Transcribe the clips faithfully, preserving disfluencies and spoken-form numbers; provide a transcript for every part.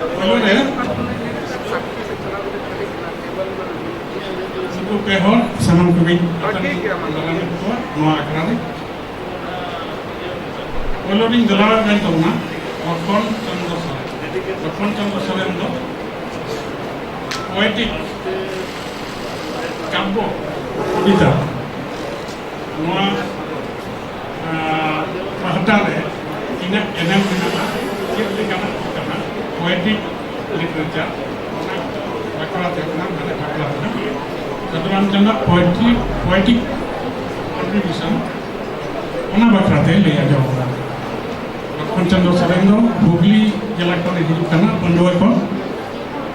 ᱯᱳᱭᱞᱳ ᱨᱮ ᱱᱩᱠᱩ ᱯᱮ ᱦᱚᱲ ᱥᱟᱱᱟᱢ ᱠᱚᱜᱮᱧ ᱫᱟᱨᱟᱢᱮᱫ ᱠᱚᱣᱟ ᱱᱚᱣᱟ ᱟᱠᱷᱲᱟ ᱨᱮ᱾ ᱯᱳᱭᱞᱳ ᱨᱤᱧ ᱫᱮᱞᱟᱣᱟᱫ ᱠᱟᱱ ᱛᱟᱵᱚᱱᱟ ᱞᱚᱠᱷᱚᱱ ᱪᱚᱸᱫᱽᱨᱚ ᱥᱚᱨᱮᱱ᱾ ᱞᱚᱠᱷᱚᱱ ᱪᱚᱸᱫᱽᱨᱚ ᱥᱚᱨᱮᱱ ᱫᱚ ᱯᱳᱭᱮᱴᱤᱠ ᱠᱟᱵᱽᱵᱚ ᱠᱚᱵᱤᱛᱟ ᱱᱚᱣᱟ, ᱟᱸ, ᱯᱟᱦᱴᱟ ᱨᱮ ᱛᱤᱱᱟᱹᱜ ᱮᱱᱮᱢ ᱢᱮᱱᱟᱜᱼᱟ, ᱪᱮᱫ ᱞᱮᱠᱟᱱᱟᱜ ᱠᱟᱱᱟ, ᱯᱳᱭᱮᱴᱤᱠ ᱞᱤᱴᱟᱨᱮᱪᱟᱨ, ᱚᱱᱟ ᱵᱟᱠᱷᱨᱟ ᱛᱮ ᱚᱱᱟ ᱢᱟᱱᱮ ᱵᱟᱠᱷᱨᱟ ᱛᱮ ᱥᱟᱹᱫᱷᱩ ᱨᱟᱢᱪᱟᱸᱫᱽ ᱯᱳᱭᱮᱴᱨᱤ, ᱯᱳᱭᱮᱴᱤᱠ ᱠᱚᱱᱴᱨᱤᱵᱤᱭᱩᱥᱚᱱ, ᱚᱱᱟ ᱵᱟᱠᱷᱨᱟ ᱛᱮ ᱞᱟᱹᱭ ᱟᱸᱡᱚᱢ ᱟᱵᱚᱱᱟ᱾ ᱞᱚᱠᱷᱚᱱ ᱪᱚᱸᱫᱽᱨᱚ ᱥᱚᱨᱮᱱ ᱫᱚ ᱦᱩᱜᱽᱞᱤ ᱡᱮᱞᱟ ᱠᱷᱚᱱ ᱮ ᱦᱤᱡᱩᱜ ᱠᱟᱱᱟ, ᱯᱟᱺᱰᱩᱣᱟᱹ ᱠᱷᱚᱱ᱾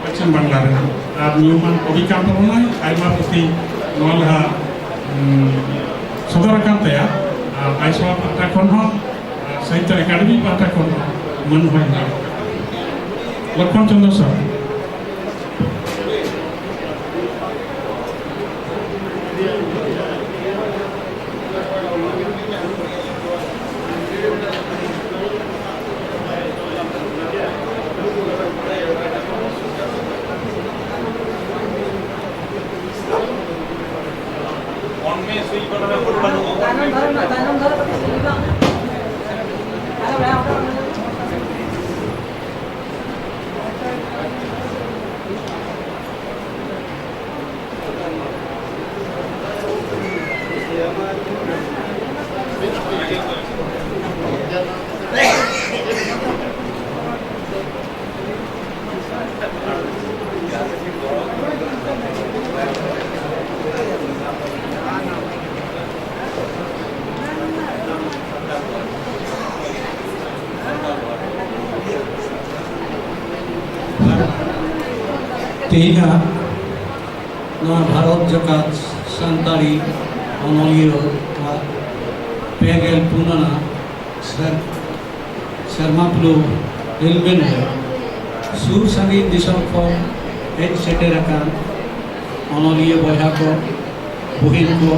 ᱯᱚᱪᱷᱤᱢ ᱵᱟᱝᱞᱟ ᱨᱮᱱᱟᱜ ᱟᱨ ᱧᱩᱢᱟᱱ ᱠᱚᱵᱤ ᱠᱟᱱ ᱛᱟᱵᱚᱱᱟᱭ᱾ ᱟᱭᱢᱟ ᱯᱩᱛᱷᱤ ᱱᱚᱣᱟ ᱞᱟᱦᱟ, ᱩᱢ, ᱥᱚᱫᱚᱨ ᱟᱠᱟᱱ ᱛᱟᱭᱟ᱾ ᱟᱨ ᱟᱭᱥᱚᱣᱟ ᱯᱟᱦᱴᱟ ᱠᱷᱚᱱ ᱦᱚᱸ, ᱟᱨ ᱥᱟᱦᱤᱛᱛᱚ ᱮᱠᱟᱰᱮᱢᱤ ᱯᱟᱦᱴᱟ ᱠᱷᱚᱱ ᱦᱚᱸ ᱢᱟᱹᱱ ᱦᱚᱸᱭ ᱧᱟᱢ ᱟᱠᱟᱫᱟ᱾ ᱞᱚᱠᱷᱚᱱ ᱪᱚᱸᱫᱽᱨᱚ ᱥᱟᱦ᱾ ᱛᱮᱦᱮᱧᱟᱜ ᱱᱚᱣᱟ ᱵᱷᱟᱨᱚᱛ ᱡᱟᱠᱟᱛ ᱥᱟᱱᱛᱟᱲᱤ ᱚᱱᱚᱞᱤᱭᱟᱹ ᱠᱚᱣᱟᱜ ᱯᱮ ᱜᱮᱞ ᱯᱩᱱ ᱟᱱᱟᱜ ᱥᱮᱨ-, ᱥᱮᱨᱢᱟ ᱯᱩᱨᱟᱹᱣ ᱦᱮᱞᱢᱮᱞ ᱨᱮ ᱥᱩᱨ ᱥᱟᱺᱜᱤᱧ ᱫᱤᱥᱚᱢ ᱠᱷᱚᱱ ᱦᱮᱡ ᱥᱮᱴᱮᱨ ᱟᱠᱟᱱ ᱚᱱᱚᱞᱤᱭᱟᱹ ᱵᱚᱭᱦᱟ ᱠᱚ, ᱵᱩᱦᱤᱱ ᱠᱚ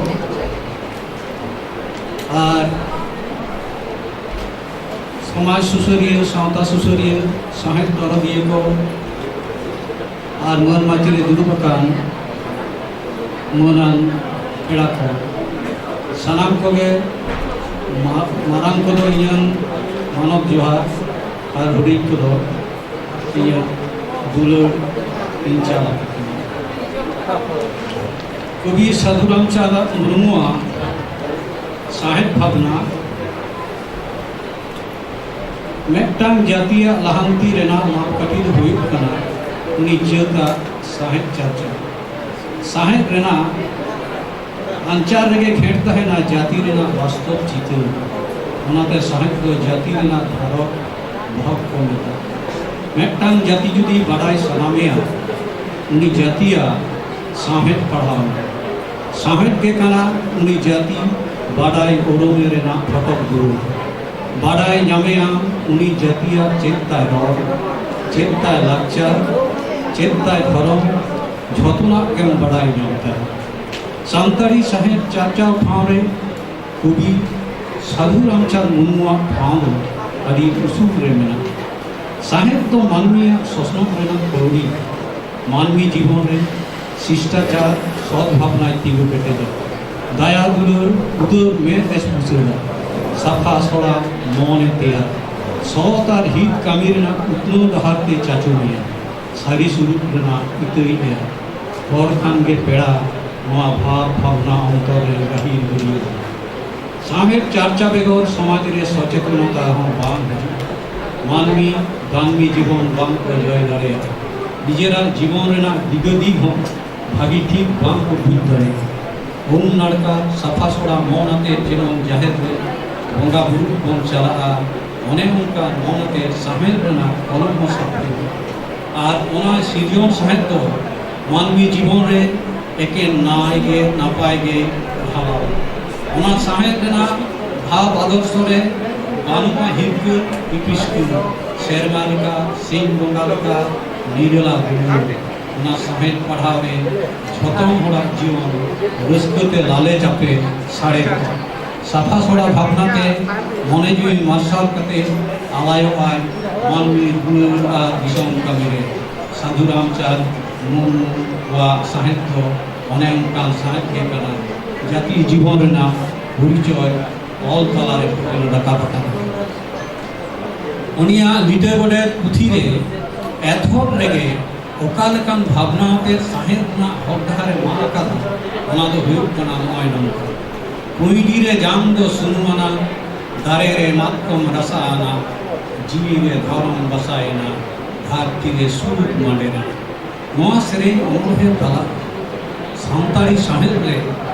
ᱟᱨ ᱥᱚᱢᱟᱡᱽ ᱥᱩᱥᱟᱹᱨᱤᱭᱟᱹ, ᱥᱟᱶᱛᱟ ᱥᱩᱥᱟᱹᱨᱤᱭᱟᱹ, ᱥᱟᱶᱦᱮᱫ ᱫᱚᱨᱚᱫᱤᱭᱟᱹ ᱠᱚ ᱟᱨ ᱢᱟᱹᱱ ᱢᱟᱹᱪᱤ ᱨᱮ ᱫᱩᱲᱩᱵ ᱟᱠᱟᱱ ᱢᱟᱹᱱᱟᱱ ᱯᱮᱲᱟ ᱠᱚ, ᱥᱟᱱᱟᱢ ᱠᱚᱜᱮ ᱢᱟ-, ᱢᱟᱨᱟᱝ ᱠᱚᱫᱚ ᱤᱧᱟᱹᱝ ᱢᱟᱱᱚᱛ ᱡᱚᱦᱟᱨ ᱟᱨ ᱦᱩᱰᱤᱧ ᱠᱚᱫᱚ ᱤᱧᱟᱹᱜ ᱫᱩᱞᱟᱹᱲ ᱤᱧ ᱪᱟᱞ ᱟᱠᱚ ᱠᱟᱱᱟ᱾ ᱠᱚᱵᱤ ᱥᱟᱹᱫᱷᱩ ᱨᱟᱢᱪᱟᱸᱫᱽ ᱢᱩᱨᱢᱩᱣᱟᱜ ᱥᱟᱶᱦᱮᱫ ᱵᱷᱟᱵᱽᱱᱟ ᱢᱤᱫᱴᱟᱝ ᱡᱟᱹᱛᱤᱭᱟᱜ ᱞᱟᱦᱟᱱᱛᱤ ᱨᱮᱱᱟᱜ ᱢᱟᱯᱠᱟᱴᱷᱤ ᱫᱚ ᱦᱩᱭᱩᱜ ᱠᱟᱱᱟ ᱩᱱᱤ ᱡᱟᱹᱛᱟᱜ ᱥᱟᱶᱦᱮᱫ ᱪᱟᱨᱪᱟ᱾ ᱥᱟᱶᱦᱮᱫ ᱨᱮᱱᱟᱜ ᱟᱧᱪᱟᱨ ᱨᱮᱜᱮ ᱠᱷᱮᱰ ᱛᱟᱦᱮᱱᱟ ᱡᱟᱹᱛᱤ ᱨᱮᱱᱟᱜ ᱵᱟᱥᱛᱚᱵ ᱪᱤᱛᱟᱹᱨ᱾ ᱚᱱᱟᱛᱮ ᱥᱟᱶᱦᱮᱫ ᱫᱚ ᱡᱟᱹᱛᱤ ᱨᱮᱱᱟᱜ ᱫᱷᱟᱨᱚ ᱵᱟᱦᱚᱠ ᱠᱚ ᱢᱮᱛᱟᱜᱼᱟ᱾ ᱢᱤᱫᱴᱟᱝ ᱡᱟᱹᱛᱤ ᱡᱩᱫᱤ ᱵᱟᱰᱟᱭ ᱥᱟᱱᱟ ᱢᱮᱭᱟ, ᱩᱱᱤ ᱡᱟᱹᱛᱤᱭᱟᱜ ᱥᱟᱶᱦᱮᱫ ᱯᱟᱲᱦᱟᱣ ᱢᱮ᱾ ᱥᱟᱶᱦᱮᱫ ᱜᱮ ᱠᱟᱱᱟ ᱩᱱᱤ ᱡᱟᱹᱛᱤ ᱵᱟᱰᱟᱭ ᱩᱨᱩᱢᱮ ᱨᱮᱱᱟᱜ ᱯᱷᱚᱴᱚᱠ ᱫᱩᱣᱟᱹᱨ᱾ ᱵᱟᱰᱟᱭ ᱧᱟᱢᱮᱭᱟᱢ ᱩᱱᱤ ᱡᱟᱹᱛᱤᱭᱟᱜ ᱪᱮᱫ ᱛᱟᱭ ᱨᱚᱲ, ᱪᱮᱫ ᱛᱟᱭ ᱞᱟᱠᱪᱟᱨ, ᱪᱮᱫ ᱛᱟᱭ ᱫᱷᱚᱨᱚᱢ, ᱡᱷᱚᱛᱚᱱᱟᱜ ᱜᱮᱢ ᱵᱟᱰᱟᱭ ᱧᱟᱢ ᱛᱟᱭᱟ᱾ ᱥᱟᱱᱛᱟᱲᱤ ᱥᱟᱶᱦᱮᱫ ᱪᱟᱨᱪᱟᱣ ᱴᱷᱟᱶ ᱨᱮ ᱠᱚᱵᱤ ᱥᱟᱹᱫᱷᱩ ᱨᱟᱢᱪᱟᱸᱫᱽ ᱢᱩᱨᱢᱩᱣᱟᱜ ᱴᱷᱟᱶ ᱫᱚ ᱟᱹᱰᱤ ᱩᱥᱩᱞ ᱨᱮ ᱢᱮᱱᱟᱜᱼᱟ᱾ ᱥᱟᱶᱦᱮᱫ ᱫᱚ ᱢᱟᱹᱱᱢᱤᱭᱟᱜ ᱥᱚᱥᱱᱚᱜ ᱨᱮᱱᱟᱜ ᱠᱟᱹᱣᱰᱤ, ᱢᱟᱹᱱᱢᱤ ᱡᱤᱵᱚᱱ ᱨᱮ ᱥᱤᱥᱴᱟᱪᱟᱨ, ᱥᱚᱛ ᱵᱷᱟᱵᱽᱱᱟᱭ ᱛᱤᱸᱜᱩ ᱠᱮᱴᱮᱡᱟ᱾ ᱫᱟᱭᱟ ᱫᱩᱞᱟᱹᱲ ᱩᱫᱟᱹᱨ ᱢᱮᱫ ᱮ ᱵᱩᱥᱟᱹᱲᱟ, ᱥᱟᱯᱷᱟ ᱥᱚᱲᱟ ᱢᱚᱱᱮ ᱛᱮᱭᱟᱨ, ᱥᱚᱛ ᱟᱨ ᱦᱤᱛ ᱠᱟᱹᱢᱤ ᱨᱮᱱᱟᱜ ᱩᱛᱱᱟᱹᱣ ᱰᱟᱦᱟᱨ ᱛᱮ ᱪᱟᱪᱳ ᱢᱮᱭᱟ᱾ ᱥᱟᱹᱨᱤ ᱥᱩᱨᱩᱯ ᱨᱮᱱᱟᱜ ᱤᱛᱟᱹᱭ ᱮᱨᱟ᱾ ᱦᱚᱲ ᱠᱷᱟᱱ ᱜᱮ ᱯᱮᱲᱟ, ᱱᱚᱣᱟ ᱵᱷᱟᱵᱽ ᱵᱷᱟᱵᱽᱱᱟ ᱚᱱᱛᱚᱨ ᱨᱮ ᱜᱟᱹᱦᱤᱨ ᱵᱟᱹᱨᱭᱟᱹ᱾ ᱥᱟᱶᱦᱮᱫ ᱪᱟᱨᱪᱟ ᱵᱮᱜᱚᱨ ᱥᱚᱢᱟᱡᱽ ᱨᱮ ᱥᱚᱪᱮᱛᱚᱱᱚᱛᱟ ᱦᱚᱸ ᱵᱟᱝ ᱦᱤᱡᱩᱜᱼᱟ᱾ ᱢᱟᱹᱱᱢᱤ ᱫᱟᱹᱱᱢᱤ ᱡᱤᱵᱚᱱ ᱵᱟᱝ ᱠᱚ ᱡᱚᱭ ᱫᱟᱲᱮᱭᱟᱜᱼᱟ᱾ ᱱᱤᱡᱮᱨᱟᱜ ᱡᱤᱵᱚᱱ ᱨᱮᱱᱟᱜ ᱫᱤᱜᱟᱹ ᱫᱤᱜ ᱦᱚᱸ ᱵᱷᱟᱹᱜᱤ ᱴᱷᱤᱠ ᱵᱟᱝ ᱠᱚ ᱵᱩᱡᱽ ᱫᱟᱲᱮᱭᱟᱜᱼᱟ᱾ ᱩᱢ ᱱᱟᱲᱠᱟ ᱥᱟᱯᱷᱟ ᱥᱚᱲᱟ ᱢᱚᱱ ᱟᱛᱮ ᱡᱮᱢᱚᱱ ᱡᱟᱦᱮᱨ ᱨᱮ ᱵᱚᱸᱜᱟ ᱵᱩᱨᱩ ᱵᱚᱱ ᱪᱟᱞᱟᱜᱼᱟ, ᱚᱱᱮ ᱚᱱᱠᱟ ᱢᱚᱱ ᱟᱛᱮ ᱥᱟᱶᱦᱮᱫ ᱨᱮᱱᱟᱜ ᱠᱚᱞᱚᱢ ᱦᱚᱸ ᱥᱟᱯᱷᱟᱭᱟ᱾ ᱟᱨ ᱚᱱᱟ ᱥᱤᱨᱡᱚᱱ ᱥᱟᱶᱦᱮᱫ ᱫᱚ ᱢᱟᱹᱱᱢᱤ ᱡᱤᱵᱚᱱ ᱨᱮ ᱮᱠᱮᱱ ᱱᱟᱭ ᱜᱮ ᱱᱟᱯᱟᱭ ᱜᱮ ᱰᱷᱟᱞᱟᱣᱟ᱾ ᱚᱱᱟ ᱥᱟᱶᱦᱮᱫ ᱨᱮᱱᱟᱜ ᱵᱷᱟᱵᱽ ᱟᱫᱚᱨᱥᱚ ᱨᱮ ᱵᱟᱹᱱᱩᱜᱼᱟ ᱦᱤᱨᱠᱟᱹ ᱤᱯᱤᱥᱠᱟᱹ, ᱥᱮᱨᱢᱟ ᱞᱮᱠᱟ, ᱥᱤᱧ ᱵᱚᱸᱜᱟ ᱞᱮᱠᱟ ᱱᱤᱨᱟᱹᱞᱟ ᱫᱩᱞᱟᱹᱲ᱾ ᱚᱱᱟ ᱥᱟᱶᱦᱮᱫ ᱯᱟᱲᱦᱟᱣ ᱨᱮ ᱡᱷᱚᱛᱚᱢ ᱦᱚᱲᱟᱜ ᱡᱤᱭᱚᱱ ᱨᱟᱹᱥᱠᱟᱹ ᱛᱮ ᱞᱟᱞᱮ ᱪᱟᱯᱮ ᱥᱟᱲᱮ ᱠᱚᱜᱼᱟ᱾ ᱥᱟᱯᱷᱟ ᱥᱚᱲᱟ ᱵᱷᱟᱵᱽᱱᱟ ᱛᱮ ᱢᱚᱱᱮ ᱡᱤᱣᱤ ᱢᱟᱨᱥᱟᱞ ᱠᱟᱛᱮ ᱟᱞᱟᱭᱚᱜᱼᱟᱭ ᱢᱟᱹᱱᱢᱤ ᱫᱩᱞᱟᱹᱲ ᱟᱨ ᱫᱤᱥᱚᱢ ᱠᱟᱹᱢᱤ ᱨᱮ᱾ ᱥᱟᱹᱫᱷᱩ ᱨᱟᱢᱪᱟᱸᱫᱽ ᱢᱩᱨᱢᱩᱣᱟᱜ ᱥᱟᱶᱦᱮᱫ ᱫᱚ ᱚᱱᱮ ᱚᱱᱠᱟᱱ ᱥᱟᱶᱦᱮᱫ ᱜᱮ ᱠᱟᱱᱟ, ᱡᱟᱹᱛᱤ ᱡᱤᱵᱚᱱ ᱨᱮᱱᱟᱜ ᱯᱚᱨᱤᱪᱚᱭ ᱚᱞ ᱛᱟᱞᱟᱨᱮ ᱯᱷᱩᱴᱮᱞ ᱨᱟᱠᱟᱵ ᱟᱠᱟᱱᱟ᱾ ᱩᱱᱤᱭᱟᱜ ᱞᱤᱴᱟᱹ ᱜᱚᱰᱮᱛ ᱯᱩᱛᱷᱤ ᱨᱮ ᱮᱛᱚᱦᱚᱵ ᱨᱮᱜᱮ ᱚᱠᱟ ᱞᱮᱠᱟᱱ ᱵᱷᱟᱵᱽᱱᱟ ᱟᱛᱮ ᱥᱟᱶᱦᱮᱫ ᱨᱮᱱᱟᱜ ᱦᱚᱨ ᱰᱟᱦᱟᱨ ᱮ ᱢᱟᱜ ᱟᱠᱟᱫᱟ, ᱚᱱᱟ ᱫᱚ ᱦᱩᱭᱩᱜ ᱠᱟᱱᱟ ᱱᱚᱜᱼᱚᱭ ᱱᱚᱝᱠᱟ᱾ ᱠᱩᱸᱭᱰᱤ ᱨᱮ ᱡᱟᱝ ᱫᱚ ᱥᱩᱱᱩᱢ ᱟᱱᱟ, ᱫᱟᱨᱮ ᱨᱮ ᱢᱟᱛᱠᱚᱢ ᱨᱟᱥᱟ ᱟᱱᱟ, ᱡᱤᱣᱤ ᱨᱮ ᱫᱷᱚᱨᱚᱢ ᱵᱟᱥᱟᱭᱮᱱᱟ, ᱫᱷᱟᱹᱨᱛᱤ ᱨᱮ ᱥᱩᱞᱩᱠ ᱢᱟᱸᱰᱮᱨᱟ᱾ ᱱᱚᱣᱟ ᱥᱮᱨᱮᱧ ᱚᱱᱚᱬᱦᱮ ᱛᱟᱞᱟ ᱥᱟᱱᱛᱟᱲᱤ ᱥᱟᱶᱦᱮᱫ ᱨᱮ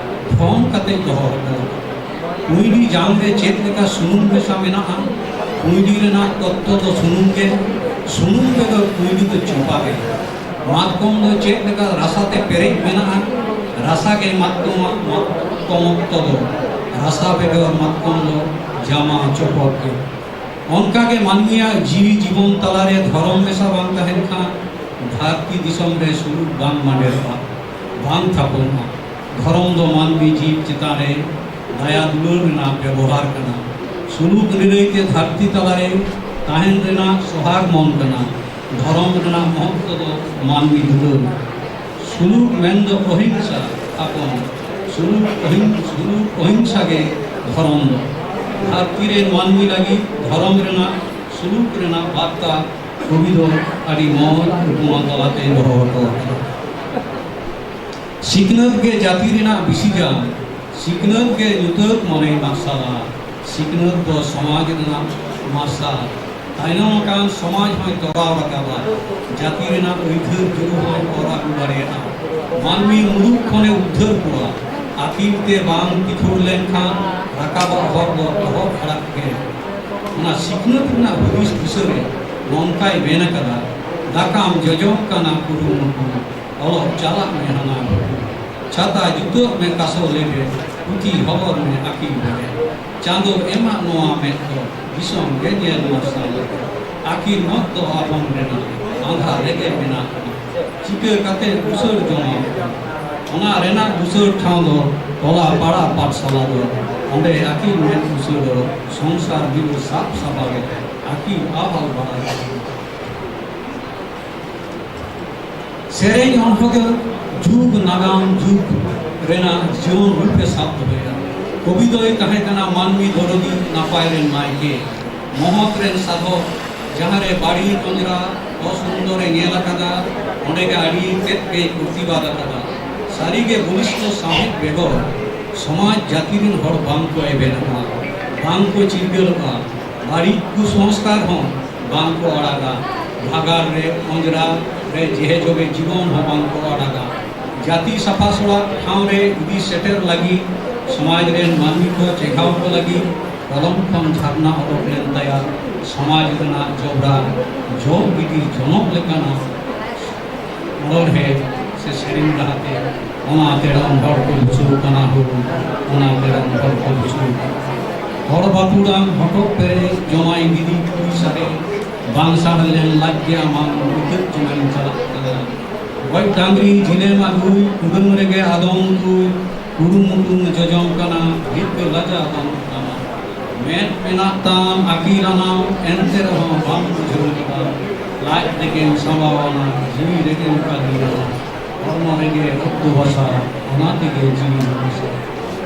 ᱯᱷᱚᱨᱢ ᱠᱟᱛᱮ ᱫᱚᱦᱚ ᱟᱠᱟᱱᱟ᱾ ᱠᱩᱸᱭᱰᱤ ᱡᱟᱝ ᱨᱮ ᱪᱮᱫ ᱞᱮᱠᱟ ᱥᱩᱱᱩᱢ ᱢᱮᱥᱟ ᱢᱮᱱᱟᱜᱼᱟ? ᱠᱩᱸᱭᱰᱤ ᱨᱮᱱᱟᱜ ᱛᱚᱛᱛᱚ ᱫᱚ ᱥᱩᱱᱩᱢ ᱜᱮ, ᱥᱩᱱᱩᱢ ᱵᱮᱜᱚᱨ ᱠᱩᱸᱭᱰᱤ ᱫᱚ ᱪᱚᱯᱟ ᱜᱮ᱾ ᱢᱟᱛᱠᱚᱢ ᱫᱚ ᱪᱮᱫ ᱞᱮᱠᱟ ᱨᱟᱥᱟ ᱛᱮ ᱯᱮᱨᱮᱡ ᱢᱮᱱᱟᱜᱼᱟ? ᱨᱟᱥᱟ ᱜᱮ ᱢᱟᱛᱠᱚᱢᱟᱜ ᱢᱟᱛᱠᱚᱢᱚᱛᱛᱚ ᱫᱚ, ᱨᱟᱥᱟ ᱵᱮᱜᱚᱨ ᱢᱟᱛᱠᱚᱢ ᱫᱚ ᱡᱟᱢᱟ ᱪᱚᱯᱚᱫ ᱜᱮ᱾ ᱚᱱᱠᱟᱜᱮ ᱢᱟᱹᱱᱢᱤᱭᱟᱜ ᱡᱤᱣᱤ ᱡᱤᱵᱚᱱ ᱛᱟᱞᱟᱨᱮ ᱫᱷᱚᱨᱚᱢ ᱢᱮᱥᱟ ᱵᱟᱝ ᱛᱟᱦᱮᱱ ᱠᱷᱟᱱ ᱫᱷᱟᱹᱨᱛᱤ ᱫᱤᱥᱚᱢ ᱨᱮ ᱥᱩᱞᱩᱠ ᱵᱟᱝ ᱢᱟᱸᱰᱮᱨᱚᱜᱼᱟ, ᱵᱟᱝ ᱛᱷᱟᱯᱚᱱᱚᱜᱼᱟ᱾ ᱫᱷᱚᱨᱚᱢ ᱫᱚ ᱢᱟᱹᱱᱢᱤ ᱡᱤᱵ ᱪᱮᱛᱟᱱ ᱨᱮ ᱫᱟᱭᱟ ᱫᱩᱞᱟᱹᱲ ᱨᱮᱱᱟᱜ ᱵᱮᱵᱚᱦᱟᱨ ᱠᱟᱱᱟ᱾ ᱥᱩᱞᱩᱠ ᱱᱤᱨᱟᱹᱭ ᱛᱮ ᱫᱷᱟᱹᱨᱛᱤ ᱛᱟᱞᱟᱨᱮ ᱛᱟᱦᱮᱱ ᱨᱮᱱᱟᱜ ᱥᱚᱦᱟᱜ ᱢᱚᱱ ᱠᱟᱱᱟ᱾ ᱫᱷᱚᱨᱚᱢ ᱨᱮᱱᱟᱜ ᱢᱚᱦᱚᱛ ᱫᱚ ᱢᱟᱹᱱᱢᱤ ᱫᱩᱞᱟᱹᱲ᱾ ᱥᱩᱞᱩᱠ ᱢᱮᱱᱫᱚ ᱚᱦᱤᱝᱥᱟ ᱛᱷᱟᱯᱚᱱ᱾ ᱥᱩᱞᱩᱠ ᱚᱦᱤᱝ-, ᱥᱩᱞᱩᱠ ᱚᱦᱤᱝᱥᱟ ᱜᱮ ᱫᱷᱚᱨᱚᱢ ᱫᱚ᱾ ᱫᱷᱟᱹᱨᱛᱤ ᱨᱮᱱ ᱢᱟᱹᱱᱢᱤ ᱞᱟᱹᱜᱤᱫ ᱫᱷᱚᱨᱚᱢ ᱨᱮᱱᱟᱜ, ᱥᱩᱞᱩᱠ ᱨᱮᱱᱟᱜ ᱵᱟᱨᱛᱟ ᱠᱚᱵᱤ ᱫᱚ ᱟᱹᱰᱤ ᱢᱚᱡᱽ ᱩᱯᱢᱟ ᱛᱟᱞᱟᱛᱮ ᱫᱚᱦᱚ ᱦᱚᱴᱚ ᱟᱠᱟᱫᱟ᱾ ᱥᱤᱠᱷᱱᱟᱹᱛ ᱜᱮ ᱡᱟᱹᱛᱤ ᱨᱮᱱᱟᱜ ᱵᱤᱥᱤ ᱡᱟᱝ, ᱥᱤᱠᱷᱱᱟᱹᱛ ᱜᱮ ᱧᱩᱛᱟᱹᱛ ᱢᱚᱱᱮ ᱢᱟᱨᱥᱟᱞᱟ, ᱥᱤᱠᱷᱱᱟᱹᱛ ᱫᱚ ᱥᱚᱢᱟᱡᱽ ᱨᱮᱱᱟᱜ ᱢᱟᱨᱥᱟᱞ᱾ ᱛᱟᱭᱱᱚᱢ ᱟᱠᱟᱱ ᱥᱚᱢᱟᱡᱽ ᱦᱚᱸᱭ ᱛᱚᱨᱟᱣ ᱨᱟᱠᱟᱵᱟ, ᱡᱟᱹᱛᱤ ᱨᱮᱱᱟᱜ ᱟᱹᱭᱫᱟᱹᱨ ᱡᱩᱞᱩᱢ ᱦᱚᱸᱭ ᱚᱨ ᱟᱹᱜᱩ ᱫᱟᱲᱮᱭᱟᱜᱼᱟ᱾ ᱢᱟᱹᱱᱢᱤ ᱢᱩᱞᱩᱠ ᱠᱷᱚᱱᱮ ᱩᱫᱽᱫᱷᱟᱹᱨ ᱠᱚᱣᱟ, ᱟᱹᱠᱤᱞ ᱛᱮ ᱵᱟᱝ ᱛᱤᱠᱷᱩᱲ ᱞᱮᱱᱠᱷᱟᱱ ᱨᱟᱠᱟᱵᱚᱜ ᱦᱚᱨ ᱫᱚ ᱛᱚᱦᱚᱵ ᱟᱲᱟᱜ ᱜᱮ᱾ ᱚᱱᱟ ᱥᱤᱠᱷᱱᱟᱹᱛ ᱨᱮᱱᱟᱜ ᱦᱩᱫᱤᱥ ᱫᱤᱥᱟᱹ ᱨᱮ ᱱᱚᱝᱠᱟᱭ ᱢᱮᱱ ᱟᱠᱟᱫᱟ, ᱫᱟᱠᱟᱢ ᱡᱚᱡᱚᱢ ᱠᱟᱱᱟ ᱠᱩᱨᱩᱢᱩᱴᱩ, ᱚᱞᱚᱜ ᱪᱟᱞᱟᱜ ᱢᱮ ᱦᱟᱱᱟ ᱜᱷᱩᱴᱩ᱾ ᱪᱷᱟᱛᱟ ᱡᱩᱛᱟᱹᱜ ᱢᱮ ᱠᱟᱥᱚ ᱞᱮᱵᱮ, ᱯᱩᱛᱷᱤ ᱦᱚᱵᱚᱨ ᱢᱮ ᱟᱹᱠᱤᱞ ᱵᱮᱨᱮ᱾ ᱪᱟᱸᱫᱚ ᱮᱢᱟᱜ ᱱᱚᱣᱟ ᱢᱮᱫ ᱫᱚ, ᱫᱤᱥᱚᱢ ᱜᱮ ᱧᱮᱞ ᱢᱟᱨᱥᱟᱞ ᱞᱮᱠᱟ᱾ ᱟᱹᱠᱤᱞ ᱢᱚᱛ ᱫᱚ ᱟᱵᱚᱱ ᱨᱮᱱᱟᱜ, ᱟᱸᱫᱷᱟ ᱨᱮᱜᱮ ᱢᱮᱱᱟᱜ ᱵᱚᱱᱟ᱾ ᱪᱤᱠᱟᱹ ᱠᱟᱛᱮ ᱩᱥᱟᱹᱨ ᱡᱚᱝᱟ ᱵᱚᱱ? ᱚᱱᱟ ᱨᱮᱱᱟᱜ ᱩᱥᱟᱹᱨ ᱴᱷᱟᱶ ᱫᱚ ᱴᱚᱞᱟ ᱯᱟᱲᱟ ᱯᱟᱴᱥᱟᱞᱟ ᱫᱚ᱾ ᱚᱸᱰᱮ ᱟᱹᱠᱤᱱ ᱢᱮᱫ ᱩᱥᱟᱹᱲ ᱥᱚᱝᱥᱟᱨ ᱵᱤᱞ ᱥᱟᱵ ᱥᱟᱯᱷᱟ ᱠᱟᱛᱮ ᱟᱹᱠᱤᱱ ᱟᱦᱟᱞ ᱵᱟᱲᱟᱭ᱾ ᱥᱮᱨᱮᱧ ᱚᱱᱚᱬᱦᱮ ᱡᱩᱜᱽ ᱱᱟᱜᱟᱢ ᱡᱩᱜᱽ ᱨᱮᱱᱟᱜ ᱡᱤᱭᱚᱱ ᱨᱩᱯ ᱮ ᱥᱟᱵ ᱫᱚᱦᱚᱭᱟ᱾ ᱠᱚᱵᱤ ᱫᱚᱭ ᱛᱟᱦᱮᱸ ᱠᱟᱱᱟ ᱢᱟᱹᱱᱢᱤ ᱫᱚᱨᱚᱫᱤ, ᱱᱟᱯᱟᱭ ᱨᱮᱱ ᱱᱟᱭᱠᱮ, ᱢᱚᱦᱚᱛ ᱨᱮᱱ ᱥᱟᱫᱷᱚᱠ, ᱡᱟᱦᱟᱸ ᱨᱮ ᱵᱟᱹᱲᱤᱡ ᱚᱸᱡᱽᱨᱟ ᱚᱥᱩᱱᱫᱚᱨ ᱮ ᱧᱮᱞ ᱟᱠᱟᱫᱟ, ᱚᱸᱰᱮ ᱜᱮ ᱟᱹᱰᱤ ᱛᱮᱫ ᱜᱮᱭ ᱯᱨᱚᱛᱤᱵᱟᱫ ᱟᱠᱟᱫᱟ᱾ ᱥᱟᱹᱨᱤ ᱜᱮ ᱵᱚᱞᱤᱥᱴᱚ ᱥᱟᱶᱦᱮᱫ ᱵᱮᱜᱚᱨ ᱥᱚᱢᱟᱡᱽ ᱡᱟᱹᱛᱤ ᱨᱮᱱ ᱦᱚᱲ ᱵᱟᱝ ᱠᱚ ᱮᱵᱷᱮᱱᱚᱜᱼᱟ, ᱵᱟᱝ ᱠᱚ ᱪᱤᱨᱜᱟᱹᱞᱚᱜᱼᱟ, ᱵᱟᱹᱲᱤᱡ ᱠᱩᱥᱚᱝᱥᱠᱟᱨ ᱦᱚᱸ ᱵᱟᱝ ᱠᱚ ᱟᱲᱟᱜᱟ, ᱵᱷᱟᱜᱟᱲ ᱨᱮ ᱚᱸᱡᱽᱨᱟ ᱨᱮ ᱡᱮᱦᱮ ᱡᱚᱜᱮ ᱡᱤᱵᱚᱱ ᱦᱚᱸ ᱵᱟᱝ ᱠᱚ ᱟᱲᱟᱜᱟ᱾ ᱡᱟᱹᱛᱤ ᱥᱟᱯᱷᱟ ᱥᱚᱲᱟᱜ ᱴᱷᱟᱶ ᱨᱮ ᱤᱫᱤ ᱥᱮᱴᱮᱨ ᱞᱟᱹᱜᱤᱫ, ᱥᱚᱢᱟᱡᱽ ᱨᱮᱱ ᱢᱟᱹᱱᱢᱤ ᱠᱚ ᱪᱮᱸᱜᱷᱟᱣ ᱠᱚ ᱞᱟᱹᱜᱤᱫ ᱠᱚᱞᱚᱢ ᱠᱷᱚᱱ ᱡᱷᱟᱨᱱᱟ ᱚᱰᱚᱠ ᱞᱮᱱ ᱛᱟᱭᱟ᱾ ᱥᱚᱢᱟᱡᱽ ᱨᱮᱱᱟᱜ ᱡᱚᱵᱽᱨᱟ ᱡᱚᱜ ᱜᱤᱰᱤ ᱡᱚᱱᱚᱜ ᱞᱮᱠᱟᱱᱟᱜ ᱚᱱᱚᱬᱦᱮ ᱥᱮ ᱥᱮᱨᱮᱧ ᱨᱟᱦᱟᱛᱮ ᱚᱱᱟ ᱛᱮᱲᱚᱢ ᱦᱚᱲ ᱠᱚ ᱵᱩᱡᱷᱟᱹᱣ ᱠᱟᱱᱟ ᱦᱳ, ᱚᱱᱟ ᱛᱮᱲᱚᱢ ᱦᱚᱲ ᱠᱚ ᱵᱩᱡᱷᱟᱹᱣ ᱠᱟᱱᱟ᱾ ᱦᱚᱲ ᱵᱟᱹᱯᱩᱲᱟᱢ ᱦᱚᱴᱚᱜ ᱯᱮᱨᱮᱡ ᱡᱚᱢᱟᱭ ᱜᱤᱫᱤ ᱠᱩᱲᱤ ᱥᱟᱨᱮ, ᱵᱟᱝ ᱥᱟᱲ ᱞᱮᱱ ᱞᱟᱡ ᱜᱮ ᱟᱢᱟᱝ ᱤᱠᱟᱹᱜ ᱡᱚᱢᱟᱭ ᱪᱟᱞᱟᱜ ᱠᱟᱱᱟ᱾ ᱜᱚᱡ ᱰᱟᱝᱨᱤ ᱡᱤᱞᱮᱢ ᱟᱹᱜᱩᱭ, ᱠᱩᱰᱟᱹᱢ ᱨᱮᱜᱮ ᱟᱫᱚᱢ ᱩᱛᱩᱭ, ᱠᱩᱨᱩᱢᱩᱴᱩᱢ ᱡᱚᱡᱚᱢ ᱠᱟᱱᱟ, ᱵᱷᱤᱛ ᱫᱚ ᱞᱟᱡᱟ ᱵᱟᱹᱱᱩᱜ ᱛᱟᱢᱟ᱾ ᱢᱮᱫ ᱢᱮᱱᱟᱜ ᱛᱟᱢ ᱟᱹᱠᱤᱞ ᱟᱱᱟᱢ, ᱮᱱᱛᱮ ᱨᱮᱦᱚᱸ ᱵᱟᱢ ᱵᱩᱡᱷᱟᱹᱣ ᱠᱟᱫᱟ᱾ ᱞᱟᱡ ᱨᱮᱜᱮᱢ ᱥᱟᱢᱵᱟᱣᱟᱱᱟ, ᱡᱤᱣᱤ ᱨᱮᱜᱮᱢ ᱠᱟᱹᱞᱤᱭᱟᱱᱟ᱾ ᱦᱚᱲᱢᱚ ᱨᱮᱜᱮ ᱨᱚᱠᱛᱚ ᱵᱟᱥᱟ, ᱚᱱᱟ ᱛᱮᱜᱮ ᱡᱤᱣᱤ ᱵᱟᱥᱟ᱾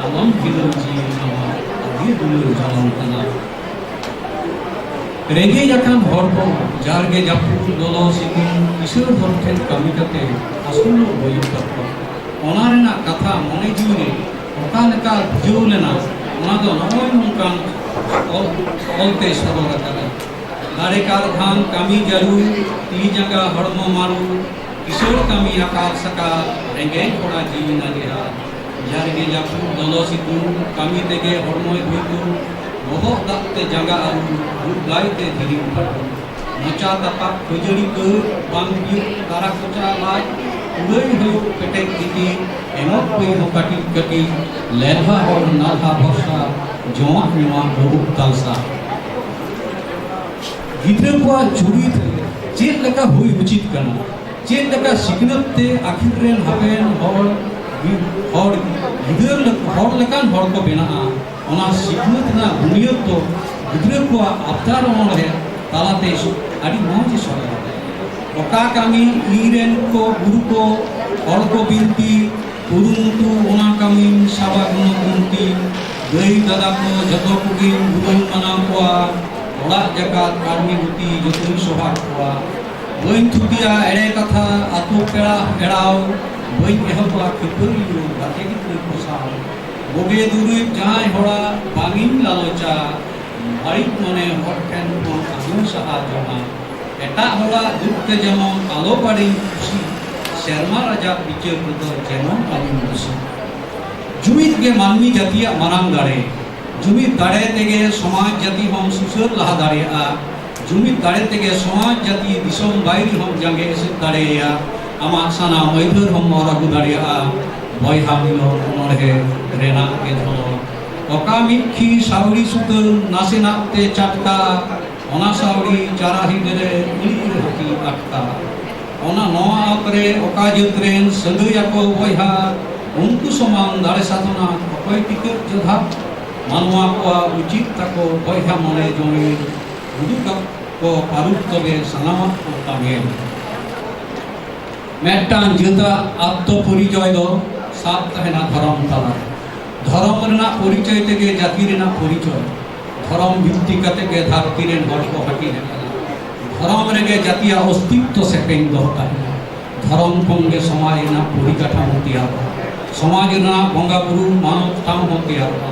ᱟᱞᱚᱢ ᱵᱷᱤᱲᱟᱹᱣ ᱡᱤᱣᱤ ᱟᱢᱟ, ᱟᱹᱰᱤ ᱫᱩᱞᱟᱹᱲ ᱡᱟᱱᱟᱢ ᱠᱟᱱᱟ᱾ ᱨᱮᱸᱜᱮᱡ ᱟᱠᱟᱱ ᱦᱚᱲ ᱠᱚ ᱡᱟᱨᱜᱮ ᱡᱟᱹᱯᱩᱫ, ᱞᱚᱞᱚ, ᱥᱤᱛᱩᱝ, ᱠᱤᱥᱟᱹᱬ ᱦᱚᱲ ᱴᱷᱮᱱ ᱠᱟᱹᱢᱤ ᱠᱟᱛᱮ ᱟᱹᱥᱩᱞᱚᱜ ᱦᱩᱭᱩᱜ ᱛᱟᱠᱚᱣᱟ᱾ ᱚᱱᱟ ᱨᱮᱱᱟᱜ ᱠᱟᱛᱷᱟ ᱢᱚᱱᱮ ᱡᱤᱣᱤ ᱨᱮ ᱚᱠᱟ ᱞᱮᱠᱟ ᱵᱷᱤᱡᱟᱹᱣ ᱞᱮᱱᱟ, ᱚᱱᱟ ᱫᱚ ᱱᱚᱜᱼᱚᱭ ᱱᱚᱝᱠᱟᱱ ᱚᱞ, ᱚᱞ ᱛᱮᱭ ᱥᱚᱫᱚᱨ ᱟᱠᱟᱫᱟ᱾ ᱫᱟᱲᱮ ᱠᱟᱨᱫᱷᱟᱱ ᱠᱟᱹᱢᱤ ᱡᱟᱹᱨᱩᱲ, ᱛᱤ ᱡᱟᱸᱜᱟ ᱦᱚᱲᱢᱚ ᱢᱟᱹᱨᱩᱲ, ᱠᱤᱥᱟᱹᱬ ᱠᱟᱹᱢᱤ ᱟᱠᱟᱞ ᱥᱟᱠᱟᱞ, ᱨᱮᱸᱜᱮᱡ ᱦᱚᱲᱟᱜ ᱡᱤᱣᱤ ᱱᱟᱡᱮᱦᱟᱞ᱾ ᱡᱟᱨᱜᱮ ᱡᱟᱹᱯᱩᱫ ᱞᱚᱞᱚ ᱥᱤᱛᱩᱝ, ᱠᱟᱹᱢᱤ ᱛᱮᱜᱮ ᱦᱚᱲᱢᱚᱭ ᱦᱩᱭᱛᱩ, ᱵᱚᱦᱚᱜ ᱫᱟᱜ ᱛᱮ ᱡᱟᱸᱜᱟ ᱟᱹᱨᱩ, ᱩᱵ ᱫᱟᱭ ᱛᱮ ᱫᱷᱤᱨᱤᱢ ᱯᱟᱹᱴᱩ᱾ ᱢᱚᱪᱟ ᱛᱟᱯᱟᱜ ᱠᱷᱟᱹᱡᱟᱹᱲᱤ ᱠᱟᱹᱡ, ᱵᱟᱝ ᱦᱩᱭᱩᱜ ᱠᱟᱨᱟ ᱠᱚᱪᱟ ᱞᱟᱡ, ᱠᱩᱲᱟᱹᱭ ᱦᱩᱭᱩᱜ ᱯᱮᱴᱮᱡ ᱜᱤᱛᱤᱡ, ᱮᱢᱚᱜ ᱯᱟᱹᱭ ᱦᱚᱸ ᱠᱟᱹᱴᱤᱡ ᱠᱟᱹᱴᱤᱡ, ᱞᱮᱞᱦᱟ ᱦᱚᱲ ᱱᱟᱞᱦᱟ ᱵᱷᱚᱨᱥᱟ, ᱡᱚᱢᱟᱜ ᱧᱩᱣᱟᱜ ᱞᱩᱵᱩᱜ ᱛᱟᱞᱥᱟ᱾ ᱜᱤᱫᱽᱨᱟᱹ ᱠᱚᱣᱟᱜ ᱪᱩᱨᱤᱛ ᱪᱮᱫ ᱞᱮᱠᱟ ᱦᱩᱭ ᱩᱪᱤᱛ ᱠᱟᱱᱟ, ᱪᱮᱫ ᱞᱮᱠᱟ ᱥᱤᱠᱷᱱᱟᱹᱛ ᱛᱮ ᱟᱹᱠᱷᱤᱨ ᱨᱮᱱ ᱦᱟᱯᱮᱱ ᱦᱚᱲ, ᱦᱚᱲ, ᱜᱤᱫᱟᱹᱨ ᱞᱮᱠ-, ᱦᱚᱲ ᱞᱮᱠᱟᱱ ᱦᱚᱲ ᱠᱚ ᱵᱮᱱᱟᱜᱼᱟ, ᱚᱱᱟ ᱥᱤᱠᱷᱱᱟᱹᱛ ᱨᱮᱱᱟᱜ ᱵᱩᱱᱤᱭᱟᱹᱫ ᱫᱚ ᱜᱤᱫᱽᱨᱟᱹ ᱠᱚᱣᱟᱜ ᱟᱵᱫᱟᱨ ᱚᱱᱚᱬᱦᱮ ᱛᱟᱞᱟᱛᱮ ᱟᱹᱰᱤ ᱢᱚᱡᱽ ᱮ ᱥᱚᱫᱚᱨ ᱟᱠᱟᱫᱟ᱾ ᱚᱠᱟ ᱠᱟᱹᱢᱤ ᱤᱧ ᱨᱮᱱ ᱠᱚ ᱜᱩᱨᱩ ᱠᱚ ᱦᱚᱲ ᱠᱚ ᱵᱤᱱᱛᱤ ᱠᱩᱨᱩᱢᱩᱴᱩ, ᱚᱱᱟ ᱠᱟᱹᱢᱤᱧ ᱥᱟᱵᱟ ᱜᱩᱱᱚ ᱜᱩᱱᱛᱤ᱾ ᱫᱟᱹᱭ ᱫᱟᱫᱟ ᱠᱚ ᱡᱚᱛᱚ ᱠᱚᱜᱮᱧ ᱜᱩᱨᱩᱧ ᱢᱟᱱᱟᱣ ᱠᱚᱣᱟ᱾ ᱚᱲᱟᱜ ᱡᱟᱠᱟᱛ ᱠᱟᱹᱢᱤ ᱜᱩᱛᱤ ᱡᱚᱛᱚᱧ ᱥᱚᱵᱷᱟᱜ ᱠᱚᱣᱟ᱾ ᱵᱟᱹᱧ ᱛᱷᱩᱛᱤᱭᱟ ᱮᱲᱮ ᱠᱟᱛᱷᱟ ᱟᱛᱳ ᱯᱮᱲᱟ ᱮᱲᱟᱣ᱾ ᱵᱟᱹᱧ ᱮᱦᱚᱵᱟ ᱠᱷᱟᱹᱯᱟᱹᱨᱤ ᱜᱟᱛᱮ ᱜᱤᱫᱽᱨᱟᱹ ᱠᱚ ᱥᱟᱶ᱾ ᱵᱩᱜᱤ ᱫᱩᱨᱤᱵ ᱡᱟᱦᱟᱸᱭ ᱦᱚᱲᱟᱜ ᱵᱟᱝᱤᱧ ᱞᱟᱞᱚᱪᱟ᱾ ᱵᱟᱹᱲᱤᱡ ᱢᱚᱱᱮ ᱦᱚᱲ ᱴᱷᱮᱱ ᱠᱷᱚᱱ ᱟᱞᱚᱢ ᱥᱟᱦᱟ ᱡᱚᱝᱟ᱾ ᱮᱴᱟᱜ ᱦᱚᱲᱟᱜ ᱫᱩᱠ ᱛᱮ ᱡᱮᱢᱚᱱ ᱟᱞᱚ ᱵᱟᱹᱲᱤᱧ ᱠᱩᱥᱤ᱾ ᱥᱮᱨᱢᱟ ᱨᱟᱡᱟᱜ ᱵᱤᱪᱟᱹᱨ ᱨᱮᱫᱚ ᱡᱮᱢᱚᱱ ᱟᱞᱚᱢ ᱠᱩᱥᱤ᱾ ᱡᱩᱢᱤᱫ ᱜᱮ ᱢᱟᱹᱱᱢᱤ ᱡᱟᱹᱛᱤᱭᱟᱜ ᱢᱟᱨᱟᱝ ᱫᱟᱲᱮ᱾ ᱡᱩᱢᱤᱫ ᱫᱟᱲᱮ ᱛᱮᱜᱮ ᱥᱚᱢᱟᱡᱽ ᱡᱟᱹᱛᱤ ᱦᱚᱸᱢ ᱥᱩᱥᱟᱹᱨ ᱞᱟᱦᱟ ᱫᱟᱲᱮᱭᱟᱜᱼᱟ᱾ ᱡᱩᱢᱤᱫ ᱫᱟᱲᱮ ᱛᱮᱜᱮ ᱥᱚᱢᱟᱡᱽ ᱡᱟᱹᱛᱤ ᱫᱤᱥᱚᱢ ᱵᱟᱭᱨᱤ ᱦᱚᱸᱢ ᱡᱟᱸᱜᱮ ᱮᱥᱮᱫ ᱫᱟᱲᱮᱭᱟᱭᱟ᱾ ᱟᱢᱟᱜ ᱥᱟᱱᱟᱢ ᱟᱹᱭᱫᱟᱹᱨ ᱦᱚᱸᱢ ᱚᱨ ᱟᱹᱜᱩ ᱫᱟᱲᱮᱭᱟᱜᱼᱟ᱾ ᱵᱚᱭᱦᱟ ᱢᱤᱞᱚᱱ ᱚᱱᱚᱬᱦᱮ ᱨᱮᱱᱟᱜ ᱜᱮ ᱫᱷᱚᱨᱚᱢ᱾ ᱚᱠᱟ ᱢᱤᱫ ᱠᱷᱤ ᱥᱟᱣᱲᱤ ᱥᱩᱛᱟᱹᱢ ᱱᱟᱥᱮᱱᱟᱜ ᱛᱮ ᱪᱟᱴᱠᱟ, ᱚᱱᱟ ᱥᱟᱣᱲᱤ ᱪᱟᱨᱟᱦᱤ ᱜᱮᱞᱮ ᱩᱱᱤ ᱨᱮᱦᱚᱸ ᱠᱤ ᱟᱴᱠᱟ᱾ ᱚᱱᱟ ᱱᱚᱣᱟ ᱟᱛ ᱨᱮ ᱚᱠᱟ ᱡᱟᱹᱛ ᱨᱮᱱ ᱥᱟᱹᱜᱟᱹᱭ ᱟᱠᱚ ᱵᱚᱭᱦᱟ, ᱩᱱᱠᱩ ᱥᱚᱢᱟᱱ ᱫᱟᱲᱮ ᱥᱟᱫᱷᱚᱱᱟ ᱚᱠᱚᱭ ᱴᱤᱠᱟᱹᱜ ᱡᱚᱫᱷᱟ? ᱢᱟᱱᱣᱟ ᱠᱚᱣᱟᱜ ᱩᱪᱤᱛ ᱛᱟᱠᱚ ᱵᱚᱭᱦᱟ ᱢᱚᱱᱮ ᱡᱚᱝ᱾ ᱩᱫᱩᱜ ᱟᱠᱚ ᱯᱟᱹᱨᱩᱠ ᱛᱚᱵᱮ ᱥᱟᱱᱟᱢᱟᱜ ᱠᱚ ᱛᱟᱵᱮᱱ᱾ ᱢᱤᱫᱴᱟᱝ ᱡᱟᱹᱛᱟᱜ ᱟᱛᱢᱚ ᱯᱚᱨᱤᱪᱚᱭ ᱫᱚ ᱥᱟᱵ ᱛᱟᱦᱮᱱᱟ ᱫᱷᱚᱨᱚᱢ ᱛᱟᱞᱟ᱾ ᱫᱷᱚᱨᱚᱢ ᱨᱮᱱᱟᱜ ᱯᱚᱨᱤᱪᱚᱭ ᱛᱮᱜᱮ ᱡᱟᱹᱛᱤ ᱨᱮᱱᱟᱜ ᱯᱚᱨᱤᱪᱚᱭ᱾ ᱫᱷᱚᱨᱚᱢ ᱵᱷᱤᱛᱛᱤ ᱠᱟᱛᱮ ᱜᱮ ᱫᱷᱟᱹᱨᱛᱤ ᱨᱮᱱ ᱦᱚᱲ ᱠᱚ ᱦᱟᱹᱴᱤᱧ ᱟᱠᱟᱱᱟ᱾ ᱫᱷᱚᱨᱚᱢ ᱨᱮᱜᱮ ᱡᱟᱹᱛᱤᱭᱟᱜ ᱚᱥᱛᱤᱛᱛᱚ ᱥᱮᱯᱮᱧ ᱫᱚᱦᱚ ᱛᱟᱦᱮᱱᱟ᱾ ᱫᱷᱚᱨᱚᱢ ᱠᱷᱚᱱ ᱜᱮ ᱥᱚᱢᱟᱡᱽ ᱨᱮᱱᱟᱜ ᱯᱚᱨᱤᱠᱟᱴᱷᱟᱢᱳ ᱛᱮᱭᱟᱨᱚᱜᱼᱟ᱾ ᱥᱚᱢᱟᱡᱽ ᱨᱮᱱᱟᱜ ᱵᱚᱸᱜᱟ ᱵᱩᱨᱩ ᱢᱟᱱᱚᱛ ᱴᱷᱟᱶ ᱦᱚᱸ ᱛᱮᱭᱟᱨᱚᱜᱼᱟ᱾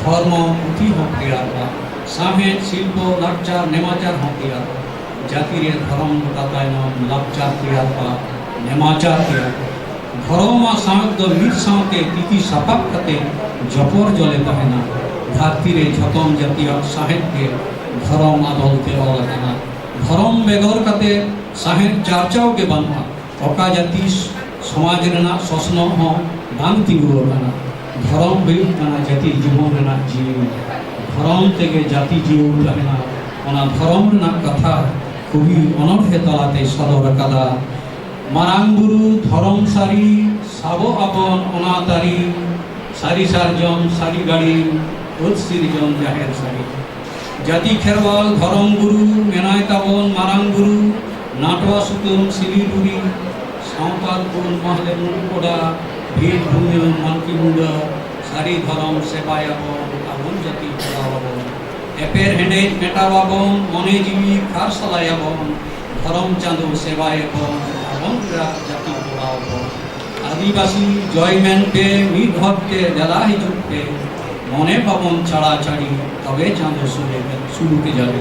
ᱫᱷᱚᱨᱢᱚ ᱯᱩᱛᱷᱤ ᱦᱚᱸ ᱛᱮᱭᱟᱨᱚᱜᱼᱟ᱾ ᱥᱟᱶᱦᱮᱫ, ᱥᱤᱞᱯᱚ, ᱞᱟᱠᱪᱟᱨ, ᱱᱮᱢᱟᱪᱟᱨ ᱦᱚᱸ ᱛᱮᱭᱟᱨᱚᱜᱼᱟ᱾ ᱡᱟᱹᱛᱤ ᱨᱮ ᱫᱷᱚᱨᱚᱢ ᱜᱚᱴᱟ ᱛᱟᱭᱱᱚᱢ ᱞᱟᱠᱪᱟᱨ ᱛᱮᱭᱟᱨᱚᱜᱼᱟ, ᱱᱮᱢᱟᱪᱟᱨ ᱛᱮᱭᱟᱨᱚᱜᱼᱟ᱾ ᱫᱷᱚᱨᱚᱢ ᱟᱨ ᱥᱟᱶᱦᱮᱫ ᱫᱚ ᱢᱤᱫ ᱥᱟᱶᱛᱮ ᱛᱤᱛᱤ ᱥᱟᱯᱟᱵ ᱠᱟᱛᱮ ᱡᱚᱯᱚᱨ ᱡᱚᱞᱮ ᱛᱟᱦᱮᱱᱟ᱾ ᱫᱷᱟᱹᱨᱛᱤ ᱨᱮ ᱡᱷᱚᱛᱚᱢ ᱡᱟᱹᱛᱤᱭᱟᱜ ᱥᱟᱶᱦᱮᱫ ᱜᱮ ᱫᱷᱚᱨᱚᱢ ᱟᱫᱚᱞ ᱛᱮ ᱚᱞ ᱟᱠᱟᱱᱟ᱾ ᱫᱷᱚᱨᱚᱢ ᱵᱮᱜᱚᱨ ᱠᱟᱛᱮ ᱥᱟᱶᱦᱮᱫ ᱪᱟᱨᱪᱟᱣ ᱜᱮ ᱵᱟᱹᱱᱩᱜᱼᱟ᱾ ᱚᱠᱟ ᱡᱟᱹᱛᱤ ᱥᱚᱢᱟᱡᱽ ᱨᱮᱱᱟᱜ ᱥᱚᱥᱱᱚᱜ ᱦᱚᱸ ᱵᱟᱝ ᱛᱤᱸᱜᱩ ᱟᱠᱟᱱᱟ᱾ ᱫᱷᱚᱨᱚᱢ ᱦᱩᱭᱩᱜ ᱠᱟᱱᱟ ᱡᱟᱹᱛᱤ ᱡᱤᱵᱚᱱ ᱨᱮᱱᱟᱜ ᱡᱤᱣᱤ᱾ ᱫᱷᱚᱨᱚᱢ ᱛᱮᱜᱮ ᱡᱟᱹᱛᱤ ᱡᱤᱭᱟᱹᱲ ᱛᱟᱦᱮᱱᱟ᱾ ᱚᱱᱟ ᱫᱷᱚᱨᱚᱢ ᱨᱮᱱᱟᱜ ᱠᱟᱛᱷᱟ ᱠᱚᱵᱤ ᱚᱱᱚᱬᱦᱮ ᱛᱟᱞᱟᱛᱮᱭ ᱥᱚᱫᱚᱨ ᱟᱠᱟᱫᱟ᱾ ᱢᱟᱨᱟᱝ ᱵᱩᱨᱩ ᱫᱷᱚᱨᱚᱢ ᱥᱟᱹᱨᱤ, ᱥᱟᱵᱚᱜ ᱟᱵᱚᱱ ᱚᱱᱟ ᱛᱟᱹᱨᱤ᱾ ᱥᱟᱹᱨᱤ ᱥᱟᱨᱡᱚᱢ ᱥᱟᱹᱨᱤ ᱜᱟᱹᱲᱤ, ᱵᱟᱹᱫᱽ ᱥᱤᱨᱡᱚᱱ ᱡᱟᱦᱮᱨ ᱥᱟᱹᱲᱤ᱾ ᱡᱟᱹᱛᱤ ᱠᱷᱮᱨᱣᱟᱞ ᱫᱷᱚᱨᱚᱢ ᱜᱩᱨᱩ, ᱢᱮᱱᱟᱭ ᱛᱟᱵᱚᱱ ᱢᱟᱨᱟᱝ ᱵᱩᱨᱩ, ᱱᱟᱴᱣᱟ ᱥᱩᱛᱟᱹᱢ ᱥᱤᱞᱤ ᱰᱩᱨᱤ, ᱥᱟᱶᱛᱟᱞ ᱠᱚ ᱢᱟᱦᱞᱮ ᱢᱩᱨᱩ ᱠᱚᱰᱟ, ᱵᱷᱤᱛ ᱵᱷᱩᱭᱟᱹᱝ ᱢᱟᱱᱠᱤ ᱢᱩᱸᱰᱟᱹ, ᱥᱟᱹᱨᱤ ᱫᱷᱚᱨᱚᱢ ᱥᱮᱵᱟᱭᱟᱵᱚᱱ, ᱟᱵᱚᱱ ᱡᱟᱹᱛᱤ ᱪᱟᱞᱟᱣᱟᱵᱚᱱ᱾ ᱮᱯᱮᱨ ᱦᱮᱸᱰᱮᱡ ᱢᱮᱴᱟᱣᱟᱵᱚᱱ, ᱢᱚᱱᱮ ᱡᱤᱣᱤ ᱠᱷᱟᱨᱥᱟᱞᱟᱭᱟᱵᱚᱱ, ᱫᱷᱚᱨᱚᱢ ᱪᱟᱸᱫᱚ ᱥᱮᱵᱟᱭᱟᱵᱚᱱ, ᱟᱵᱚᱱ ᱨᱟᱜ ᱡᱟᱹᱛᱤ ᱪᱟᱞᱟᱣᱟᱵᱚᱱ᱾ ᱟᱹᱫᱤᱵᱟᱹᱥᱤ ᱡᱚᱭ ᱢᱮᱱᱛᱮ ᱢᱤᱫ ᱦᱚᱲ ᱛᱮ ᱫᱮᱞᱟ ᱦᱤᱡᱩᱜ ᱯᱮ, ᱢᱚᱱᱮ ᱵᱟᱵᱚᱱ ᱪᱷᱟᱲᱟ ᱪᱷᱟᱲᱤ, ᱛᱚᱵᱮ ᱪᱟᱸᱫᱚ ᱥᱩᱞᱩᱠ ᱥᱩᱞᱩᱠᱮ ᱡᱟᱞᱮ᱾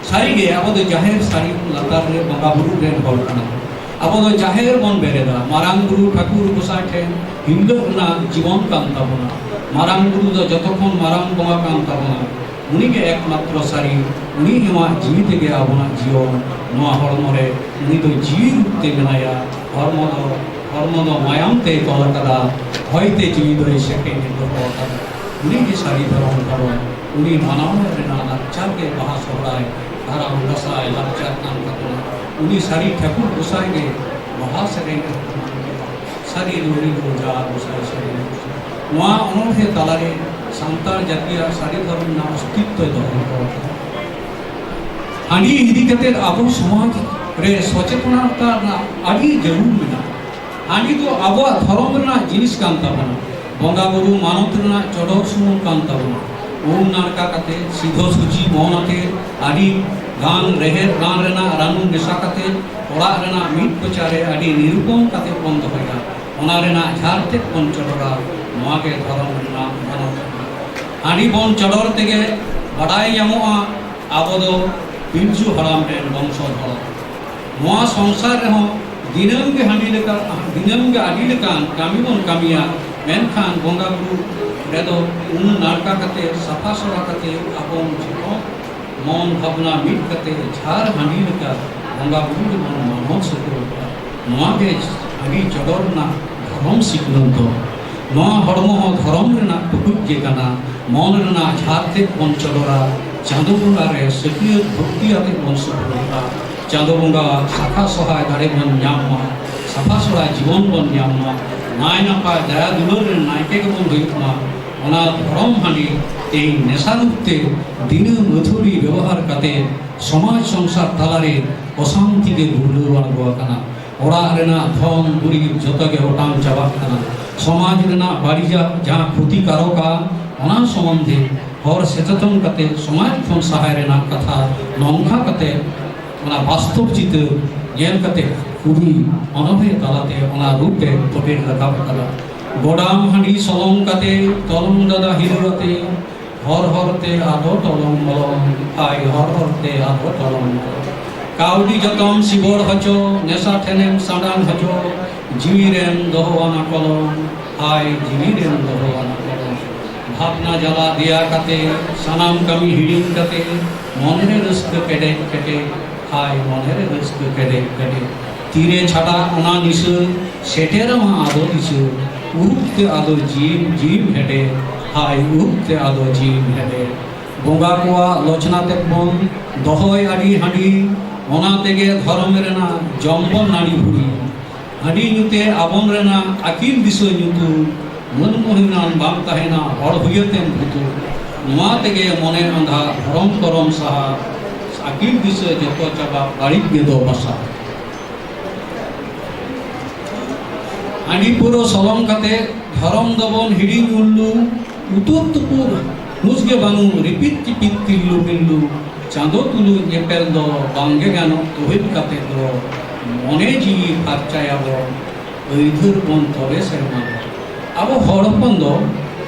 ᱥᱟᱹᱨᱤᱜᱮ ᱟᱵᱚ ᱫᱚ ᱡᱟᱦᱮᱨ ᱥᱟᱹᱲᱤᱢ ᱞᱟᱛᱟᱨ ᱨᱮ ᱵᱚᱸᱜᱟ ᱵᱩᱨᱩ ᱨᱮᱱ ᱦᱚᱲ ᱠᱟᱱᱟ ᱵᱚᱱ᱾ ᱟᱵᱚ ᱫᱚ ᱡᱟᱦᱮᱨ ᱵᱚᱱ ᱵᱮᱨᱮᱫᱟ, ᱢᱟᱨᱟᱝ ᱵᱩᱨᱩ ᱴᱷᱟᱹᱠᱩᱨ ᱜᱚᱸᱥᱟᱭ ᱴᱷᱮᱱ ᱦᱤᱞᱟᱹᱜ ᱨᱮᱱᱟᱜ ᱡᱤᱵᱚᱱ ᱠᱟᱱ ᱛᱟᱵᱚᱱᱟ᱾ ᱢᱟᱨᱟᱝ ᱵᱩᱨᱩ ᱫᱚ ᱡᱚᱛᱚ ᱠᱷᱚᱱ ᱢᱟᱨᱟᱝ ᱵᱚᱸᱜᱟ ᱠᱟᱱ ᱛᱟᱵᱚᱱᱟ᱾ ᱩᱱᱤ ᱜᱮ ᱮᱠᱢᱟᱛᱨᱚ ᱥᱟᱹᱨᱤ, ᱩᱱᱤ ᱮᱢᱟᱜ ᱡᱤᱣᱤ ᱛᱮᱜᱮ ᱟᱵᱚᱱᱟᱜ ᱡᱤᱭᱚᱱ᱾ ᱱᱚᱣᱟ ᱦᱚᱲᱢᱚ ᱨᱮ ᱩᱱᱤ ᱫᱚ ᱡᱤᱣᱤ ᱨᱩᱯ ᱛᱮ ᱢᱮᱱᱟᱭᱟ᱾ ᱦᱚᱲᱢᱚ ᱫᱚ, ᱦᱚᱲᱢᱚ ᱫᱚ ᱢᱟᱭᱟᱢ ᱛᱮᱭ ᱛᱚᱞ ᱟᱠᱟᱫᱟ, ᱦᱚᱭ ᱛᱮ ᱡᱤᱣᱤ ᱫᱚᱭ ᱥᱮᱯᱮᱧ ᱫᱚᱦᱚ ᱟᱠᱟᱫᱟ᱾ ᱩᱱᱤ ᱜᱮ ᱥᱟᱹᱨᱤ ᱫᱷᱚᱨᱚᱢ ᱛᱟᱵᱚᱱ, ᱩᱱᱤ ᱢᱟᱱᱟᱣ ᱨᱮᱱᱟᱜ ᱞᱟᱠᱪᱟᱨ ᱜᱮ ᱵᱟᱦᱟ ᱥᱚᱦᱨᱟᱭ, ᱠᱟᱨᱟᱢ ᱫᱟᱸᱥᱟᱭ ᱞᱟᱠᱪᱟᱨ ᱠᱟᱱ ᱛᱟᱵᱚᱱᱟ᱾ ᱩᱱᱤ ᱥᱟᱹᱨᱤ ᱴᱷᱟᱹᱠᱩᱨ ᱜᱚᱸᱥᱟᱭ ᱜᱮ ᱵᱟᱦᱟ ᱥᱮᱨᱮᱧ ᱨᱮᱦᱚᱸ ᱠᱚ ᱢᱟᱱ ᱜᱮᱭᱟ᱾ ᱥᱟᱹᱨᱤ ᱞᱩᱜᱽᱲᱤ ᱠᱚ ᱡᱟ ᱜᱚᱸᱥᱟᱭ ᱥᱟᱹᱨᱤ ᱞᱩᱜᱽᱲᱤ᱾ ᱱᱚᱣᱟ ᱚᱱᱚᱬᱦᱮ ᱛᱟᱞᱟᱨᱮ ᱥᱟᱱᱛᱟᱲ ᱡᱟᱹᱛᱤᱭᱟᱜ ᱥᱟᱹᱨᱤ ᱫᱷᱚᱨᱚᱢ ᱨᱮᱱᱟᱜ ᱚᱥᱛᱤᱛᱛᱚᱭ ᱫᱚᱦᱚ ᱦᱚᱴᱚ ᱟᱠᱟᱫᱟ᱾ ᱦᱟᱺᱰᱤ ᱤᱫᱤ ᱠᱟᱛᱮ ᱟᱵᱚ ᱥᱚᱢᱟᱡᱽ ᱨᱮ ᱥᱚᱪᱮᱛᱚᱱᱚᱛᱟ ᱨᱮᱱᱟᱜ ᱟᱹᱰᱤ ᱡᱟᱹᱨᱩᱲ ᱢᱮᱱᱟᱜᱼᱟ᱾ ᱦᱟᱺᱰᱤ ᱫᱚ ᱟᱵᱚᱣᱟᱜ ᱫᱷᱚᱨᱚᱢ ᱨᱮᱱᱟᱜ ᱡᱤᱱᱤᱥ ᱠᱟᱱ ᱛᱟᱵᱚᱱᱟ, ᱵᱚᱸᱜᱟ ᱵᱩᱨᱩ ᱢᱟᱱᱚᱛ ᱨᱮᱱᱟᱜ ᱪᱚᱰᱚᱨ ᱥᱩᱢᱩᱝ ᱠᱟᱱ ᱛᱟᱵᱚᱱᱟ᱾ ᱩᱢ ᱱᱟᱲᱠᱟ ᱠᱟᱛᱮ, ᱥᱤᱫᱷᱚ ᱥᱩᱪᱤ ᱢᱚᱱ ᱟᱛᱮ, ᱟᱹᱰᱤ ᱜᱟᱱ ᱨᱮᱦᱮᱫ ᱨᱟᱱ ᱨᱮᱱᱟᱜ ᱨᱟᱱᱩ ᱢᱮᱥᱟ ᱠᱟᱛᱮ, ᱚᱲᱟᱜ ᱨᱮᱱᱟᱜ ᱢᱤᱫ ᱠᱚᱪᱟ ᱨᱮ ᱟᱹᱰᱤ ᱱᱤᱨᱩᱯᱚᱢ ᱠᱟᱛᱮ ᱵᱚᱱ ᱫᱚᱦᱚᱭᱟ᱾ ᱚᱱᱟ ᱨᱮᱱᱟᱜ ᱡᱷᱟᱨ ᱛᱮᱫ ᱵᱚᱱ ᱪᱚᱰᱚᱨᱟ᱾ ᱱᱚᱣᱟ ᱜᱮ ᱫᱷᱚᱨᱚᱢ ᱨᱮᱱᱟᱜ ᱢᱟᱱᱚᱛ ᱠᱟᱱᱟ᱾ ᱦᱟᱺᱰᱤ ᱵᱚᱱ ᱪᱚᱰᱚᱨ ᱛᱮᱜᱮ ᱵᱟᱰᱟᱭ ᱧᱟᱢᱚᱜᱼᱟ, ᱟᱵᱚ ᱫᱚ ᱯᱤᱞᱪᱩ ᱦᱟᱲᱟᱢ ᱨᱮᱱ ᱵᱚᱝᱥᱚ ᱫᱷᱚᱨᱚᱢ᱾ ᱱᱚᱣᱟ ᱥᱚᱝᱥᱟᱨ ᱨᱮᱦᱚᱸ ᱫᱤᱱᱟᱹᱢ ᱜᱮ ᱦᱟᱺᱰᱤ ᱞᱮᱠᱟ, ᱫᱤᱱᱟᱹᱢ ᱜᱮ ᱟᱹᱰᱤ ᱞᱮᱠᱟᱱ ᱠᱟᱹᱢᱤ ᱵᱚᱱ ᱠᱟᱹᱢᱤᱭᱟ, ᱢᱮᱱᱠᱷᱟᱱ ᱵᱚᱸᱜᱟ ᱵᱩᱨᱩ ᱨᱮᱫᱚ ᱩᱢ ᱱᱟᱲᱠᱟ ᱠᱟᱛᱮ, ᱥᱟᱯᱷᱟ ᱥᱚᱲᱟ ᱠᱟᱛᱮ, ᱟᱵᱚ ᱡᱚᱛᱚ ᱢᱚᱱ ᱵᱷᱟᱵᱽᱱᱟ ᱢᱤᱫ ᱠᱟᱛᱮ ᱡᱷᱟᱨ ᱦᱟᱺᱰᱤ ᱞᱮᱠᱟ ᱵᱚᱸᱜᱟ ᱵᱩᱨᱩ ᱨᱮᱵᱚᱱ ᱢᱟᱱᱚᱛ ᱥᱟᱹᱛ ᱠᱚᱣᱟ᱾ ᱱᱚᱣᱟ ᱜᱮ ᱦᱟᱺᱰᱤ ᱪᱚᱰᱚᱨ ᱨᱮᱱᱟᱜ ᱫᱷᱚᱨᱚᱢ ᱥᱤᱠᱷᱱᱟᱹᱛ ᱫᱚ᱾ ᱱᱚᱣᱟ ᱦᱚᱲᱢᱚ ᱦᱚᱸ ᱫᱷᱚᱨᱚᱢ ᱨᱮᱱᱟᱜ ᱴᱩᱠᱩᱡ ᱜᱮ ᱠᱟᱱᱟ᱾ ᱢᱚᱱ ᱨᱮᱱᱟᱜ ᱡᱷᱟᱨ ᱛᱮᱫ ᱵᱚᱱ ᱪᱚᱰᱚᱨᱟ᱾ ᱪᱟᱸᱫᱚ ᱵᱚᱸᱜᱟ ᱨᱮ ᱥᱟᱹᱠᱭᱟᱹᱛ ᱵᱷᱚᱠᱛᱤ ᱟᱛᱮᱫ ᱵᱚᱱ ᱥᱩᱯᱩᱨᱚᱜᱼᱟ᱾ ᱪᱟᱸᱫᱚ ᱵᱚᱸᱜᱟ ᱥᱟᱠᱷᱟ ᱥᱚᱦᱟᱭ ᱫᱟᱲᱮ ᱵᱚᱱ ᱧᱟᱢ ᱢᱟ, ᱥᱟᱯᱷᱟ ᱥᱚᱲᱟ ᱡᱤᱵᱚᱱ ᱵᱚᱱ ᱧᱟᱢ ᱢᱟ, ᱱᱟᱭ ᱱᱟᱯᱟᱭ ᱫᱟᱭᱟ ᱫᱩᱞᱟᱹᱲ ᱨᱮᱱ ᱱᱟᱭᱠᱮ ᱜᱮᱵᱚᱱ ᱦᱩᱭᱩᱜ ᱢᱟ᱾ ᱚᱱᱟ ᱫᱷᱚᱨᱚᱢ ᱦᱟᱺᱰᱤ ᱛᱮᱦᱮᱧ ᱱᱮᱥᱟ ᱨᱩᱯ ᱛᱮ ᱫᱤᱱᱟᱹᱢ ᱟᱹᱛᱷᱟᱹᱲᱤ ᱵᱮᱵᱚᱦᱟᱨ ᱠᱟᱛᱮ ᱥᱚᱢᱟᱡᱽ ᱥᱚᱝᱥᱟᱨ ᱛᱟᱞᱟᱨᱮ ᱚᱥᱟᱱᱛᱤ ᱜᱮ ᱜᱩᱨᱞᱟᱹᱣ ᱟᱬᱜᱚ ᱟᱠᱟᱱᱟ᱾ ᱚᱲᱟᱜ ᱨᱮᱱᱟᱜ ᱫᱷᱚᱱ ᱫᱩᱨᱤᱵᱽ ᱡᱚᱛᱚ ᱜᱮ ᱚᱴᱟᱝ ᱪᱟᱵᱟᱜ ᱠᱟᱱᱟ᱾ ᱥᱚᱢᱟᱡᱽ ᱨᱮᱱᱟᱜ ᱵᱟᱹᱲᱤᱡᱟᱜ ᱡᱟᱦᱟᱸ ᱠᱷᱚᱛᱤ ᱠᱟᱨᱚᱠᱟ, ᱚᱱᱟ ᱥᱚᱢᱵᱚᱱᱫᱷᱮ ᱦᱚᱲ ᱥᱮᱪᱮᱛᱚᱱ ᱠᱟᱛᱮ ᱥᱚᱢᱟᱡᱽ ᱠᱷᱚᱱ ᱥᱟᱦᱟᱭ ᱨᱮᱱᱟᱜ ᱠᱟᱛᱷᱟ ᱱᱚᱝᱠᱟ ᱠᱟᱛᱮ ᱚᱱᱟ ᱵᱟᱥᱛᱚᱵ ᱪᱤᱛᱟᱹᱨ ᱧᱮᱞ ᱠᱟᱛᱮ ᱠᱩᱲᱤ ᱚᱱᱚᱬᱦᱮ ᱛᱟᱞᱟᱛᱮ ᱚᱱᱟ ᱨᱩᱯ ᱮ ᱯᱷᱚᱴᱮᱞ ᱨᱟᱠᱟᱵ ᱟᱠᱟᱫᱟ᱾ ᱜᱚᱰᱟᱢ ᱦᱟᱺᱰᱤ ᱥᱚᱞᱚᱝ ᱠᱟᱛᱮ ᱛᱚᱞᱚᱝ ᱫᱟᱫᱟ ᱦᱤᱞᱟᱹᱣ ᱟᱛᱮ ᱦᱚᱨ ᱦᱚᱨ ᱛᱮ ᱟᱫᱚ ᱛᱚᱞᱚᱝ ᱢᱚᱞᱚᱝ, ᱦᱟᱭ ᱦᱚᱨ ᱦᱚᱨ ᱛᱮ ᱟᱫᱚ ᱛᱚᱞᱚᱝ ᱢᱚᱞᱚᱝ᱾ ᱠᱟᱹᱣᱰᱤ ᱡᱚᱛᱚᱢ ᱥᱤᱵᱚᱲ ᱦᱚᱪᱚ, ᱱᱮᱥᱟ ᱴᱷᱮᱱᱮᱢ ᱥᱟᱸᱰᱟᱝ ᱦᱚᱪᱚ, ᱡᱤᱣᱤ ᱨᱮᱢ ᱫᱚᱦᱚᱣᱟᱱᱟ ᱠᱚᱞᱚᱝ, ᱦᱟᱭ ᱡᱤᱣᱤ ᱨᱮᱢ ᱫᱚᱦᱚᱣᱟᱱᱟ ᱠᱚᱞᱚᱝ᱾ ᱵᱷᱟᱵᱽᱱᱟ ᱡᱟᱞᱟ ᱫᱮᱭᱟ ᱠᱟᱛᱮ, ᱥᱟᱱᱟᱢ ᱠᱟᱹᱢᱤ ᱦᱤᱲᱤᱧ ᱠᱟᱛᱮ, ᱢᱚᱱᱮ ᱨᱮ ᱨᱟᱹᱥᱠᱟᱹ ᱠᱮᱴᱮᱡ ᱠᱮᱴᱮᱡ, ᱦᱟᱭ ᱢᱚᱱᱮ ᱨᱮ ᱨᱟᱹᱥᱠᱟᱹ ᱠᱮᱴᱮᱡ ᱠᱮᱴᱮᱡ᱾ ᱛᱤᱨᱮ ᱪᱷᱟᱰᱟ ᱚᱱᱟ ᱱᱤᱥᱟᱹ, ᱥᱮᱴᱮᱨᱟᱢᱟ ᱟᱫᱚ ᱫᱤᱥᱟᱹ, ᱩᱦᱩᱠ ᱛᱮ ᱟᱫᱚ ᱡᱤᱣᱤᱢ ᱡᱤᱣᱤᱢ ᱦᱮᱰᱮᱡ, ᱦᱟᱭ ᱩᱦᱩᱠ ᱛᱮ ᱟᱫᱚ ᱡᱤᱣᱤᱢ ᱦᱮᱰᱮᱡ᱾ ᱵᱚᱸᱜᱟ ᱠᱚᱣᱟᱜ ᱞᱚᱪᱱᱟ ᱛᱮᱫ ᱵᱚᱱ ᱫᱚᱦᱚᱭ ᱟᱹᱰᱤ ᱦᱟᱺᱰᱤ, ᱚᱱᱟ ᱛᱮᱜᱮ ᱫᱷᱚᱨᱚᱢ ᱨᱮᱱᱟᱜ ᱡᱚᱢ ᱵᱚᱱ ᱱᱟᱹᱲᱤ ᱵᱷᱩᱲᱤ᱾ ᱦᱟᱺᱰᱤ ᱧᱩᱛᱮ ᱟᱵᱚᱱ ᱨᱮᱱᱟᱜ ᱟᱹᱠᱤᱞ ᱫᱤᱥᱟᱹ ᱧᱩᱛᱩ, ᱢᱟᱹᱱ ᱢᱚᱦᱤᱢᱟᱱ ᱵᱟᱝ ᱛᱟᱦᱮᱱᱟ ᱦᱚᱲ ᱦᱩᱭᱟᱹᱛᱮᱢ ᱵᱷᱩᱛᱩ᱾ ᱱᱚᱣᱟ ᱛᱮᱜᱮ ᱢᱚᱱᱮ ᱟᱸᱫᱷᱟ ᱫᱷᱚᱨᱚᱢ ᱠᱚᱨᱚᱢ ᱥᱟᱦᱟ, ᱟᱹᱠᱤᱞ ᱫᱤᱥᱟᱹ ᱡᱚᱛᱚ ᱪᱟᱵᱟ ᱵᱟᱹᱲᱤᱡ ᱜᱮ ᱫᱚ ᱵᱟᱥᱟ᱾ ᱦᱟᱺᱰᱤ ᱯᱟᱹᱣᱨᱟᱹ ᱥᱚᱞᱚᱝ ᱠᱟᱛᱮ ᱫᱷᱚᱨᱚᱢ ᱫᱚᱵᱚᱱ ᱦᱤᱲᱤᱧ ᱩᱞᱞᱩ, ᱩᱛᱩᱫ ᱛᱩᱯᱩᱫ ᱦᱩᱸᱥ ᱜᱮ ᱵᱟᱹᱱᱩᱜ, ᱨᱤᱯᱤᱫ ᱪᱤᱯᱤᱫ ᱛᱤᱞᱞᱩ ᱵᱤᱞᱞᱩ, ᱪᱟᱸᱫᱚ ᱛᱩᱞᱩᱡ ᱧᱮᱯᱮᱞ ᱫᱚ ᱵᱟᱝᱜᱮ ᱜᱟᱱᱚᱜ, ᱛᱩᱦᱤᱫ ᱠᱟᱛᱮ ᱫᱚ ᱢᱚᱱᱮ ᱡᱤᱣᱤ ᱯᱷᱟᱨᱪᱟᱭᱟᱵᱚᱱ, ᱟᱹᱭᱫᱷᱟᱹᱨ ᱵᱚᱱ ᱛᱚᱵᱮ ᱥᱮᱨᱢᱟ ᱫᱚ᱾ ᱟᱵᱚ ᱦᱚᱲ ᱦᱚᱯᱚᱱ ᱫᱚ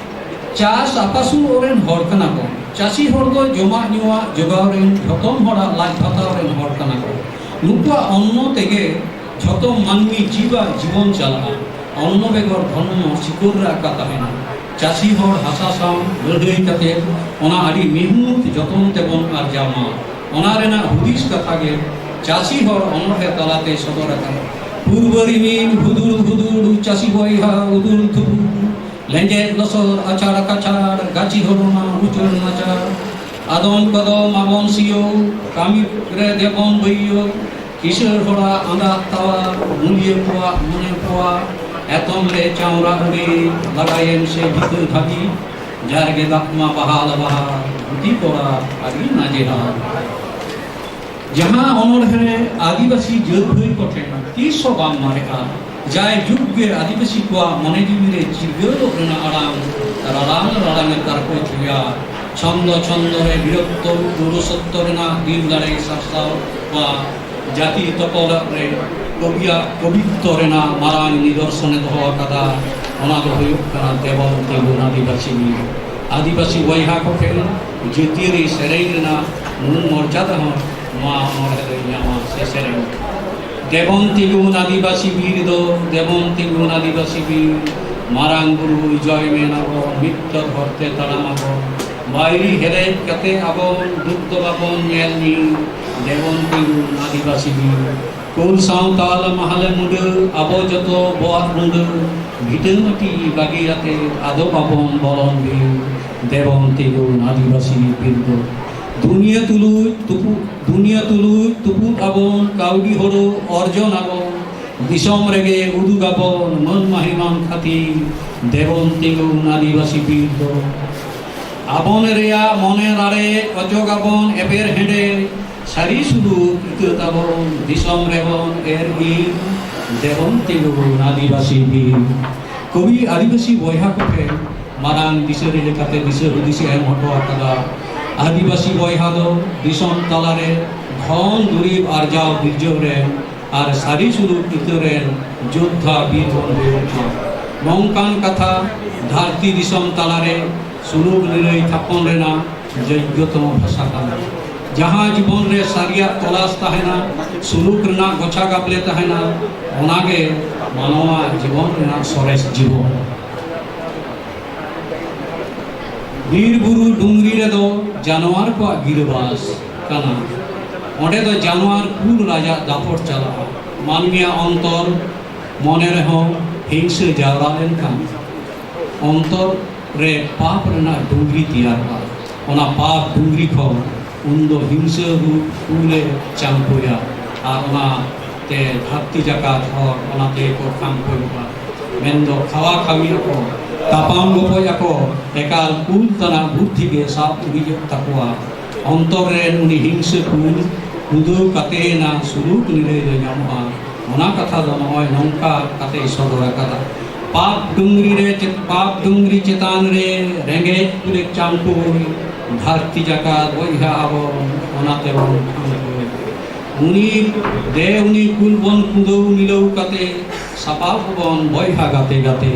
ᱪᱟᱥ ᱟᱯᱟᱥᱩᱞᱚᱜ ᱨᱮᱱ ᱦᱚᱲ ᱠᱟᱱᱟ ᱵᱚᱱ᱾ ᱪᱟᱹᱥᱤ ᱦᱚᱲ ᱫᱚ ᱡᱚᱢᱟᱜ ᱧᱩᱣᱟᱜ ᱡᱚᱜᱟᱣ ᱨᱮᱱ ᱡᱷᱚᱛᱚᱢ ᱦᱚᱲᱟᱜ ᱞᱟᱡ ᱵᱷᱟᱛᱟᱣ ᱨᱮᱱ ᱦᱚᱲ ᱠᱟᱱᱟ ᱠᱚ᱾ ᱱᱩᱠᱩᱣᱟᱜ ᱚᱱᱱᱚ ᱛᱮᱜᱮ ᱡᱷᱚᱛᱚ ᱢᱟᱹᱱᱢᱤ ᱡᱤᱣᱟᱜ ᱡᱤᱵᱚᱱ ᱪᱟᱞᱟᱜᱼᱟ᱾ ᱚᱱᱱᱚ ᱵᱮᱜᱚᱨ ᱫᱷᱚᱨᱢᱚ ᱥᱤᱠᱚᱲ ᱨᱮ ᱟᱠᱟ ᱛᱟᱦᱮᱱᱟ᱾ ᱪᱟᱹᱥᱤ ᱦᱚᱲ ᱦᱟᱥᱟ ᱥᱟᱶ ᱞᱟᱹᱲᱦᱟᱹᱭ ᱠᱟᱛᱮ ᱚᱱᱟ ᱟᱹᱰᱤ ᱢᱤᱦᱱᱩᱛ ᱡᱚᱛᱚᱱ ᱛᱮᱵᱚᱱ ᱟᱨᱡᱟᱣ ᱢᱟ, ᱚᱱᱟ ᱨᱮᱱᱟᱜ ᱦᱩᱫᱤᱥ ᱠᱟᱛᱷᱟ ᱜᱮ ᱪᱟᱹᱥᱤ ᱦᱚᱲ ᱚᱱᱚᱬᱦᱮ ᱛᱟᱞᱟᱛᱮ ᱥᱚᱫᱚᱨ ᱟᱠᱟᱱᱟ᱾ ᱯᱩᱨᱵᱟᱹ ᱨᱤᱢᱤᱞ ᱦᱩᱫᱩᱲ ᱦᱩᱫᱩᱲ, ᱪᱟᱹᱥᱤ ᱵᱚᱭᱦᱟ ᱩᱫᱩᱲ ᱫᱷᱩᱫᱩᱲ, ᱞᱮᱸᱡᱮᱫ ᱞᱚᱥᱚᱫ ᱟᱪᱟᱲ ᱠᱟᱪᱷᱟᱲ, ᱜᱟᱹᱪᱷᱤ ᱦᱚᱲᱢᱟ ᱩᱪᱟᱹᱲ ᱱᱟᱪᱟᱲ᱾ ᱟᱫᱚᱢ ᱠᱚᱫᱚ ᱢᱟᱵᱚᱱ ᱥᱤᱭᱳ, ᱠᱟᱹᱢᱤ ᱨᱮ ᱫᱮᱵᱚᱱ ᱵᱟᱹᱭᱭᱳ, ᱠᱤᱥᱟᱹᱬ ᱦᱚᱲᱟᱜ ᱟᱸᱫᱟᱜ ᱛᱟᱣᱟ, ᱢᱩᱞᱤᱭᱟᱹ ᱠᱚᱣᱟᱜ ᱢᱚᱱᱮ ᱠᱚᱣᱟ᱾ ᱮᱛᱚᱢ ᱨᱮ ᱪᱟᱣᱨᱟ ᱩᱰᱤ ᱞᱟᱜᱟᱭᱮᱱ ᱥᱮ ᱵᱷᱤᱛᱟᱹ ᱫᱷᱟᱹᱵᱤ, ᱡᱟᱨᱜᱮ ᱫᱟᱜ ᱢᱟ ᱵᱟᱦᱟ ᱞᱟᱵᱟᱦᱟ, ᱫᱷᱩᱛᱤ ᱠᱚᱲᱟ ᱟᱹᱰᱤ ᱱᱟᱡᱮᱦᱟ᱾ ᱡᱟᱦᱟᱸ ᱚᱱᱚᱬᱦᱮ ᱨᱮ ᱟᱹᱫᱤᱵᱟᱹᱥᱤ ᱡᱟᱹᱛ ᱵᱷᱟᱹᱭ ᱠᱚᱴᱷᱮᱱ ᱛᱤᱥ ᱦᱚᱸ ᱵᱟᱝ ᱢᱟᱨᱮᱜᱼᱟ, ᱡᱟᱭ ᱡᱩᱜᱽ ᱜᱮ ᱟᱹᱫᱤᱵᱟᱹᱥᱤ ᱠᱚᱣᱟᱜ ᱢᱚᱱᱮ ᱡᱤᱣᱤ ᱨᱮ ᱪᱤᱨᱜᱟᱹᱞᱚᱜ ᱨᱮᱱᱟᱜ ᱟᱲᱟᱝ ᱨᱟᱲᱟᱝ ᱨᱟᱲᱟᱝ ᱮ ᱛᱟᱨᱠᱚ ᱛᱷᱩᱭᱟ᱾ ᱪᱷᱚᱱᱫᱚ ᱪᱷᱚᱱᱫᱚ ᱨᱮ ᱵᱤᱨᱚᱠᱛᱚ ᱯᱩᱨᱩᱥᱚᱛᱛᱚ ᱨᱮᱱᱟᱜ ᱫᱤᱞ ᱫᱟᱲᱮᱭ ᱥᱟᱨᱥᱟᱣᱟ᱾ ᱡᱟᱹᱛᱤ ᱛᱚᱯᱚᱞᱚᱜ ᱨᱮ ᱠᱚᱵᱤᱭᱟᱜ ᱠᱚᱵᱤᱛᱛᱚ ᱨᱮᱱᱟᱜ ᱢᱟᱨᱟᱝ ᱱᱤᱫᱚᱨᱥᱚᱱᱮ ᱫᱚᱦᱚ ᱟᱠᱟᱫᱟ, ᱚᱱᱟ ᱫᱚ ᱦᱩᱭᱩᱜ ᱠᱟᱱᱟ ᱫᱮᱵᱚᱱ ᱛᱤᱸᱜᱩᱱ ᱟᱹᱫᱤᱵᱟᱹᱥᱤ ᱵᱤᱨ᱾ ᱟᱹᱫᱤᱵᱟᱹᱥᱤ ᱵᱚᱭᱦᱟ ᱠᱚ ᱴᱷᱮᱱ ᱡᱟᱹᱛᱤᱭᱟᱹᱨᱤ ᱥᱮᱨᱮᱧ ᱨᱮᱱᱟᱜ ᱢᱩᱞ ᱢᱚᱨᱡᱟᱫᱟ ᱦᱚᱸ ᱱᱚᱣᱟ ᱚᱱᱚᱬᱦᱮ ᱫᱚᱭ ᱧᱟᱢᱟ ᱥᱮ ᱥᱮᱨᱮᱧ᱾ ᱫᱮᱵᱚᱱ ᱛᱤᱸᱜᱩᱱ ᱟᱹᱫᱤᱵᱟᱹᱥᱤ ᱵᱤᱨ ᱫᱚ, ᱫᱮᱵᱚᱱ ᱛᱤᱸᱜᱩᱱ ᱟᱹᱫᱤᱵᱟᱹᱥᱤ ᱵᱤᱨ, ᱢᱟᱨᱟᱝ ᱵᱩᱨᱩ ᱡᱚᱭ ᱢᱮᱱ ᱟᱵᱚᱱ, ᱢᱤᱫ ᱛᱚᱨ ᱦᱚᱨᱛᱮ ᱛᱟᱲᱟᱢ ᱟᱵᱚᱱ, ᱵᱟᱭᱨᱤ ᱦᱮᱨᱮᱡ ᱠᱟᱛᱮ ᱟᱵᱚᱱ ᱫᱩᱠ ᱫᱚ ᱵᱟᱵᱚᱱ ᱧᱮᱞ ᱧᱤᱨ, ᱫᱮᱵᱚᱱ ᱛᱤᱸᱜᱩᱱ ᱟᱹᱫᱤᱵᱟᱹᱥᱤ ᱵᱤᱨ᱾ ᱠᱩᱞ ᱥᱟᱶᱛᱟᱞ ᱢᱟᱦᱟᱞᱮ ᱢᱩᱰᱟᱹ, ᱟᱵᱚ ᱡᱚᱛᱚ ᱵᱚᱣᱟᱜ ᱨᱩᱸᱰᱟᱹ, ᱵᱷᱤᱴᱟᱹ ᱢᱟᱹᱴᱤ ᱵᱟᱹᱜᱤ ᱟᱛᱮ ᱟᱫᱚ ᱵᱟᱵᱚᱱ ᱵᱚᱞᱚᱱ ᱵᱤᱨ, ᱫᱮᱵᱚᱱ ᱛᱤᱸᱜᱩᱱ ᱟᱹᱫᱤᱵᱟᱹᱥᱤ ᱵᱤᱨ ᱫᱚ᱾ ᱫᱩᱱᱤᱭᱟᱹ ᱛᱩᱞᱩᱡ ᱛᱩᱯᱩᱫ, ᱫᱩᱱᱤᱭᱟᱹ ᱛᱩᱞᱩᱡ ᱛᱩᱯᱩᱫ ᱟᱵᱚᱱ, ᱠᱟᱹᱣᱰᱤ ᱦᱳᱲᱳ ᱚᱨᱡᱚᱱ ᱟᱵᱚᱱ, ᱫᱤᱥᱚᱢ ᱨᱮᱜᱮ ᱩᱫᱩᱜ ᱟᱵᱚᱱ ᱢᱟᱹᱱ ᱢᱟᱹᱦᱤᱢᱟᱱ ᱠᱷᱟᱹᱛᱤᱨ, ᱫᱮᱵᱚᱱ ᱛᱤᱸᱜᱩᱱ ᱟᱹᱫᱤᱵᱟᱹᱥᱤ ᱵᱤᱨ ᱫᱚ᱾ ᱟᱵᱚᱱ ᱨᱮᱭᱟᱜ ᱢᱚᱱᱮ ᱨᱟᱲᱮᱡ ᱚᱪᱚᱜᱟᱵᱚᱱ ᱮᱯᱮᱨ ᱦᱮᱸᱰᱮᱡ, ᱥᱟᱹᱨᱤ ᱥᱩᱞᱩᱠ ᱤᱠᱟᱹ ᱛᱟᱵᱚᱱ ᱫᱤᱥᱚᱢ ᱨᱮᱵᱚᱱ ᱮᱨ ᱤᱨ, ᱫᱮᱵᱚᱱ ᱛᱤᱸᱜᱩᱱ ᱟᱹᱫᱤᱵᱟᱹᱥᱤ ᱵᱤᱨ᱾ ᱠᱚᱵᱤ ᱟᱹᱫᱤᱵᱟᱹᱥᱤ ᱵᱚᱭᱦᱟ ᱠᱚ ᱴᱷᱮᱱ ᱢᱟᱨᱟᱝ ᱫᱤᱥᱟᱹ ᱞᱮᱠᱟᱛᱮ ᱫᱤᱥᱟᱹ ᱦᱩᱫᱤᱥ ᱮ ᱮᱢ ᱦᱚᱴᱚ ᱟᱠᱟᱫᱟ᱾ ᱟᱹᱫᱤᱵᱟᱹᱥᱤ ᱵᱚᱭᱦᱟ ᱫᱚ ᱫᱤᱥᱚᱢ ᱛᱟᱞᱟᱨᱮ ᱫᱷᱚᱱ ᱫᱩᱨᱤᱵᱽ ᱟᱨᱡᱟᱣ ᱵᱤᱨᱡᱟᱹᱣ ᱨᱮᱱ ᱟᱨ ᱥᱟᱹᱨᱤ ᱥᱩᱞᱩᱠ ᱤᱠᱟᱹ ᱨᱮᱱ ᱡᱳᱫᱽᱫᱷᱟ ᱵᱤᱨ ᱵᱚᱱ ᱦᱩᱭᱩᱜ ᱢᱟ᱾ ᱱᱚᱝᱠᱟᱱ ᱠᱟᱛᱷᱟ ᱫᱷᱟᱹᱨᱛᱤ ᱫᱤᱥᱚᱢ ᱛᱟᱞᱟᱨᱮ ᱥᱩᱞᱩᱠ ᱱᱤᱨᱟᱹᱭ ᱛᱷᱟᱯᱚᱱ ᱨᱮᱱᱟᱜ ᱡᱳᱜᱽᱜᱚᱛᱚᱢ ᱵᱷᱟᱥᱟ ᱠᱟᱱᱟ᱾ ᱡᱟᱦᱟᱸ ᱡᱤᱵᱚᱱ ᱨᱮ ᱥᱟᱹᱨᱤᱭᱟᱜ ᱛᱚᱞᱟᱥ ᱛᱟᱦᱮᱱᱟ, ᱥᱩᱞᱩᱠ ᱨᱮᱱᱟᱜ ᱜᱚᱪᱷᱟ ᱜᱟᱵᱞᱮ ᱛᱟᱦᱮᱱᱟ, ᱚᱱᱟᱜᱮ ᱢᱟᱱᱣᱟ ᱡᱤᱵᱚᱱ ᱨᱮᱱᱟᱜ ᱥᱚᱨᱮᱥ ᱡᱤᱵᱚᱱ᱾ ᱵᱤᱨ ᱵᱩᱨᱩ ᱰᱩᱝᱨᱤ ᱨᱮᱫᱚ ᱡᱟᱱᱣᱟᱨ ᱠᱚᱣᱟᱜ ᱜᱤᱨᱟᱹᱵᱟᱥ ᱠᱟᱱᱟ᱾ ᱚᱸᱰᱮ ᱫᱚ ᱡᱟᱱᱣᱟᱨ ᱠᱩᱞ ᱨᱟᱡᱟᱜ ᱫᱟᱯᱚᱴ ᱪᱟᱞᱟᱜᱼᱟ᱾ ᱢᱟᱹᱱᱢᱤᱭᱟᱜ ᱚᱱᱛᱚᱨ ᱢᱚᱱᱮ ᱨᱮᱦᱚᱸ ᱦᱤᱝᱥᱟᱹ ᱡᱟᱣᱨᱟ ᱞᱮᱱᱠᱷᱟᱱ ᱚᱱᱛᱚᱨ ᱨᱮ ᱯᱟᱯ ᱨᱮᱱᱟᱜ ᱰᱩᱝᱨᱤ ᱛᱮᱭᱟᱨᱚᱜᱼᱟ᱾ ᱚᱱᱟ ᱯᱟᱯ ᱰᱩᱝᱨᱤ ᱠᱷᱚᱱ ᱩᱱᱫᱚ ᱦᱤᱝᱥᱟᱹ ᱨᱩᱯ ᱠᱩᱞᱮ ᱪᱟᱢᱯᱩᱭᱟ ᱟᱨ ᱚᱱᱟᱛᱮ ᱫᱷᱟᱹᱨᱛᱤ ᱡᱟᱠᱟᱛ ᱦᱚᱲ ᱚᱱᱟ ᱛᱮᱜᱮ ᱠᱚ ᱠᱟᱢᱯᱩᱭᱚᱜᱼᱟ᱾ ᱢᱮᱱᱫᱚ ᱠᱷᱟᱣᱟ ᱠᱷᱟᱣᱤ ᱟᱠᱚ, ᱛᱟᱯᱟᱢ ᱜᱚᱯᱚᱡ ᱟᱠᱚ, ᱮᱠᱟᱞ ᱠᱩᱞ ᱛᱟᱱᱟᱜ ᱵᱩᱫᱽᱫᱷᱤ ᱜᱮ ᱥᱟᱵ ᱩᱨᱤᱡᱚᱜ ᱛᱟᱠᱚᱣᱟ᱾ ᱚᱱᱛᱚᱨ ᱨᱮᱱ ᱩᱱᱤ ᱦᱤᱝᱥᱟᱹ ᱠᱩᱞ ᱠᱩᱫᱟᱹᱣ ᱠᱟᱛᱮ ᱮᱱᱟ ᱥᱩᱞᱩᱠ ᱱᱤᱨᱟᱹᱭ ᱫᱚ ᱧᱟᱢᱚᱜᱼᱟ᱾ ᱚᱱᱟ ᱠᱟᱛᱷᱟ ᱫᱚ ᱱᱚᱜᱼᱚᱭ ᱱᱚᱝᱠᱟ ᱠᱟᱛᱮᱭ ᱥᱚᱫᱚᱨ ᱟᱠᱟᱫᱟ᱾ ᱯᱟᱯ ᱰᱩᱝᱨᱤ ᱨᱮ ᱪᱮ-, ᱯᱟᱯ ᱰᱩᱝᱨᱤ ᱪᱮᱛᱟᱱ ᱨᱮ ᱨᱮᱸᱜᱮᱡ ᱠᱩᱞᱮ ᱪᱟᱢᱯᱩᱭ, ᱫᱷᱟᱹᱨᱛᱤ ᱡᱟᱠᱟᱛ ᱵᱚᱭᱦᱟ ᱟᱵᱚ ᱚᱱᱟ ᱛᱮᱵᱚᱱ ᱴᱷᱟᱹᱣᱠᱟᱹᱭ᱾ ᱩᱱᱤ ᱫᱮ ᱩᱱᱤ ᱠᱩᱞ ᱵᱚᱱ ᱠᱩᱸᱫᱟᱹᱣ ᱢᱤᱞᱟᱹᱣ ᱠᱟᱛᱮ ᱥᱟᱯᱟᱵ ᱵᱚᱱ ᱵᱚᱭᱦᱟ ᱜᱟᱛᱮ ᱜᱟᱛᱮ᱾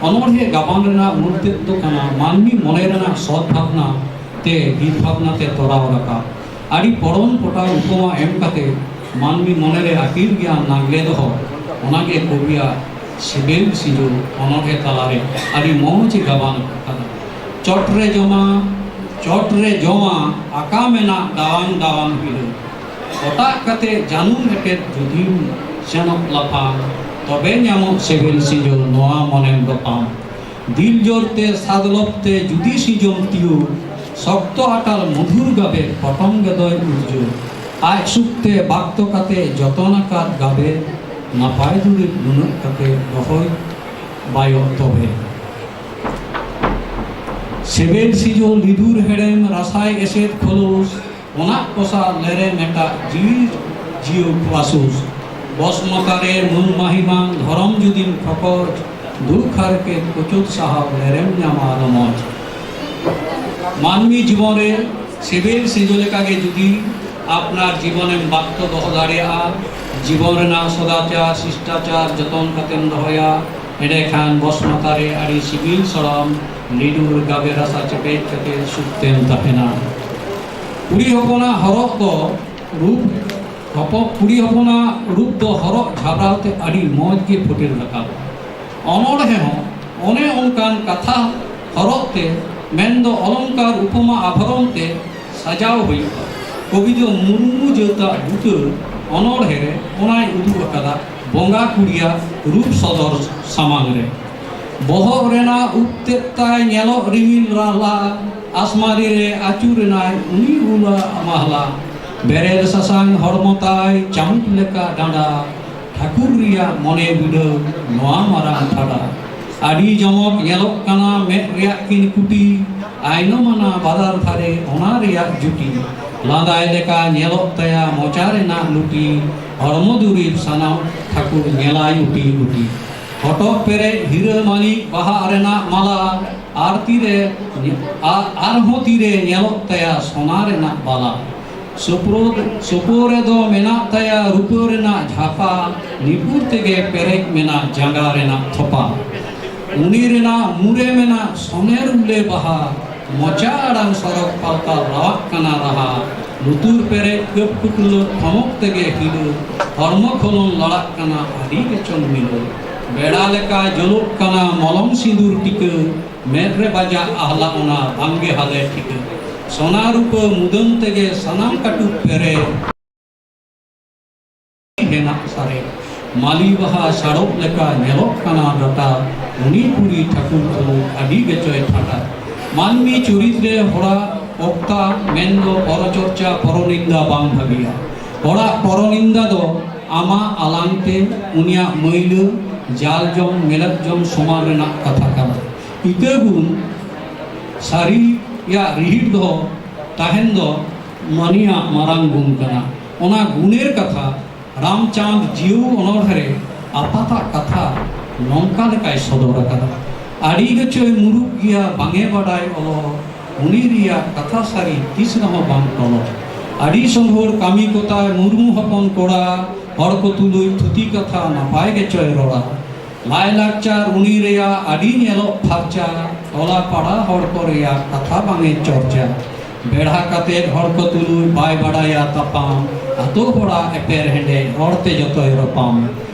ᱚᱱᱚᱬᱦᱮ ᱜᱟᱵᱟᱱ ᱨᱮᱱᱟᱜ ᱢᱩᱲ ᱛᱮᱫ ᱫᱚ ᱠᱟᱱᱟ ᱢᱟᱹᱱᱢᱤ ᱢᱚᱱᱮ ᱨᱮᱱᱟᱜ ᱥᱚᱛ ᱵᱷᱟᱵᱽᱱᱟ ᱛᱮ ᱵᱤᱨ ᱵᱷᱟᱵᱽᱱᱟ ᱛᱮ ᱛᱚᱨᱟᱣ ᱨᱟᱠᱟᱵ᱾ ᱟᱹᱰᱤ ᱯᱚᱲᱚᱱ ᱯᱚᱴᱟᱣ ᱩᱯᱚᱢᱟ ᱮᱢ ᱠᱟᱛᱮ ᱢᱟᱹᱱᱢᱤ ᱢᱚᱱᱮ ᱨᱮ ᱟᱹᱠᱤᱞ ᱜᱮᱭᱟᱱ ᱱᱟᱜᱽᱞᱮ ᱫᱚᱦᱚ, ᱚᱱᱟᱜᱮ ᱠᱚᱵᱤᱭᱟᱜ ᱥᱤᱵᱤᱞ ᱥᱤᱸᱡᱚ ᱚᱱᱚᱬᱦᱮ ᱛᱟᱞᱟᱨᱮ ᱟᱹᱰᱤ ᱢᱚᱡᱽ ᱮ ᱜᱟᱵᱟᱱ ᱟᱠᱟᱫᱟ᱾ ᱪᱚᱴ ᱨᱮ ᱡᱚᱢᱟ, ᱪᱚᱴ ᱨᱮ ᱡᱚᱢᱟ, ᱟᱠᱟ ᱢᱮᱱᱟᱜ ᱫᱟᱣᱟᱝ ᱫᱟᱣᱟᱝ ᱦᱤᱞᱟᱹ᱾ ᱚᱴᱟᱜ ᱠᱟᱛᱮ ᱡᱟᱹᱱᱩᱢ ᱮᱴᱮᱫ ᱡᱩᱫᱤᱢ ᱥᱮᱱᱚᱜ ᱞᱟᱯᱷᱟᱝ, ᱛᱚᱵᱮ ᱧᱟᱢᱚᱜ ᱥᱤᱵᱤᱞ ᱥᱤᱸᱡᱚ ᱱᱚᱣᱟ ᱢᱚᱱᱮᱢ ᱫᱚᱯᱟᱢ᱾ ᱫᱤᱞ ᱡᱳᱨ ᱛᱮ ᱥᱟᱫᱽ ᱞᱚᱵᱽ ᱛᱮ ᱡᱩᱫᱤ ᱥᱤᱸᱡᱚᱢ ᱛᱤᱭᱩ, ᱥᱚᱠᱛᱚ ᱟᱴᱟᱞ ᱢᱚᱫᱷᱩᱨ ᱜᱟᱵᱮ ᱯᱚᱴᱚᱢ ᱜᱮᱫᱚᱭ ᱩᱨᱡᱟᱹ᱾ ᱟᱡ ᱥᱩᱠ ᱛᱮ ᱵᱟᱠᱛᱚ ᱠᱟᱛᱮ ᱡᱚᱛᱚᱱ ᱟᱠᱟᱫ ᱜᱟᱵᱮ, ᱱᱟᱯᱟᱭ ᱫᱩᱨᱤᱵ ᱱᱩᱱᱟᱹᱜ ᱠᱟᱛᱮ ᱫᱚᱦᱚᱭ ᱵᱟᱭᱚᱜ ᱛᱚᱵᱮ᱾ ᱥᱤᱵᱤᱞ ᱥᱤᱸᱡᱚ ᱞᱤᱫᱩᱨ ᱦᱮᱲᱮᱢ ᱨᱟᱥᱟᱭ ᱮᱥᱮᱫ ᱠᱷᱚᱞᱚᱥ, ᱚᱱᱟ ᱠᱚᱥᱟ ᱞᱮᱨᱮᱢ ᱮᱴᱟᱜ ᱡᱤᱣᱤ ᱡᱤᱭᱚ ᱯᱷᱟᱥᱩᱥ᱾ ᱵᱚᱥᱢᱚᱛᱟ ᱨᱮ ᱢᱟᱹᱱ ᱢᱟᱹᱦᱤᱢᱟᱱ ᱫᱷᱚᱨᱚᱢ ᱡᱩᱫᱤᱢ ᱠᱷᱚᱠᱚᱡ, ᱫᱩᱠ ᱦᱟᱨᱠᱮᱛ ᱠᱚᱪᱩᱫ ᱥᱟᱦᱟᱣ ᱞᱮᱨᱮᱢ ᱧᱟᱢᱟ ᱨᱚᱢᱚᱡᱽ᱾ ᱢᱟᱹᱱᱢᱤ ᱡᱤᱵᱚᱱ ᱨᱮ ᱥᱤᱵᱤᱞ ᱥᱤᱸᱡᱚ ᱞᱮᱠᱟᱜᱮ ᱡᱩᱫᱤ ᱟᱯᱱᱟᱨ ᱡᱤᱵᱚᱱᱮᱢ ᱵᱟᱠᱛᱚ ᱫᱚᱦᱚ ᱫᱟᱲᱮᱭᱟᱜᱼᱟ, ᱡᱤᱵᱚᱱ ᱨᱮᱱᱟᱜ ᱥᱚᱫᱟᱪᱟᱨ ᱥᱤᱥᱴᱟᱪᱟᱨ ᱡᱚᱛᱚᱱ ᱠᱟᱛᱮᱢ ᱫᱚᱦᱚᱭᱟ, ᱮᱸᱰᱮᱠᱷᱟᱱ ᱵᱚᱥᱢᱚᱛᱟ ᱨᱮ ᱟᱹᱰᱤ ᱥᱤᱵᱤᱞ ᱥᱚᱲᱚᱢ ᱞᱤᱰᱩᱨ ᱜᱟᱵᱮ ᱨᱟᱥᱟ ᱪᱮᱯᱮᱡ ᱠᱟᱛᱮ ᱥᱩᱠ ᱛᱮᱢ ᱛᱟᱦᱮᱱᱟ᱾ ᱠᱩᱲᱤ ᱦᱚᱯᱚᱱᱟᱜ ᱦᱚᱨᱚᱜ ᱫᱚ ᱨᱩᱯ ᱦᱚᱯᱚᱱ, ᱠᱩᱲᱤ ᱦᱚᱯᱚᱱᱟᱜ ᱨᱩᱯ ᱫᱚ ᱦᱚᱨᱚᱜ ᱡᱷᱟᱵᱽᱨᱟᱣ ᱛᱮ ᱟᱹᱰᱤ ᱢᱚᱡᱽ ᱜᱮ ᱯᱷᱩᱴᱮᱞ ᱨᱟᱠᱟᱵᱟ᱾ ᱚᱱᱚᱬᱦᱮ ᱦᱚᱸ ᱚᱱᱮ ᱚᱱᱠᱟᱱ ᱠᱟᱛᱷᱟ ᱦᱚᱨᱚᱜ ᱛᱮ, ᱢᱮᱱᱫᱚ ᱚᱞᱚᱝᱠᱟᱨ ᱩᱯᱚᱢᱟ ᱟᱵᱷᱚᱨᱚᱱ ᱛᱮ ᱥᱟᱡᱟᱣ ᱦᱩᱭᱩᱜᱼᱟ᱾ ᱠᱚᱵᱤ ᱫᱚ ᱢᱩᱨᱢᱩ ᱡᱟᱹᱛᱟᱜ ᱵᱩᱴᱟᱹ ᱚᱱᱚᱬᱦᱮ ᱨᱮ ᱚᱱᱟᱭ ᱩᱫᱩᱜ ᱟᱠᱟᱫᱟ ᱵᱚᱸᱜᱟ ᱠᱩᱲᱤᱭᱟᱜ ᱨᱩᱯ ᱥᱚᱫᱚᱨ ᱥᱟᱢᱟᱝ ᱨᱮ᱾ ᱵᱚᱦᱚᱜ ᱨᱮᱱᱟᱜ ᱩᱵ ᱛᱮᱫ ᱛᱟᱭ ᱧᱮᱞᱚᱜ ᱨᱤᱢᱤᱞ ᱨᱟᱦᱞᱟ, ᱟᱥᱢᱟᱨᱤ ᱨᱮ ᱟᱹᱪᱩᱨ ᱮᱱᱟᱭ ᱩᱱᱤ ᱩᱞᱟ ᱢᱟᱦᱞᱟ᱾ ᱵᱮᱨᱮᱞ ᱥᱟᱥᱟᱝ ᱦᱚᱲᱢᱚ ᱛᱟᱭ ᱪᱟᱢᱩᱠ ᱞᱮᱠᱟ ᱰᱟᱸᱰᱟ, ᱴᱷᱟᱹᱠᱩᱨ ᱨᱮᱭᱟᱜ ᱢᱚᱱᱮ ᱵᱤᱰᱟᱹᱣ ᱱᱚᱣᱟ ᱢᱟᱨᱟᱝ ᱛᱷᱟᱰᱟ᱾ ᱟᱹᱰᱤ ᱡᱚᱢᱚᱠ ᱧᱮᱞᱚᱜ ᱠᱟᱱᱟ ᱢᱮᱫ ᱨᱮᱭᱟᱜ ᱠᱤᱱ ᱠᱩᱴᱤ, ᱟᱭᱱᱚᱢᱟᱱᱟ ᱵᱟᱫᱟᱨ ᱫᱷᱟᱨᱮ ᱚᱱᱟ ᱨᱮᱭᱟᱜ ᱡᱩᱴᱤ᱾ ᱞᱟᱸᱫᱟᱭ ᱞᱮᱠᱟ ᱧᱮᱞᱚᱜ ᱛᱟᱭᱟ ᱢᱚᱪᱟ ᱨᱮᱱᱟᱜ ᱞᱩᱴᱤ, ᱦᱚᱲᱢᱚ ᱫᱩᱨᱤᱵᱽ ᱥᱟᱱᱟᱢ ᱴᱷᱟᱹᱠᱩᱨ ᱧᱮᱞᱟᱭ ᱩᱴᱤ ᱩᱴᱤ᱾ ᱦᱚᱴᱚᱜ ᱯᱮᱨᱮᱡ ᱦᱤᱨᱟᱹ ᱢᱟᱹᱱᱤᱠ ᱵᱟᱦᱟ ᱨᱮᱱᱟᱜ ᱢᱟᱞᱟ, ᱟᱨ ᱛᱤᱨᱮ, ᱟᱨ, ᱟᱨᱦᱚᱸ ᱛᱤᱨᱮ ᱧᱮᱞᱚᱜ ᱛᱟᱭᱟ ᱥᱚᱱᱟ ᱨᱮᱱᱟᱜ ᱵᱟᱞᱟ᱾ ᱥᱩᱯᱨᱚ-, ᱥᱩᱯᱚ ᱨᱮᱫᱚ ᱢᱮᱱᱟᱜ ᱛᱟᱭᱟ ᱨᱩᱯᱟᱹ ᱨᱮᱱᱟᱜ ᱡᱷᱟᱯᱟ, ᱱᱤᱯᱩᱨ ᱛᱮᱜᱮ ᱯᱮᱨᱮᱡ ᱢᱮᱱᱟᱜ ᱡᱟᱸᱜᱟ ᱨᱮᱱᱟᱜ ᱛᱷᱚᱯᱟ᱾ ᱩᱱᱤ ᱨᱮᱱᱟᱜ ᱢᱩᱨᱮ ᱢᱮᱱᱟᱜ ᱥᱚᱱᱮᱨ ᱩᱞᱮ ᱵᱟᱦᱟ, ᱢᱚᱪᱟ ᱟᱲᱟᱝ ᱥᱚᱨᱚᱜ ᱯᱟᱞᱛᱟ ᱨᱟᱣᱟᱜ ᱠᱟᱱᱟ ᱨᱟᱦᱟ᱾ ᱞᱩᱛᱩᱨ ᱯᱮᱨᱮᱡ ᱠᱟᱹᱯ ᱠᱩᱴᱞᱟᱹ ᱛᱷᱚᱢᱚᱠ ᱛᱮᱜᱮ ᱦᱤᱞᱟᱹ, ᱦᱚᱲᱢᱚ ᱠᱷᱚᱞᱚᱱ ᱞᱟᱲᱟᱜ ᱠᱟᱱᱟ ᱟᱹᱰᱤ ᱜᱮᱪᱚᱝ ᱢᱤᱞᱟᱹ᱾ ᱵᱮᱲᱟ ᱞᱮᱠᱟ ᱡᱚᱞᱚᱜ ᱠᱟᱱᱟ ᱢᱚᱞᱚᱝ ᱥᱤᱸᱫᱩᱨ ᱴᱤᱠᱟᱹ, ᱢᱮᱫ ᱨᱮ ᱵᱟᱡᱟᱜ ᱟᱦᱞᱟ ᱚᱱᱟ ᱵᱟᱝᱜᱮ ᱦᱟᱞᱮ ᱴᱷᱤᱠᱟᱹ᱾ ᱥᱚᱱᱟ ᱨᱩᱯᱟᱹ ᱢᱩᱫᱟᱹᱢ ᱛᱮᱜᱮ ᱥᱟᱱᱟᱢ ᱠᱟᱹᱴᱩᱵ ᱯᱮᱨᱮᱡ ᱦᱮᱱᱟᱜ ᱥᱟᱨᱮᱡ᱾ ᱢᱟᱹᱞᱤ ᱵᱟᱦᱟ ᱥᱟᱲᱚᱯ ᱞᱮᱠᱟ ᱧᱮᱞᱚᱜ ᱠᱟᱱᱟ ᱰᱟᱴᱟ, ᱩᱱᱤ ᱠᱩᱲᱤ ᱴᱷᱟᱹᱠᱩᱨ ᱫᱚ ᱟᱹᱰᱤ ᱜᱮᱪᱚᱭ ᱴᱷᱟᱴᱟ᱾ ᱢᱟᱹᱱᱢᱤ ᱪᱩᱨᱤᱛ ᱨᱮ ᱦᱚᱲᱟᱜ ᱚᱠᱛᱟ ᱢᱮᱱᱫᱚ ᱯᱚᱨᱚᱪᱚᱨᱪᱟ ᱯᱚᱨᱚᱱᱤᱱᱫᱟ ᱵᱟᱝ ᱵᱷᱟᱹᱜᱤᱭᱟ᱾ ᱦᱚᱲᱟᱜ ᱯᱚᱨᱚᱱᱤᱱᱫᱟ ᱫᱚ ᱟᱢᱟᱜ ᱟᱞᱟᱝ ᱛᱮ ᱩᱱᱤᱭᱟᱜ ᱢᱟᱹᱭᱞᱟᱹ ᱡᱟᱞ ᱡᱚᱢ ᱢᱮᱞᱮᱫ ᱡᱚᱢ ᱥᱚᱢᱟᱱ ᱨᱮᱱᱟᱜ ᱠᱟᱛᱷᱟ ᱠᱟᱱᱟ᱾ ᱤᱛᱟᱹ ᱜᱩᱱ ᱥᱟᱹᱨᱤᱭᱟᱜ ᱨᱤᱦᱤᱴ ᱫᱚ ᱛᱟᱦᱮᱱ ᱫᱚ ᱢᱟᱹᱱᱤᱭᱟᱜ ᱢᱟᱨᱟᱝ ᱜᱩᱱ ᱠᱟᱱᱟ᱾ ᱚᱱᱟ ᱜᱩᱱᱮᱨ ᱠᱟᱛᱷᱟ ᱨᱟᱢᱪᱟᱸᱫᱽ ᱡᱤᱭᱟᱹᱣ ᱚᱱᱚᱬᱦᱮ ᱨᱮ ᱟᱯᱟᱛᱟᱜ ᱠᱟᱛᱷᱟ ᱱᱚᱝᱠᱟ ᱞᱮᱠᱟᱭ ᱥᱚᱫᱚᱨ ᱟᱠᱟᱫᱟ᱾ ᱟᱹᱰᱤ ᱜᱟᱪᱷᱚᱭ ᱢᱩᱨᱩᱠ ᱜᱮᱭᱟ, ᱵᱟᱝᱮ ᱵᱟᱰᱟᱭ ᱚᱞᱚᱜ, ᱩᱱᱤ ᱨᱮᱭᱟᱜ ᱠᱟᱛᱷᱟ ᱥᱟᱹᱨᱤ ᱛᱤᱥ ᱨᱮᱦᱚᱸ ᱵᱟᱝ ᱴᱚᱞᱚᱜ᱾ ᱟᱹᱰᱤ ᱥᱚᱸᱜᱷᱚᱲ ᱠᱟᱹᱢᱤ ᱠᱚᱛᱟᱭ ᱢᱩᱨᱢᱩ ᱦᱚᱯᱚᱱ ᱠᱚᱲᱟ, ᱦᱚᱲ ᱠᱚ ᱛᱩᱞᱩᱡ ᱛᱷᱩᱛᱤ ᱠᱟᱛᱷᱟ ᱱᱟᱯᱟᱭ ᱜᱮᱪᱚᱭ ᱨᱚᱲᱟ᱾ ᱞᱟᱭᱼᱞᱟᱠᱪᱟᱨ ᱩᱱᱤ ᱨᱮᱭᱟᱜ ᱟᱹᱰᱤ ᱧᱮᱞᱚᱜ ᱯᱷᱟᱨᱪᱟ, ᱴᱚᱞᱟ ᱯᱟᱲᱟ ᱦᱚᱲ ᱠᱚ ᱨᱮᱭᱟᱜ ᱠᱟᱛᱷᱟ ᱵᱟᱝᱮ ᱪᱚᱨᱪᱟ᱾ ᱵᱮᱲᱦᱟ ᱠᱟᱛᱮᱫ ᱦᱚᱲ ᱠᱚ ᱛᱩᱞᱩᱡ ᱵᱟᱭ ᱵᱟᱰᱟᱭᱟ ᱛᱟᱯᱟᱢ, ᱟᱛᱳ ᱦᱚᱲᱟᱜ ᱮᱯᱮᱨ ᱦᱮᱸᱰᱮᱡ ᱨᱚᱲ ᱛᱮ ᱡᱚᱛᱚᱭ ᱨᱚᱯᱟᱢ᱾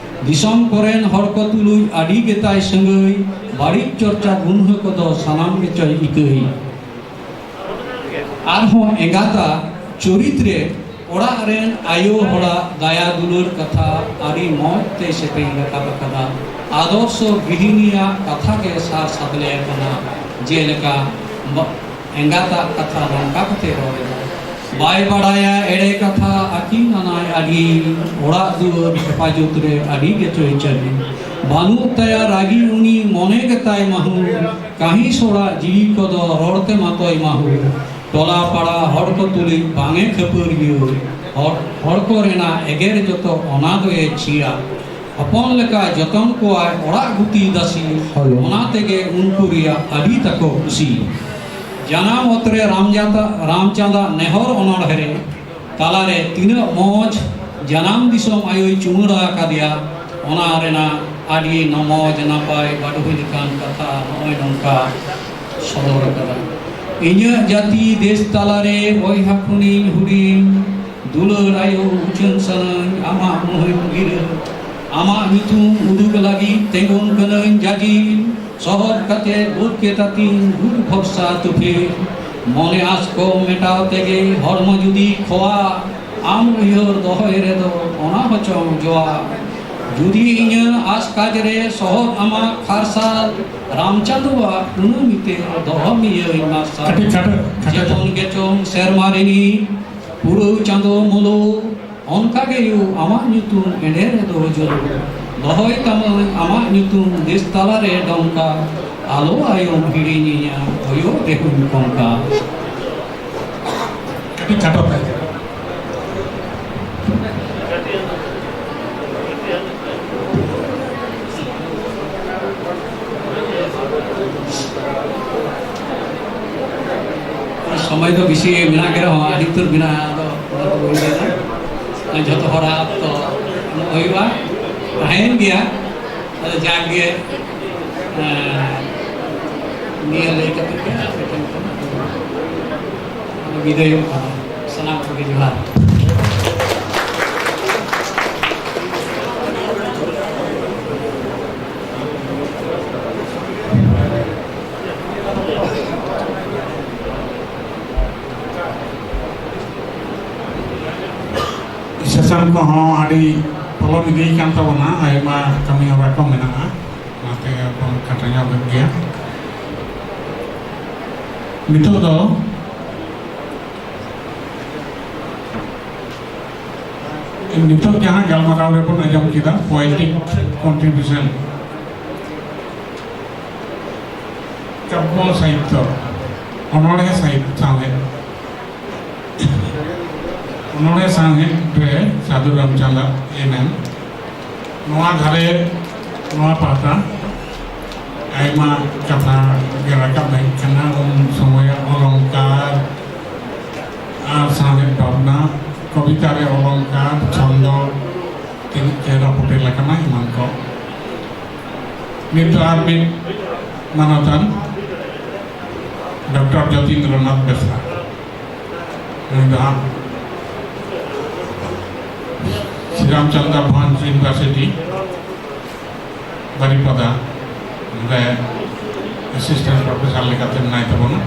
ᱫᱤᱥᱚᱢ ᱠᱚᱨᱮᱱ ᱦᱚᱲ ᱠᱚ ᱛᱩᱞᱩᱡ ᱟᱹᱰᱤ ᱜᱮᱛᱟᱭ ᱥᱟᱹᱜᱟᱹᱭ, ᱵᱟᱹᱲᱤᱡ ᱪᱚᱨᱪᱟ ᱜᱩᱱᱦᱟᱹ ᱠᱚᱫᱚ ᱥᱟᱱᱟᱢ ᱜᱮᱪᱚᱭ ᱤᱠᱟᱹᱭ᱾ ᱟᱨᱦᱚᱸ ᱮᱸᱜᱟᱛᱟᱜ ᱪᱚᱨᱤᱛ ᱨᱮ ᱚᱲᱟᱜ ᱨᱮᱱ ᱟᱭᱳ ᱦᱚᱲᱟᱜ ᱫᱟᱭᱟ ᱫᱩᱞᱟᱹᱲ ᱠᱟᱛᱷᱟ ᱟᱹᱰᱤ ᱢᱚᱡᱽ ᱛᱮᱭ ᱥᱮᱴᱮᱡ ᱨᱟᱠᱟᱵ ᱟᱠᱟᱫᱟ᱾ ᱟᱫᱚᱨᱥᱚ ᱜᱨᱤᱦᱤᱱᱤᱭᱟᱜ ᱠᱟᱛᱷᱟ ᱜᱮ ᱥᱟᱨ ᱥᱟᱫᱽᱞᱮ ᱟᱠᱟᱱᱟ᱾ ᱡᱮᱞᱮᱠᱟ ᱵᱟ-, ᱮᱸᱜᱟᱛᱟᱜ ᱠᱟᱛᱷᱟ ᱱᱚᱝᱠᱟ ᱠᱟᱛᱮ ᱨᱚᱲ ᱮᱫᱟ᱾ ᱵᱟᱭ ᱵᱟᱲᱟᱭᱟ ᱮᱲᱮ ᱠᱟᱛᱷᱟ, ᱟᱹᱠᱤᱱ ᱟᱱᱟᱭ ᱟᱹᱰᱤ, ᱚᱲᱟᱜ ᱫᱩᱣᱟᱹᱨ ᱦᱮᱯᱟᱡᱚᱛ ᱨᱮ ᱟᱹᱰᱤ ᱜᱮᱪᱚᱭ ᱪᱟᱹᱞᱤ᱾ ᱵᱟᱹᱱᱩᱜ ᱛᱟᱭᱟ ᱨᱟᱹᱜᱤ ᱩᱱᱤ, ᱢᱚᱱᱮ ᱜᱮᱛᱟᱭ ᱢᱟᱹᱦᱩ, ᱠᱟᱹᱦᱤᱥ ᱚᱲᱟᱜ ᱡᱤᱣᱤ ᱠᱚᱫᱚ ᱨᱚᱲ ᱛᱮ ᱢᱟᱛᱚᱭ ᱢᱟᱹᱦᱩ᱾ ᱴᱚᱞᱟ ᱯᱟᱲᱟ ᱦᱚᱲ ᱠᱚ ᱛᱩᱞᱩᱡ ᱵᱟᱝ ᱮ ᱠᱷᱟᱹᱯᱟᱹᱨᱤᱭᱟᱹ, ᱦᱚᱲ, ᱦᱚᱲ ᱠᱚ ᱨᱮᱱᱟᱜ ᱮᱜᱮᱨ ᱡᱚᱛᱚ ᱚᱱᱟ ᱫᱚᱭ ᱪᱤᱭᱟ᱾ ᱦᱚᱯᱚᱱ ᱞᱮᱠᱟ ᱡᱚᱛᱚᱱ ᱠᱚᱣᱟᱭ ᱚᱲᱟᱜ ᱜᱩᱛᱤ ᱫᱟᱹᱥᱤ, ᱦᱳᱭ᱾ ᱚᱱᱟ ᱛᱮᱜᱮ ᱩᱱᱠᱩ ᱨᱮᱭᱟᱜ ᱟᱹᱰᱤ ᱛᱟᱠᱚ ᱠᱩᱥᱤ᱾ ᱡᱟᱱᱟᱢ ᱚᱛ ᱨᱮ ᱨᱟᱢᱡᱟᱫᱟ-, ᱨᱟᱢᱪᱟᱸᱫᱟ ᱱᱮᱦᱚᱨ ᱚᱱᱚᱬᱦᱮ ᱨᱮ ᱛᱟᱞᱟᱨᱮ ᱛᱤᱱᱟᱹᱜ ᱢᱚᱡᱽ ᱡᱟᱱᱟᱢ ᱫᱤᱥᱚᱢ ᱟᱭᱳᱭ ᱪᱩᱢᱟᱹᱲᱟ ᱟᱠᱟᱫᱮᱭᱟ, ᱚᱱᱟ ᱨᱮᱱᱟᱜ ᱟᱹᱰᱤ ᱱᱚᱢᱚᱡᱽ ᱱᱟᱯᱟᱭ ᱵᱟᱰᱚᱦᱤ ᱞᱮᱠᱟᱱ ᱠᱟᱛᱷᱟ ᱱᱚᱜᱼᱚᱭ ᱱᱚᱝᱠᱟ ᱥᱚᱫᱚᱨ ᱟᱠᱟᱫᱟ᱾ ᱤᱧᱟᱹᱜ ᱡᱟᱹᱛᱤ ᱫᱮᱥ ᱛᱟᱞᱟᱨᱮ ᱵᱚᱭᱦᱟ ᱠᱷᱚᱱᱤᱧ ᱦᱩᱰᱤᱧ, ᱫᱩᱞᱟᱹᱲ ᱟᱭᱳ ᱩᱪᱷᱟᱹᱱ ᱥᱟᱱᱟᱧ ᱟᱢᱟᱜ ᱢᱩᱦᱤᱢ ᱜᱤᱨᱟᱹ᱾ ᱟᱢᱟᱜ ᱧᱩᱛᱩᱢ ᱩᱫᱩᱜ ᱞᱟᱹᱜᱤᱫ ᱛᱮᱸᱜᱚᱱ ᱠᱟᱹᱱᱟᱹᱧ ᱡᱟᱹᱡᱤ, ᱥᱚᱦᱚᱫ ᱠᱟᱛᱮ ᱵᱩᱫ ᱠᱮᱫᱟ ᱛᱤᱧ ᱜᱩᱨ ᱵᱷᱚᱨᱥᱟ ᱛᱩᱯᱷᱤ᱾ ᱢᱚᱱᱮ ᱟᱸᱥ ᱠᱚ ᱢᱮᱴᱟᱣ ᱛᱮᱜᱮ ᱦᱚᱲᱢᱚ ᱡᱩᱫᱤ ᱠᱷᱚᱣᱟ, ᱟᱢ ᱩᱭᱦᱟᱹᱨ ᱫᱚᱦᱚᱭ ᱨᱮᱫᱚ ᱚᱱᱟ ᱦᱚᱪᱚᱝ ᱡᱚᱣᱟ᱾ ᱡᱩᱫᱤ ᱤᱧᱟᱹᱜ ᱟᱸᱥ ᱠᱟᱡᱽ ᱨᱮ ᱥᱚᱦᱚᱫ ᱟᱢᱟᱜ ᱠᱷᱟᱨᱥᱟᱞ, ᱨᱟᱢᱪᱟᱸᱫᱩᱣᱟᱜ ᱠᱩᱱᱟᱹᱢᱤ ᱛᱮ ᱫᱚᱦᱚ ᱢᱤᱭᱟᱹᱧ ᱢᱟᱨᱥᱟᱞ᱾ ᱠᱟᱹᱴᱤᱡ ᱠᱷᱟᱴᱚ, ᱠᱷᱟᱴᱚ᱾ ᱡᱮᱢᱚᱱ ᱜᱮᱪᱚᱝ ᱥᱮᱨᱢᱟ ᱨᱤᱱᱤᱡ ᱯᱩᱨᱟᱹᱣ ᱪᱟᱸᱫᱚ ᱢᱩᱞᱩᱠ, ᱚᱱᱠᱟ ᱜᱮ ᱭᱩ ᱟᱢᱟᱜ ᱧᱩᱛᱩᱢ ᱮᱸᱰᱮ ᱨᱮᱫᱚ ᱡᱚᱞᱚ᱾ ᱫᱚᱦᱚᱭ ᱛᱟᱢᱟᱹᱧ ᱟᱢᱟᱜ ᱧᱩᱛᱩᱢ ᱫᱮᱥ ᱛᱟᱞᱟ ᱨᱮ ᱰᱚᱝᱠᱟ, ᱟᱞᱚ ᱟᱭᱳᱢ ᱦᱤᱲᱤᱧᱤᱧᱟ ᱦᱚᱭᱚ ᱨᱮᱦᱚᱸᱧ ᱠᱚᱝᱠᱟ᱾ ᱠᱟᱹᱴᱤᱡ ᱠᱷᱟᱴᱚ ᱛᱮ᱾ ᱥᱚᱢᱚᱭ ᱫᱚ ᱵᱮᱥᱤ ᱢᱮᱱᱟᱜ ᱜᱮ ᱨᱮᱦᱚᱸ, ᱟᱹᱰᱤ ᱩᱛᱟᱹᱨ ᱢᱮᱱᱟᱜᱼᱟ, ᱟᱫᱚ ᱚᱱᱟ ᱫᱚ ᱵᱟᱹᱧ ᱞᱟᱹᱭᱫᱟ᱾ ᱡᱷᱚᱛᱚ ᱦᱚᱲᱟᱜ ᱚᱠᱛᱚ ᱮᱢᱚᱜ ᱦᱩᱭᱩᱜᱼᱟ᱾ ᱛᱟᱦᱮᱸᱭᱮᱱ ᱜᱮᱭᱟ, ᱟᱫᱚ ᱡᱟᱠ ᱜᱮ, ᱮᱸ, ᱱᱤᱭᱟᱹ ᱞᱟᱹᱭ ᱠᱟᱛᱮ ᱜᱮ ᱟᱯᱮ ᱴᱷᱮᱱ ᱠᱷᱚᱱ ᱵᱤᱫᱟᱹᱭᱚᱜ ᱠᱟᱱᱟ᱾ ᱥᱟᱱᱟᱢ ᱠᱚᱜᱮ ᱡᱚᱦᱟᱨ᱾ ᱥᱮᱥᱚᱱ ᱠᱚᱦᱚᱸ ᱟᱹᱰᱤ ᱯᱚᱞᱚᱢ ᱤᱫᱤᱭ ᱠᱟᱱ ᱛᱟᱵᱚᱱᱟ, ᱟᱭᱢᱟ ᱠᱟᱹᱢᱤ ᱦᱚᱨᱟ ᱠᱚ ᱢᱮᱱᱟᱜᱼᱟ, ᱚᱱᱟᱛᱮ ᱵᱚᱱ ᱠᱷᱟᱴᱚ ᱧᱚᱜ ᱮᱱ ᱜᱮᱭᱟ᱾ ᱱᱤᱛᱚᱜ ᱫᱚ ᱱᱤᱛᱚᱜ ᱡᱟᱦᱟᱸ ᱜᱟᱞᱢᱟᱨᱟᱣ ᱨᱮᱵᱚᱱ ᱟᱸᱡᱚᱢ ᱠᱮᱫᱟ, poetic contribution, ᱠᱟᱵᱽᱵᱚ ᱥᱟᱦᱤᱛᱛᱚ, ᱚᱱᱚᱬᱦᱮ ᱥᱟᱦᱤᱛ ᱥᱟᱶᱦᱮᱫ, ᱚᱱᱚᱬᱦᱮ ᱥᱟᱶᱦᱮᱫ ᱨᱮ ᱥᱟᱹᱫᱷᱩ ᱨᱟᱢᱪᱟᱸᱫᱽ ᱟᱜ ᱮᱱᱮᱢ, ᱱᱚᱣᱟ ᱫᱷᱟᱨᱮ, ᱱᱚᱣᱟ ᱯᱟᱦᱴᱟ ᱟᱭᱢᱟ ᱠᱟᱛᱷᱟ ᱜᱮ ᱨᱟᱠᱟᱵ ᱦᱮᱡ ᱠᱟᱱᱟ᱾ ᱩᱱ ᱥᱚᱢᱚᱭᱟᱜ ᱚᱞᱚᱝᱠᱟᱨ ᱟᱨ ᱥᱟᱶᱦᱮᱫ ᱵᱷᱟᱵᱽᱱᱟ, ᱠᱚᱵᱤᱛᱟ ᱨᱮ ᱚᱞᱚᱝᱠᱟᱨ, ᱪᱷᱚᱱᱫᱚ ᱛᱤᱱᱟᱹᱜ ᱪᱮᱦᱨᱟ ᱯᱷᱩᱴᱮᱞ ᱟᱠᱟᱱᱟ, ᱮᱢᱟᱱ ᱠᱚ᱾ ᱱᱤᱛ ᱫᱚ ᱟᱨ ᱢᱤᱫ ᱢᱟᱱᱚᱛᱟᱱ ᱰᱚᱠᱴᱚᱨ ᱡᱚᱛᱤᱱᱫᱨᱚᱱᱟᱛᱷ ᱵᱮᱥᱨᱟ, ᱱᱩᱭ ᱫᱚ ᱦᱟᱸᱜ ᱥᱨᱤ ᱨᱟᱢᱪᱚᱸᱫᱽᱨᱚ ᱵᱷᱚᱸᱡᱽ ᱤᱭᱩᱱᱤᱵᱷᱟᱨᱥᱤᱴᱤ ᱵᱟᱨᱤᱯᱟᱫᱟ ᱨᱮ ᱮᱥᱤᱥᱴᱮᱱᱴ ᱯᱨᱚᱯᱷᱮᱥᱚᱨ ᱞᱮᱠᱟᱛᱮ ᱢᱮᱱᱟᱭ ᱛᱟᱵᱚᱱᱟ᱾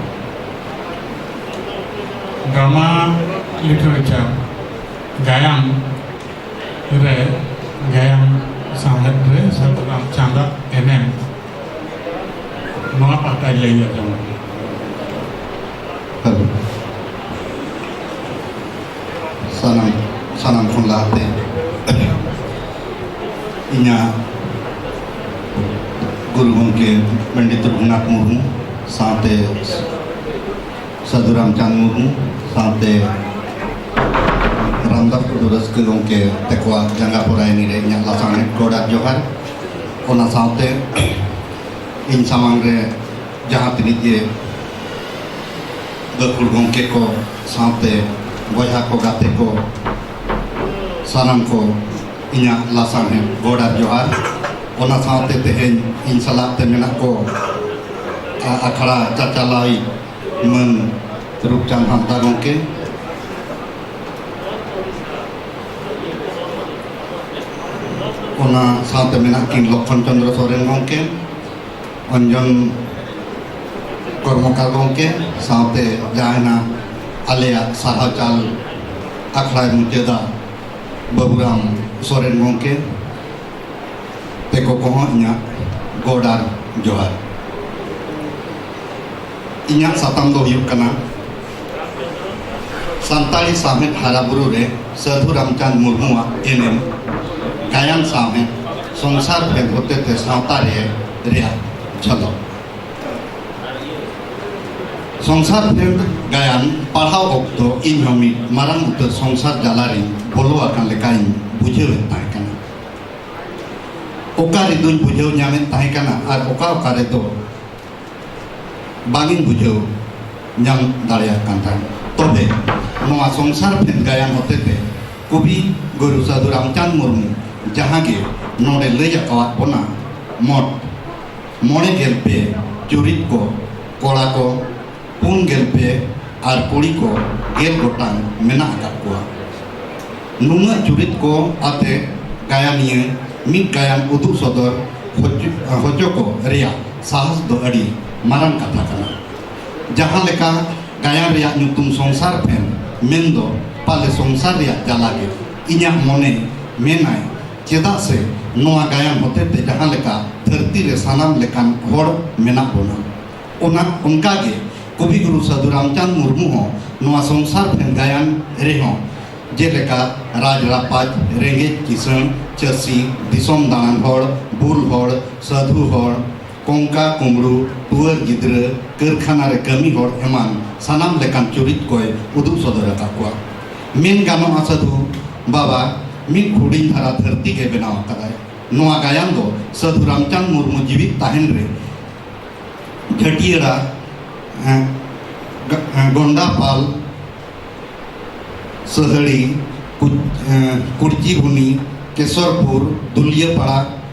ᱰᱨᱟᱢᱟ ᱞᱤᱴᱟᱨᱮᱪᱟᱨ, ᱜᱟᱭᱟᱱ ᱨᱮ, ᱜᱟᱭᱟᱱ ᱥᱟᱶᱦᱮᱫ ᱨᱮ ᱥᱟᱹᱫᱷᱩ ᱨᱟᱢᱪᱟᱸᱫᱽ ᱟᱜ ᱮᱱᱮᱢ, ᱱᱚᱣᱟ ᱯᱟᱦᱴᱟᱭ ᱞᱟᱹᱭ ᱟᱸᱡᱚᱢ ᱟᱵᱚᱱᱟ᱾ ᱦᱮᱞᱳ᱾ ᱥᱟᱱᱟᱢ, ᱥᱟᱱᱟᱢ ᱠᱷᱚᱱ ᱞᱟᱦᱟᱛᱮ ᱤᱧᱟᱹᱜ ᱜᱩᱨᱩ ᱜᱚᱢᱠᱮ ᱯᱚᱱᱰᱤᱛ ᱨᱚᱜᱷᱩᱱᱟᱛᱷ ᱢᱩᱨᱢᱩ ᱥᱟᱶᱛᱮ ᱥᱟᱹᱫᱷᱩ ᱨᱟᱢᱪᱟᱸᱫᱽ ᱢᱩᱨᱢᱩ ᱥᱟᱶᱛᱮ ᱨᱟᱢᱫᱟᱥ ᱴᱩᱰᱩ ᱨᱟᱹᱥᱠᱟᱹ ᱜᱚᱢᱠᱮ ᱛᱟᱠᱚᱣᱟᱜ ᱡᱟᱸᱜᱟ ᱯᱚᱨᱟᱭᱱᱤ ᱨᱮ ᱤᱧᱟᱹᱜ ᱞᱟᱥᱟᱬᱦᱮᱫ ᱜᱚᱰ ᱟᱨ ᱡᱚᱦᱟᱨ᱾ ᱚᱱᱟ ᱥᱟᱶᱛᱮ ᱤᱧ ᱥᱟᱢᱟᱝ ᱨᱮ ᱡᱟᱦᱟᱸ ᱛᱤᱱᱟᱹᱜ ᱜᱮ ᱜᱟᱹᱠᱷᱩᱲ ᱜᱚᱢᱠᱮ ᱠᱚ ᱥᱟᱶᱛᱮ ᱵᱚᱭᱦᱟ ᱠᱚ, ᱜᱟᱛᱮ ᱠᱚ, ᱥᱟᱱᱟᱢ ᱠᱚ ᱤᱧᱟᱹᱜ ᱞᱟᱥᱟᱬᱦᱮᱫ ᱜᱚᱰ ᱟᱨ ᱡᱚᱦᱟᱨ᱾ ᱚᱱᱟ ᱥᱟᱶᱛᱮ ᱛᱮᱦᱮᱧ ᱤᱧ ᱥᱟᱞᱟᱜ ᱛᱮ ᱢᱮᱱᱟᱜ ᱠᱚ ᱟ-, ᱟᱠᱷᱲᱟ ᱪᱟᱪᱟᱞᱟᱣᱤᱡ ᱢᱟᱹᱱ ᱨᱩᱯᱪᱟᱸᱫᱽ ᱦᱟᱸᱥᱫᱟ ᱜᱚᱢᱠᱮ, ᱚᱱᱟ ᱥᱟᱶᱛᱮ ᱢᱮᱱᱟᱜ ᱠᱤᱱ ᱞᱚᱠᱠᱷᱚᱱ ᱪᱚᱸᱫᱽᱨᱚ ᱥᱚᱨᱮᱱ ᱜᱚᱢᱠᱮ, ᱚᱧᱡᱚᱱ ᱠᱚᱨᱢᱚᱠᱟᱨ ᱜᱚᱢᱠᱮ, ᱥᱟᱶᱛᱮ ᱡᱟᱦᱟᱸᱭ ᱱᱟ ᱟᱞᱮᱭᱟᱜ ᱥᱟᱨᱦᱟᱣ ᱪᱟᱞ ᱟᱠᱷᱲᱟᱭ ᱢᱩᱪᱟᱹᱫᱟ ᱵᱟᱹᱵᱩᱨᱟᱢ ᱥᱚᱨᱮᱱ ᱜᱚᱢᱠᱮ, ᱛᱮᱠᱚ ᱠᱚᱦᱚᱸ ᱤᱧᱟᱹᱜ ᱜᱚᱰ ᱟᱨ ᱡᱚᱦᱟᱨ᱾ ᱤᱧᱟᱹᱜ ᱥᱟᱛᱟᱢ ᱫᱚ ᱦᱩᱭᱩᱜ ᱠᱟᱱᱟ ᱥᱟᱱᱛᱟᱲᱤ ᱥᱟᱶᱦᱮᱫ ᱦᱟᱨᱟᱵᱩᱨᱩ ᱨᱮ ᱥᱟᱹᱫᱷᱩ ᱨᱟᱢᱪᱟᱸᱫᱽ ᱢᱩᱨᱢᱩᱣᱟᱜ ᱮᱱᱮᱢ᱾ ᱜᱟᱭᱟᱱ ᱥᱟᱶᱦᱮᱫ ᱥᱚᱝᱥᱟᱨ ᱯᱷᱮᱰ ᱦᱚᱛᱮᱛᱮ ᱥᱟᱶᱛᱟ ᱨᱮ ᱨᱮᱭᱟᱜ ᱡᱷᱚᱞᱚᱠ᱾ ᱥᱚᱝᱥᱟᱨ ᱯᱷᱮᱰ ᱜᱟᱭᱟᱱ ᱯᱟᱲᱦᱟᱣ ᱚᱠᱛᱚ ᱤᱧ ᱦᱚᱸ ᱢᱤᱫ ᱢᱟᱨᱟᱝ ᱩᱛᱟᱹᱨ ᱥᱚᱝᱥᱟᱨ ᱡᱟᱞᱟ ᱨᱤᱧ ᱵᱚᱞᱚ ᱟᱠᱟᱱ ᱞᱮᱠᱟᱧ ᱵᱩᱡᱷᱟᱹᱣᱮᱫ ᱛᱟᱦᱮᱸ ᱠᱟᱱᱟ᱾ ᱚᱠᱟ ᱨᱮᱫᱚᱧ ᱵᱩᱡᱷᱟᱹᱣ ᱧᱟᱢᱮᱫ ᱛᱟᱦᱮᱸ ᱠᱟᱱᱟ ᱟᱨ ᱚᱠᱟ ᱚᱠᱟ ᱨᱮᱫᱚ ᱵᱟᱝ ᱤᱧ ᱵᱩᱡᱷᱟᱹᱣ ᱧᱟᱢ ᱫᱟᱲᱮᱭᱟᱜ ᱠᱟᱱ ᱛᱟᱦᱮᱸᱫ᱾ ᱛᱚᱵᱮ ᱱᱚᱣᱟ ᱥᱚᱝᱥᱟᱨ ᱯᱷᱮᱰ ᱜᱟᱭᱟᱱ ᱦᱚᱛᱮᱛᱮ ᱠᱚᱵᱤ ᱜᱩᱨᱩ ᱥᱟᱹᱫᱷᱩ ᱨᱟᱢᱪᱟᱸᱫᱽ ᱢᱩᱨᱢᱩ ᱡᱟᱦᱟᱸ ᱜᱮ ᱱᱚᱰᱮ ᱞᱟᱹᱭ ᱟᱠᱟᱣᱟᱫ ᱵᱚᱱᱟ, ᱢᱚᱴ ᱢᱚᱬᱮ ᱜᱮᱞ ᱯᱮ ᱪᱩᱨᱤᱛ ᱠᱚ, ᱠᱚᱲᱟ ᱠᱚ ᱯᱩᱱ ᱜᱮᱞ ᱯᱮ ᱟᱨ ᱠᱩᱲᱤ ᱠᱚ ᱜᱮᱞ ᱜᱚᱴᱟᱝ ᱢᱮᱱᱟᱜ ᱟᱠᱟᱫ ᱠᱚᱣᱟ᱾ ᱱᱩᱱᱟᱹᱜ ᱪᱩᱨᱤᱛ ᱠᱚ ᱟᱛᱮ ᱜᱟᱭᱟᱱᱤᱭᱟᱹ ᱢᱤᱫ ᱜᱟᱭᱟᱱ ᱩᱫᱩᱜ ᱥᱚᱫᱚᱨ ᱦᱚᱪᱚ, ᱦᱚᱪᱚ ᱠᱚ ᱨᱮᱭᱟᱜ ᱥᱟᱦᱟᱥ ᱫᱚ ᱟᱹᱰᱤ ᱢᱟᱨᱟᱝ ᱠᱟᱛᱷᱟ ᱠᱟᱱᱟ᱾ ᱡᱟᱦᱟᱸ ᱞᱮᱠᱟ ᱜᱟᱭᱟᱱ ᱨᱮᱭᱟᱜ ᱧᱩᱛᱩᱢ ᱥᱚᱝᱥᱟᱨ ᱯᱷᱮᱰ ᱢᱮᱱᱫᱚ ᱯᱟᱞᱮ ᱥᱚᱝᱥᱟᱨ ᱨᱮᱭᱟᱜ ᱡᱟᱞᱟ ᱜᱮ, ᱤᱧᱟᱹᱜ ᱢᱚᱱᱮ ᱢᱮᱱᱟᱭ, ᱪᱮᱫᱟᱜ ᱥᱮ ᱱᱚᱣᱟ ᱜᱟᱭᱟᱱ ᱦᱚᱛᱮᱛᱮ ᱡᱟᱦᱟᱸ ᱞᱮᱠᱟ ᱫᱷᱟᱹᱨᱛᱤ ᱨᱮ ᱥᱟᱱᱟᱢ ᱞᱮᱠᱟᱱ ᱦᱚᱲ ᱢᱮᱱᱟᱜ ᱵᱚᱱᱟ, ᱚᱱᱟ ᱚᱱᱠᱟ ᱜᱮ ᱠᱚᱵᱤ ᱜᱩᱨᱩ ᱥᱟᱹᱫᱷᱩ ᱨᱟᱢᱪᱟᱸᱫᱽ ᱢᱩᱨᱢᱩ ᱦᱚᱸ ᱱᱚᱣᱟ ᱥᱚᱝᱥᱟᱨ ᱯᱷᱮᱰ ᱜᱟᱭᱟᱱ ᱨᱮᱦᱚᱸ ᱡᱮᱞᱮᱠᱟ ᱨᱟᱡᱽ ᱨᱟᱯᱟᱡᱽ, ᱨᱮᱸᱜᱮᱡ ᱠᱤᱥᱟᱹᱬ, ᱪᱟᱹᱥᱤ, ᱫᱤᱥᱚᱢ ᱫᱟᱬᱟᱱ ᱦᱚᱲ, ᱵᱩᱞ ᱦᱚᱲ, ᱥᱟᱹᱫᱷᱩ ᱦᱚᱲ, ᱠᱚᱝᱠᱟ ᱠᱩᱢᱲᱩ, ᱴᱩᱣᱟᱹᱨ ᱜᱤᱫᱽᱨᱟᱹ, ᱠᱟᱹᱨᱠᱷᱟᱱᱟ ᱨᱮ ᱠᱟᱹᱢᱤ ᱦᱚᱲ ᱮᱢᱟᱱ ᱥᱟᱱᱟᱢ ᱞᱮᱠᱟᱱ ᱪᱩᱨᱤᱛ ᱠᱚᱭ ᱩᱫᱩᱜ ᱥᱚᱫᱚᱨ ᱟᱠᱟᱫ ᱠᱚᱣᱟ᱾ ᱢᱮᱱ ᱜᱟᱱᱚᱜᱼᱟ, ᱥᱟᱹᱫᱷᱩ ᱵᱟᱵᱟ ᱢᱤᱫ ᱦᱩᱰᱤᱧ ᱫᱷᱟᱨᱟ ᱫᱷᱟᱹᱨᱛᱤ ᱜᱮ ᱵᱮᱱᱟᱣ ᱟᱠᱟᱫᱟᱭ᱾ ᱱᱚᱣᱟ ᱜᱟᱭᱟᱱ ᱫᱚ ᱥᱟᱹᱫᱷᱩ ᱨᱟᱢᱪᱟᱸᱫᱽ ᱢᱩᱨᱢᱩ ᱡᱤᱣᱤᱫ ᱛᱟᱦᱮᱱ ᱨᱮ ᱡᱷᱟᱹᱴᱤᱭᱟᱹᱲᱟ, ᱮᱸ, ᱜ-, ᱮᱸ, ᱜᱚᱱᱰᱟᱯᱟᱞ, ᱥᱟᱹᱦᱟᱹᱲᱤ, ᱠᱩᱪ-, ᱮᱸ, ᱠᱩᱲᱪᱤᱵᱩᱱᱤ, ᱠᱮᱥᱚᱨᱯᱩᱨ, ᱫᱩᱞᱤᱭᱟᱹᱯᱟᱲᱟ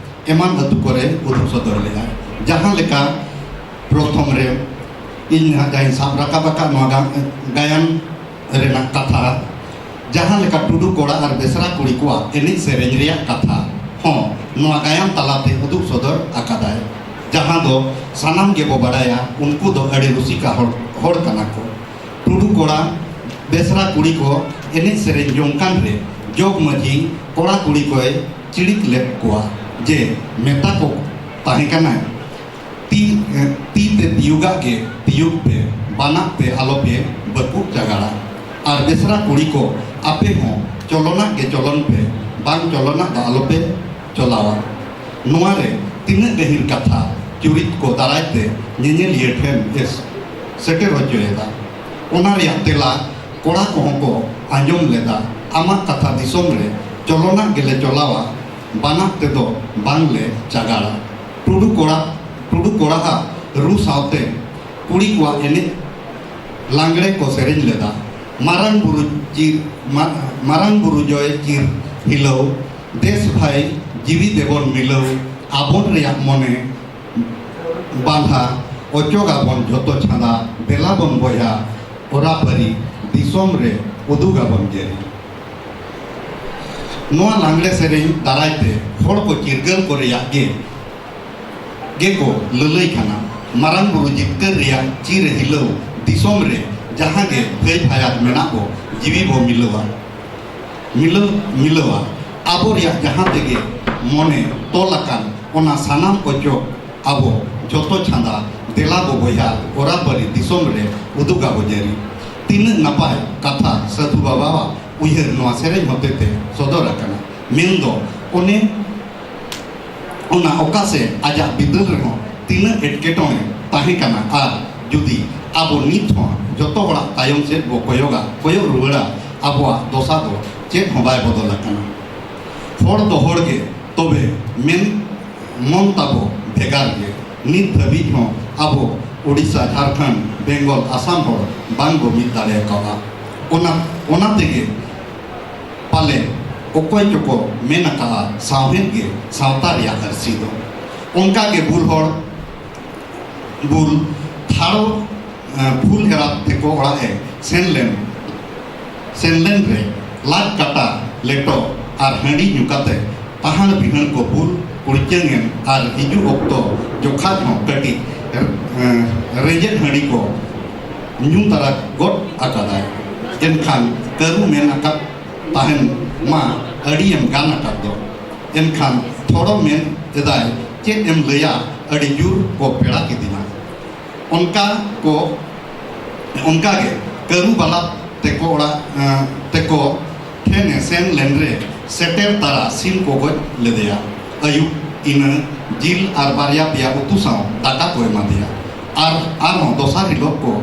ᱮᱢᱟᱱ ᱟᱹᱛᱩ ᱠᱚᱨᱮ ᱩᱫᱩᱜ ᱥᱚᱫᱚᱨ ᱞᱮᱫᱟᱭ᱾ ᱡᱟᱦᱟᱸ ᱞᱮᱠᱟ ᱯᱨᱚᱛᱷᱚᱢ ᱨᱮ ᱤᱧ ᱱᱟᱦᱟᱜ ᱡᱟᱦᱟᱸᱧ ᱥᱟᱵ ᱨᱟᱠᱟᱵ ᱟᱠᱟᱫ ᱱᱚᱣᱟ ᱜᱟ-, ᱜᱟᱭᱟᱱ ᱨᱮᱱᱟᱜ ᱠᱟᱛᱷᱟ, ᱡᱟᱦᱟᱸ ᱞᱮᱠᱟ ᱴᱩᱰᱩ ᱠᱚᱲᱟ ᱟᱨ ᱵᱮᱥᱨᱟ ᱠᱩᱲᱤ ᱠᱚᱣᱟᱜ ᱮᱱᱮᱡ ᱥᱮᱨᱮᱧ ᱨᱮᱭᱟᱜ ᱠᱟᱛᱷᱟ ᱦᱚᱸ ᱱᱚᱣᱟ ᱜᱟᱭᱟᱱ ᱛᱟᱞᱟᱛᱮ ᱩᱫᱩᱜ ᱥᱚᱫᱚᱨ ᱟᱠᱟᱫᱟᱭ, ᱡᱟᱦᱟᱸ ᱫᱚ ᱥᱟᱱᱟᱢ ᱜᱮᱵᱚ ᱵᱟᱰᱟᱭᱟ, ᱩᱱᱠᱩ ᱫᱚ ᱟᱹᱰᱤ ᱨᱩᱥᱤᱠᱟ ᱦᱚᱲ, ᱦᱚᱲ ᱠᱟᱱᱟ ᱠᱚ᱾ ᱴᱩᱰᱩ ᱠᱚᱲᱟ ᱵᱮᱥᱨᱟ ᱠᱩᱲᱤ ᱠᱚ ᱮᱱᱮᱡ ᱥᱮᱨᱮᱧ ᱡᱚᱝ ᱠᱟᱱ ᱨᱮ ᱡᱚᱜᱽ ᱢᱟᱹᱡᱷᱤ ᱠᱚᱲᱟ ᱠᱩᱲᱤ ᱠᱚᱭ ᱪᱤᱲᱤᱠ ᱞᱮᱫ ᱠᱚᱣᱟ ᱡᱮ ᱢᱮᱛᱟ ᱠᱚ ᱛᱟᱦᱮᱸ ᱠᱟᱱᱟᱭ, ᱛᱤ, ᱛᱤ ᱛᱮ ᱛᱤᱭᱩᱜᱟᱜ ᱜᱮ ᱛᱤᱭᱩᱜ ᱯᱮ, ᱵᱟᱱᱟᱜ ᱛᱮ ᱟᱞᱚ ᱯᱮ ᱵᱟᱹᱠᱩᱵ ᱪᱟᱜᱟᱲᱟ᱾ ᱟᱨ ᱵᱮᱥᱨᱟ ᱠᱩᱲᱤ ᱠᱚ, ᱟᱯᱮ ᱦᱚᱸ ᱪᱚᱞᱚᱱᱟᱜ ᱜᱮ ᱪᱚᱞᱚᱱ ᱯᱮ, ᱵᱟᱝ ᱪᱚᱞᱚᱱᱟᱜ ᱫᱚ ᱟᱞᱚᱯᱮ ᱪᱚᱞᱟᱣᱟ᱾ ᱱᱚᱣᱟ ᱨᱮ ᱛᱤᱱᱟᱹᱜ ᱜᱟᱹᱦᱤᱨ ᱠᱟᱛᱷᱟ ᱪᱩᱨᱤᱛ ᱠᱚ ᱫᱟᱨᱟᱭ ᱛᱮ ᱧᱮᱧᱮᱞᱤᱭᱟᱹ ᱴᱷᱮᱱ ᱮ ᱥᱮᱴᱮᱨ ᱦᱚᱪᱚᱭᱮᱫᱟ, ᱚᱱᱟ ᱨᱮᱭᱟᱜ ᱛᱮᱞᱟ ᱠᱚᱲᱟ ᱠᱚᱦᱚᱸ ᱠᱚ ᱟᱸᱡᱚᱢ ᱞᱮᱫᱟ᱾ ᱟᱢᱟᱜ ᱠᱟᱛᱷᱟ ᱫᱤᱥᱚᱢ ᱨᱮ ᱪᱚᱞᱚᱱᱟᱜ ᱜᱮᱞᱮ ᱪᱚᱞᱟᱣᱟ, ᱵᱟᱱᱟᱜ ᱛᱮᱫᱚ ᱵᱟᱝᱞᱮ ᱪᱟᱜᱟᱲᱟ᱾ ᱴᱩᱰᱩ ᱠᱚᱲᱟ, ᱴᱩᱰᱩ ᱠᱚᱲᱟᱦᱟᱜ ᱨᱩ ᱥᱟᱶᱛᱮ ᱠᱩᱲᱤ ᱠᱚᱣᱟᱜ ᱮᱱᱮᱡ ᱞᱟᱜᱽᱲᱮ ᱠᱚ ᱥᱮᱨᱮᱧ ᱞᱮᱫᱟ᱾ ᱢᱟᱨᱟᱝ ᱵᱩᱨᱩ ᱪᱤᱨ, ᱢᱟ-, ᱢᱟᱨᱟᱝ ᱵᱩᱨᱩ ᱡᱚᱭ ᱪᱤᱨ ᱦᱤᱞᱟᱹᱣ, ᱫᱮᱥ ᱵᱷᱟᱭ ᱡᱤᱣᱤ ᱫᱮᱵᱚᱱ ᱢᱤᱞᱟᱹᱣ, ᱟᱵᱚᱱ ᱨᱮᱭᱟᱜ ᱢᱚᱱᱮ ᱵᱟᱸᱫᱷᱟ, ᱚᱪᱚᱜᱟᱵᱚᱱ ᱡᱷᱚᱛᱚ ᱪᱷᱟᱸᱫᱟ, ᱫᱮᱞᱟ ᱵᱚᱱ ᱵᱚᱭᱦᱟ, ᱚᱨᱟᱯᱟᱹᱨᱤ ᱫᱤᱥᱚᱢ ᱨᱮ ᱩᱫᱩᱜᱟᱵᱚᱱ ᱡᱟᱹᱨᱤ᱾ ᱱᱚᱣᱟ ᱞᱟᱜᱽᱲᱮ ᱥᱮᱨᱮᱧ ᱫᱟᱨᱟᱭ ᱛᱮ ᱦᱚᱲ ᱠᱚ ᱪᱤᱨᱜᱟᱹᱞ ᱠᱚ ᱨᱮᱭᱟᱜ ᱜᱮ, ᱜᱮᱠᱚ ᱞᱟᱹᱞᱟᱹᱭ ᱠᱟᱱᱟ᱾ ᱢᱟᱨᱟᱝ ᱵᱩᱨᱩ ᱡᱤᱛᱠᱟᱹᱨ ᱨᱮᱭᱟᱜ ᱪᱤᱨ ᱦᱤᱞᱟᱹᱣ ᱫᱤᱥᱚᱢ ᱨᱮ ᱡᱟᱦᱟᱸ ᱜᱮ ᱵᱷᱟᱹᱭ ᱵᱷᱟᱭᱟᱛ ᱢᱮᱱᱟᱜ ᱵᱚ, ᱡᱤᱣᱤ ᱵᱚ ᱢᱤᱞᱟᱹᱣᱟ, ᱢᱤᱞᱟᱹᱣ, ᱢᱤᱞᱟᱹᱣᱟ᱾ ᱟᱵᱚ ᱨᱮᱭᱟᱜ ᱡᱟᱦᱟᱸ ᱛᱮᱜᱮ ᱢᱚᱱᱮ ᱛᱚᱞ ᱟᱠᱟᱱ, ᱚᱱᱟ ᱥᱟᱱᱟᱢ ᱚᱪᱚᱜ ᱟᱵᱚ ᱡᱷᱚᱛᱚ ᱪᱷᱟᱸᱫᱟ, ᱫᱮᱞᱟ ᱵᱚ ᱵᱚᱭᱦᱟ, ᱚᱨᱟᱯᱟᱹᱨᱤ ᱫᱤᱥᱚᱢ ᱨᱮ ᱩᱫᱩᱜ ᱟᱵᱚ ᱡᱟᱹᱨᱤ᱾ ᱛᱤᱱᱟᱹᱜ ᱱᱟᱯᱟᱭ ᱠᱟᱛᱷᱟ ᱥᱟᱹᱫᱷᱩ ᱵᱟᱵᱟᱣᱟᱜ ᱩᱭᱦᱟᱹᱨ ᱱᱚᱣᱟ ᱥᱮᱨᱮᱧ ᱦᱚᱛᱮᱛᱮ ᱥᱚᱫᱚᱨ ᱟᱠᱟᱱᱟ᱾ ᱢᱮᱱᱫᱚ ᱚᱱᱮ ᱚᱱᱟ ᱚᱠᱟ ᱥᱮ ᱟᱡᱟᱜ ᱵᱤᱫᱟᱹᱞ ᱨᱮᱦᱚᱸ ᱛᱤᱱᱟᱹᱜ ᱮᱴᱠᱮᱴᱚᱬᱮ ᱛᱟᱦᱮᱸ ᱠᱟᱱᱟ, ᱟᱨ ᱡᱩᱫᱤ ᱟᱵᱚ ᱱᱤᱛ ᱦᱚᱸ ᱡᱚᱛᱚ ᱦᱚᱲᱟᱜ ᱛᱟᱭᱚᱢ ᱥᱮᱫ ᱵᱚ ᱠᱚᱭᱚᱜᱟ, ᱠᱚᱭᱚᱜ ᱨᱩᱣᱟᱹᱲᱟ, ᱟᱵᱚᱣᱟᱜ ᱫᱚᱥᱟ ᱫᱚ ᱪᱮᱫ ᱦᱚᱸ ᱵᱟᱭ ᱵᱚᱫᱚᱞ ᱟᱠᱟᱱᱟ᱾ ᱦᱚᱲ ᱫᱚ ᱦᱚᱲ ᱜᱮ, ᱛᱚᱵᱮ ᱢᱮᱱ ᱢᱚᱱ ᱛᱟᱵᱚ ᱵᱷᱮᱜᱟᱨ ᱜᱮ᱾ ᱱᱤᱛ ᱫᱷᱟᱹᱵᱤᱡ ᱦᱚᱸ ᱟᱵᱚ ᱳᱰᱤᱥᱟ, ᱡᱷᱟᱲᱠᱷᱚᱸᱰ, ᱵᱮᱝᱜᱚᱞ, ᱟᱥᱟᱢ ᱦᱚᱲ ᱵᱟᱝ ᱵᱚ ᱢᱤᱫ ᱫᱟᱲᱮ ᱟᱠᱟᱫᱼᱟ᱾ ᱚᱱᱟ, ᱚᱱᱟ ᱛᱮᱜᱮ ᱯᱟᱞᱮ ᱚᱠᱚᱭ ᱪᱚᱠᱚ ᱢᱮᱱ ᱟᱠᱟᱫᱼᱟ, ᱥᱟᱶᱦᱮᱫ ᱜᱮ ᱥᱟᱶᱛᱟ ᱨᱮᱭᱟᱜ ᱟᱹᱨᱥᱤ ᱫᱚ᱾ ᱚᱱᱠᱟ ᱜᱮ ᱵᱩᱞ ᱦᱚᱲ, ᱵᱩᱞ ᱴᱷᱟᱲᱚ, ᱮ, ᱯᱷᱩᱞ ᱮᱨᱟ ᱛᱮᱠᱚ ᱚᱲᱟᱜ ᱮ ᱥᱮᱱ ᱞᱮᱱ, ᱥᱮᱱ ᱞᱮᱱ ᱨᱮ ᱞᱟᱡ ᱠᱟᱴᱟ ᱞᱮᱴᱚ ᱟᱨ ᱦᱟᱺᱰᱤ ᱧᱩ ᱠᱟᱛᱮ ᱛᱟᱦᱟᱸᱲ ᱵᱤᱦᱟᱹᱲ ᱠᱚ ᱵᱩᱞ ᱠᱩᱲᱪᱟᱹᱝ ᱮᱱ ᱟᱨ ᱦᱤᱡᱩᱜ ᱚᱠᱛᱚ ᱡᱚᱠᱷᱟᱡ ᱦᱚᱸ ᱠᱟᱹᱴᱤᱡ, ᱮ, ᱨᱮᱸᱡᱮᱫ ᱦᱟᱺᱰᱤ ᱠᱚ ᱧᱩ ᱛᱟᱨᱟ ᱜᱚᱫ ᱟᱠᱟᱫᱟᱭ᱾ ᱮᱱᱠᱷᱟᱱ ᱠᱟᱹᱨᱩ ᱢᱮᱱ ᱟᱠᱟᱫ ᱛᱟᱦᱮᱱ, "ᱢᱟ, ᱟᱹᱰᱤᱭᱮᱢ ᱜᱟᱱ ᱟᱠᱟᱫ ᱫᱚ᱾" ᱮᱱᱠᱷᱟᱱ ᱛᱷᱚᱲᱚ ᱢᱮᱱ ᱮᱫᱟᱭ, "ᱪᱮᱫ ᱮᱢ ᱞᱟᱹᱭᱟ, ᱟᱹᱰᱤ ᱡᱳᱨ ᱠᱚ ᱯᱮᱲᱟ ᱠᱤᱫᱤᱧᱟ᱾" ᱚᱱᱠᱟ ᱠᱚ, ᱚᱱᱠᱟ ᱜᱮ ᱠᱟᱹᱨᱩ ᱵᱟᱞᱟ ᱛᱮᱠᱚ ᱚᱲᱟᱜ ᱛᱮᱠᱚ ᱴᱷᱮᱱᱮ ᱥᱮᱱ ᱞᱮᱱᱨᱮ ᱥᱮᱴᱮᱨ ᱛᱟᱨᱟ ᱥᱤᱢ ᱠᱚ ᱜᱚᱡ ᱞᱮᱫᱮᱭᱟ᱾ ᱟᱹᱭᱩᱵ ᱤᱱᱟᱹ ᱡᱤᱞ ᱟᱨ ᱵᱟᱨᱭᱟ ᱯᱮᱭᱟ ᱩᱛᱩ ᱥᱟᱶ ᱫᱟᱠᱟ ᱠᱚ ᱮᱢᱟᱫᱮᱭᱟ᱾ ᱟᱨ ᱟᱨᱦᱚᱸ ᱫᱚᱥᱟᱨ ᱦᱤᱞᱳᱜ ᱠᱚ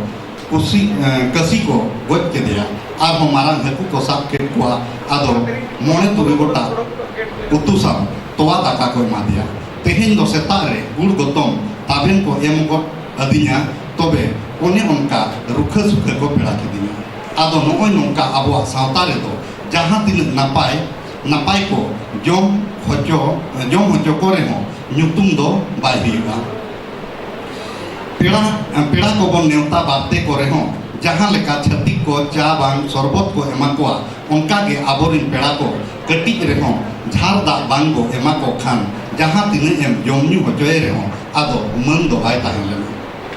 ᱠᱩᱥᱤ ᱠᱟᱹᱥᱤ ᱠᱚ ᱜᱚᱡ ᱠᱮᱫᱮᱭᱟ᱾ ᱟᱨᱦᱚᱸ ᱢᱟᱨᱟᱝ ᱦᱟᱹᱠᱩ ᱠᱚ ᱥᱟᱵ ᱠᱮᱫ ᱠᱚᱣᱟ᱾ ᱟᱫᱚ ᱢᱚᱬᱮ ᱛᱩᱨᱩᱭ ᱜᱚᱴᱟᱝ ᱩᱛᱩ ᱥᱟᱶ ᱛᱚᱣᱟ ᱫᱟᱠᱟ ᱠᱚ ᱮᱢᱟᱫᱮᱭᱟ᱾ ᱛᱮᱦᱮᱧ ᱫᱚ ᱥᱮᱛᱟᱜ ᱨᱮ ᱜᱩᱲ ᱜᱚᱛᱚᱢ ᱛᱟᱵᱮᱱ ᱠᱚ ᱮᱢ ᱜᱚᱫ ᱟᱹᱫᱤᱧᱟ᱾ ᱛᱚᱵᱮ ᱚᱱᱮ ᱚᱱᱠᱟ ᱨᱩᱠᱷᱟᱹ ᱥᱩᱠᱷᱟᱹ ᱠᱚ ᱯᱮᱲᱟ ᱠᱤᱫᱤᱧᱟ᱾ ᱟᱫᱚ ᱱᱚᱜᱼᱚᱭ ᱱᱚᱝᱠᱟ ᱟᱵᱚᱣᱟᱜ ᱥᱟᱶᱛᱟ ᱨᱮᱫᱚ ᱡᱟᱦᱟᱸ ᱛᱤᱱᱟᱹᱜ ᱱᱟᱯᱟᱭ ᱱᱟᱯᱟᱭ ᱠᱚ ᱡᱚᱢ ᱦᱚᱪᱚ ᱡᱚᱢ ᱦᱚᱪᱚ ᱠᱚ ᱨᱮᱦᱚᱸ ᱧᱩᱛᱩᱢ ᱫᱚ ᱵᱟᱭ ᱦᱩᱭᱩᱜᱼᱟ᱾ ᱯᱮᱲᱟ ᱯᱮᱲᱟ ᱠᱚᱵᱚᱱ ᱱᱮᱣᱛᱟ ᱵᱟᱨᱛᱮ ᱠᱚ ᱨᱮᱦᱚᱸ ᱡᱟᱦᱟᱸ ᱞᱮᱠᱟ ᱪᱷᱟᱹᱛᱤᱠ ᱠᱚ ᱪᱟ ᱵᱟᱝ ᱥᱚᱨᱵᱚᱛ ᱠᱚ ᱮᱢᱟ ᱠᱚᱣᱟ, ᱚᱱᱠᱟ ᱜᱮ ᱟᱵᱚᱨᱤᱱ ᱯᱮᱲᱟ ᱠᱚ ᱠᱟᱹᱴᱤᱡ ᱨᱮᱦᱚᱸ ᱡᱷᱟᱨ ᱫᱟᱜ ᱵᱟᱝ ᱵᱚ ᱮᱢᱟ ᱠᱚ ᱠᱷᱟᱱ ᱡᱟᱦᱟᱸ ᱛᱤᱱᱟᱹᱜ ᱮᱢ ᱡᱚᱢ ᱧᱩ ᱦᱚᱪᱚᱭᱮ ᱨᱮᱦᱚᱸ ᱟᱫᱚ ᱢᱟᱹᱱ ᱫᱚ ᱵᱟᱭ ᱛᱟᱦᱮᱸ ᱞᱮᱱᱟ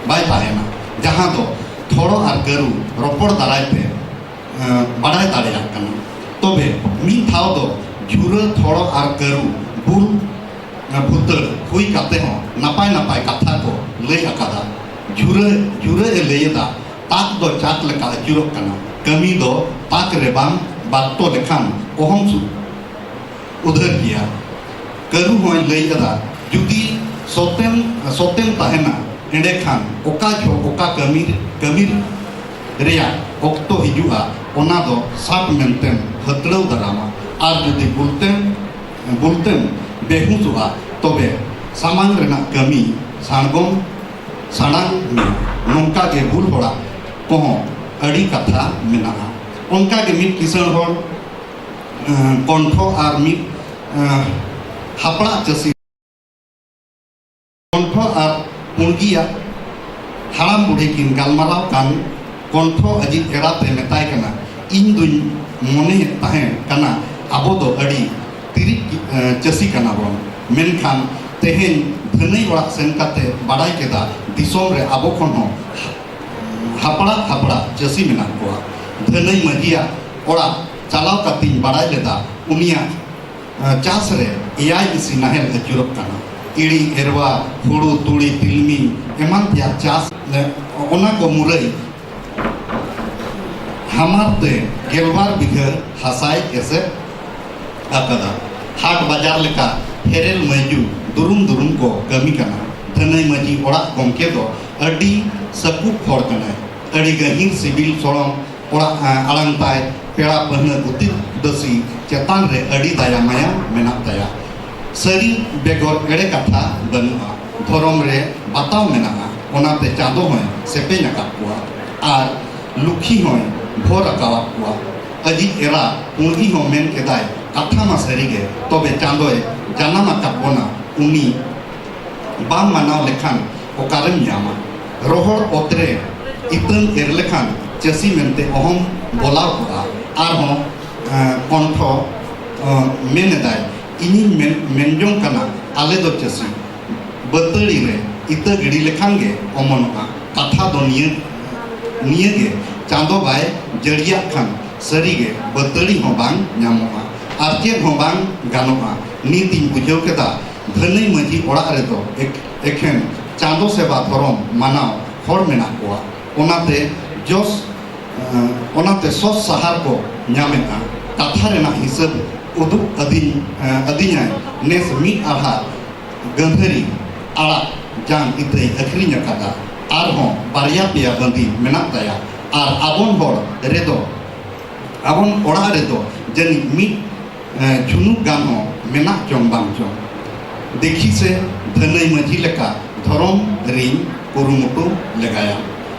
ᱵᱟᱭ ᱛᱟᱦᱮᱱᱟ᱾ ᱡᱟᱦᱟᱸ ᱫᱚ ᱛᱷᱚᱲᱚ ᱟᱨ ᱠᱟᱹᱨᱩ ᱨᱚᱯᱚᱲ ᱫᱟᱨᱟᱭ ᱛᱮ ᱵᱟᱰᱟᱭ ᱫᱟᱲᱮᱭᱟᱜ ᱠᱟᱱᱟ᱾ ᱛᱚᱵᱮ ᱢᱤᱫ ᱫᱷᱟᱣ ᱫᱚ ᱡᱷᱩᱨᱟᱹ ᱛᱷᱚᱲᱚ ᱟᱨ ᱠᱟᱹᱨᱩ ᱵᱩᱞ ᱵᱷᱩᱛᱟᱹᱲ ᱦᱩᱭ ᱠᱟᱛᱮ ᱦᱚᱸ ᱱᱟᱯᱟᱭ ᱱᱟᱯᱟᱭ ᱠᱟᱛᱷᱟ ᱠᱚ ᱞᱟᱹᱭ ᱟᱠᱟᱫᱟ᱾ ᱡᱷᱩᱨᱟᱹ ᱡᱷᱩᱨᱟᱹ ᱮ ᱞᱟᱹᱭ ᱮᱫᱟ, ᱛᱟᱠ ᱫᱚ ᱪᱟᱠ ᱞᱮᱠᱟ ᱟᱹᱪᱩᱨᱚᱜ ᱠᱟᱱᱟ᱾ ᱠᱟᱹᱢᱤ ᱫᱚ ᱛᱟᱠ ᱨᱮ ᱵᱟᱢ ᱵᱟᱠᱛᱚ ᱞᱮᱠᱷᱟᱱ ᱚᱦᱚᱢ ᱥᱩ- ᱩᱫᱷᱟᱹᱨ ᱜᱮᱭᱟ᱾ ᱠᱟᱹᱨᱩ ᱦᱚᱸᱭ ᱞᱟᱹᱭ ᱮᱫᱟ, ᱡᱩᱫᱤ ᱥᱚᱛᱮᱢ ᱥᱚᱛᱮᱢ ᱛᱟᱦᱮᱱᱟ, ᱮᱸᱰᱮᱠᱷᱟᱱ ᱚᱠᱟ ᱡᱚᱦᱚᱜ ᱚᱠᱟ ᱠᱟᱹᱢᱤ ᱠᱟᱹᱢᱤ ᱨᱮᱭᱟᱜ ᱚᱠᱛᱚ ᱦᱤᱡᱩᱜᱼᱟ, ᱚᱱᱟ ᱫᱚ ᱥᱟᱵ ᱢᱮᱱᱛᱮᱢ ᱦᱟᱹᱛᱲᱟᱹᱣ ᱫᱟᱨᱟᱢᱟ᱾ ᱟᱨ ᱡᱩᱫᱤ ᱵᱩᱞᱛᱮᱢ ᱵᱩᱞᱛᱮᱢ ᱵᱮᱦᱩᱥᱚᱜᱼᱟ, ᱛᱚᱵᱮ ᱥᱟᱢᱟᱝ ᱨᱮᱱᱟᱜ ᱠᱟᱹᱢᱤ ᱥᱟᱬᱜᱚᱢ ᱥᱟᱲᱟᱝ ᱢᱮ᱾ ᱱᱚᱝᱠᱟ ᱜᱮ ᱵᱩᱞ ᱦᱚᱲᱟᱜ ᱠᱚᱦᱚᱸ ᱟᱹᱰᱤ ᱠᱟᱛᱷᱟ ᱢᱮᱱᱟᱜᱼᱟ᱾ ᱚᱱᱠᱟ ᱜᱮ ᱢᱤᱫ ᱠᱤᱥᱟᱹᱬ ᱦᱚᱲ ᱠᱚᱱᱴᱷᱚ ᱟᱨ ᱢᱤᱫ ᱦᱟᱯᱲᱟᱜ ᱪᱟᱹᱥᱤ ᱠᱚᱱᱴᱷᱚ ᱟᱨ ᱯᱩᱲᱜᱤᱭᱟᱜ ᱦᱟᱲᱟᱢ ᱵᱩᱲᱦᱤ ᱠᱤᱱ ᱜᱟᱞᱢᱟᱨᱟᱣ ᱠᱟᱱ᱾ ᱠᱚᱱᱴᱷᱚ ᱟᱡᱤᱡ ᱮᱨᱟᱛᱮ ᱢᱮᱛᱟᱭ ᱠᱟᱱᱟ, ᱤᱧ ᱫᱩᱧ ᱢᱚᱱᱮᱭᱮᱫ ᱛᱟᱦᱮᱸ ᱠᱟᱱᱟ ᱟᱵᱚ ᱫᱚ ᱟᱹᱰᱤ ᱛᱤᱨᱤᱡ ᱪᱟᱹᱥᱤ ᱠᱟᱱᱟ ᱵᱚᱱ, ᱢᱮᱱᱠᱷᱟᱱ ᱛᱮᱦᱮᱧ ᱫᱷᱟᱹᱱᱟᱹᱭ ᱚᱲᱟᱜ ᱥᱮᱱ ᱠᱟᱛᱮ ᱵᱟᱲᱟᱭ ᱠᱮᱫᱟ ᱫᱤᱥᱚᱢ ᱨᱮ ᱟᱵᱚ ᱠᱷᱚᱱ ᱦᱚᱸ ᱦᱟᱯᱲᱟᱜ ᱦᱟᱯᱲᱟᱜ ᱪᱟᱹᱥᱤ ᱢᱮᱱᱟᱜ ᱠᱚᱣᱟ᱾ ᱫᱷᱟᱹᱱᱟᱹᱭ ᱢᱟᱹᱡᱷᱤᱭᱟᱜ ᱚᱲᱟᱜ ᱪᱟᱞᱟᱣ ᱠᱟᱛᱮᱧ ᱵᱟᱲᱟᱭ ᱞᱮᱫᱟ ᱩᱱᱤᱭᱟᱜ ᱪᱟᱥ ᱨᱮ ᱮᱭᱟᱭ ᱤᱥᱤ ᱱᱟᱦᱮᱞ ᱟᱹᱪᱩᱨᱚᱜ ᱠᱟᱱᱟ᱾ ᱤᱲᱤ, ᱮᱨᱣᱟ, ᱦᱩᱲᱩ, ᱛᱩᱲᱤ, ᱛᱤᱞᱢᱤᱧ ᱮᱢᱟᱱ ᱛᱮᱭᱟᱜ ᱪᱟᱥ, ᱚᱱᱟ ᱠᱚ ᱢᱩᱨᱟᱹᱭ ᱱᱟᱢᱟᱨ ᱛᱮ ᱜᱮᱞᱵᱟᱨ ᱵᱤᱜᱷᱟᱹ ᱦᱟᱥᱟᱭ ᱮᱥᱮᱫ ᱟᱠᱟᱫᱟ᱾ ᱦᱟᱴ ᱵᱟᱡᱟᱨ ᱞᱮᱠᱟ ᱦᱮᱨᱮᱞ ᱢᱟᱹᱭᱡᱩ ᱫᱩᱨᱩᱢ ᱫᱩᱨᱩᱢ ᱠᱚ ᱠᱟᱹᱢᱤ ᱠᱟᱱᱟ᱾ ᱫᱷᱟᱹᱱᱟᱹᱭ ᱢᱟᱹᱡᱷᱤ ᱚᱲᱟᱜ ᱜᱚᱢᱠᱮ ᱫᱚ ᱟᱹᱰᱤ ᱥᱟᱹᱠᱩᱵ ᱦᱚᱲ ᱠᱟᱱᱟᱭ᱾ ᱟᱹᱰᱤ ᱜᱟᱹᱦᱤᱨ ᱥᱤᱵᱤᱞ ᱥᱚᱲᱚᱢ ᱚᱲᱟᱜ, ᱟᱲᱟᱝ ᱛᱟᱭ᱾ ᱯᱮᱲᱟ ᱯᱟᱹᱦᱱᱟᱹ ᱜᱩᱛᱤ ᱜᱩᱰᱟᱹᱥᱤ ᱪᱮᱛᱟᱱ ᱨᱮ ᱟᱹᱰᱤ ᱫᱟᱭᱟ ᱢᱟᱭᱟ ᱢᱮᱱᱟᱜ ᱛᱟᱭᱟ᱾ ᱥᱟᱹᱨᱤ ᱵᱮᱜᱚᱨ ᱮᱲᱮ ᱠᱟᱛᱷᱟ ᱵᱟᱹᱱᱩᱜᱼᱟ᱾ ᱫᱷᱚᱨᱚᱢ ᱨᱮ ᱵᱟᱛᱟᱣ ᱢᱮᱱᱟᱜᱼᱟ, ᱚᱱᱟᱛᱮ ᱪᱟᱸᱫᱚ ᱦᱚᱸᱭ ᱥᱮᱯᱮᱧ ᱟᱠᱟᱫ ᱠᱚᱣᱟ ᱟᱨ ᱞᱩᱠᱷᱤ ᱦᱚᱸᱭ ᱵᱷᱚᱨ ᱟᱠᱟᱣᱟᱫ ᱠᱚᱣᱟ᱾ ᱟᱡᱤᱡ ᱮᱨᱟ ᱯᱩᱸᱜᱤ ᱦᱚᱸ ᱢᱮᱱ ᱠᱮᱫᱟᱭ, ᱠᱟᱛᱷᱟ ᱢᱟ ᱥᱟᱹᱨᱤ ᱜᱮ, ᱛᱚᱵᱮ ᱪᱟᱸᱫᱚᱭ ᱡᱟᱱᱟᱢ ᱟᱠᱟᱫ ᱵᱚᱱᱟ, ᱩᱱᱤ ᱵᱟᱢ ᱢᱟᱱᱟᱣ ᱞᱮᱠᱷᱟᱱ ᱚᱠᱟᱨᱮᱢ ᱧᱟᱢᱟ? ᱨᱚᱦᱚᱲ ᱚᱛ ᱨᱮ ᱤᱛᱟᱹᱢ ᱮᱨ ᱞᱮᱠᱷᱟᱱ ᱪᱟᱹᱥᱤ ᱢᱮᱱᱛᱮ ᱚᱦᱚᱢ ᱵᱚᱞᱟᱣ ᱠᱚᱜᱼᱟ᱾ ᱟᱨᱦᱚᱸ ᱮᱸ, ᱠᱚᱱᱴᱷᱚ ᱮᱸ, ᱢᱮᱱᱮᱫᱟᱭ, ᱤᱧᱤᱧ ᱢᱮᱱ, ᱢᱮᱱ ᱡᱚᱝ ᱠᱟᱱᱟ, ᱟᱞᱮ ᱫᱚ ᱪᱟᱹᱥᱤ᱾ ᱵᱟᱹᱛᱟᱹᱲᱤ ᱨᱮ ᱤᱛᱟᱹ ᱜᱤᱰᱤ ᱞᱮᱠᱷᱟᱱ ᱜᱮ ᱚᱢᱚᱱᱚᱜᱼᱟ᱾ ᱠᱟᱛᱷᱟ ᱫᱚ ᱱᱤᱭᱟᱹ, ᱱᱤᱭᱟᱹ ᱜᱮ, ᱪᱟᱸᱫᱚ ᱵᱟᱭ ᱡᱟᱹᱲᱤᱭᱟᱜ ᱠᱷᱟᱱ ᱥᱟᱹᱨᱤ ᱜᱮ ᱵᱟᱹᱛᱟᱹᱲᱤ ᱦᱚᱸ ᱵᱟᱝ ᱧᱟᱢᱚᱜᱼᱟ ᱟᱨ ᱪᱮᱫ ᱦᱚᱸ ᱵᱟᱝ ᱜᱟᱱᱚᱜᱼᱟ᱾ ᱱᱤᱛᱤᱧ ᱵᱩᱡᱷᱟᱹᱣ ᱠᱮᱫᱟ, ᱫᱷᱟᱹᱱᱟᱹᱭ ᱢᱟᱹᱡᱷᱤ ᱚᱲᱟᱜ ᱨᱮᱫᱚ ᱮᱠ-, ᱮᱠᱷᱮᱱ ᱪᱟᱸᱫᱚ ᱥᱮᱵᱟ ᱫᱷᱚᱨᱚᱢ ᱢᱟᱱᱟᱣ ᱦᱚᱲ ᱢᱮᱱᱟᱜ ᱠᱚᱣᱟ᱾ ᱚᱱᱟᱛᱮ ᱡᱚᱥ, ᱮᱸ, ᱚᱱᱟᱛᱮ ᱥᱚᱥ ᱥᱟᱦᱟᱨ ᱠᱚ ᱧᱟᱢᱮᱫᱼᱟ᱾ ᱠᱟᱛᱷᱟ ᱨᱮᱱᱟᱜ ᱦᱤᱥᱟᱹᱵ ᱩᱫᱩᱜ ᱟᱹᱫᱤᱧ, ᱮᱸ, ᱟᱹᱫᱤᱧᱟᱭ ᱱᱮᱥ ᱢᱤᱫ ᱟᱦᱟᱨ ᱜᱟᱹᱫᱷᱟᱹᱨᱤ ᱟᱲᱟᱜ ᱡᱟᱝ ᱤᱛᱟᱹᱭ ᱟᱹᱠᱷᱨᱤᱧ ᱟᱠᱟᱫᱟ᱾ ᱟᱨᱦᱚᱸ ᱵᱟᱨᱭᱟ ᱯᱮᱭᱟ ᱵᱟᱸᱫᱤ ᱢᱮᱱᱟᱜ ᱛᱟᱭᱟ᱾ ᱟᱨ ᱟᱵᱚᱱ ᱦᱚᱲ ᱨᱮᱫᱚ, ᱟᱵᱚᱱ ᱚᱲᱟᱜ ᱨᱮᱫᱚ ᱡᱟᱹᱱᱤᱡ ᱢᱤᱫ, ᱮᱸ, ᱡᱷᱩᱱᱩᱠ ᱜᱟᱱ ᱦᱚᱸ ᱢᱮᱱᱟᱜ ᱪᱚᱝ ᱵᱟᱝ ᱪᱚᱝ᱾ ᱫᱮᱠᱷᱤ ᱥᱮ, ᱫᱷᱟᱹᱱᱟᱹᱭ ᱢᱟᱹᱡᱷᱤ ᱞᱮᱠᱟ ᱫᱷᱚᱨᱚᱢ ᱨᱤᱧ ᱠᱩᱨᱩᱢᱩᱴᱩ ᱞᱮᱜᱟᱭᱟ᱾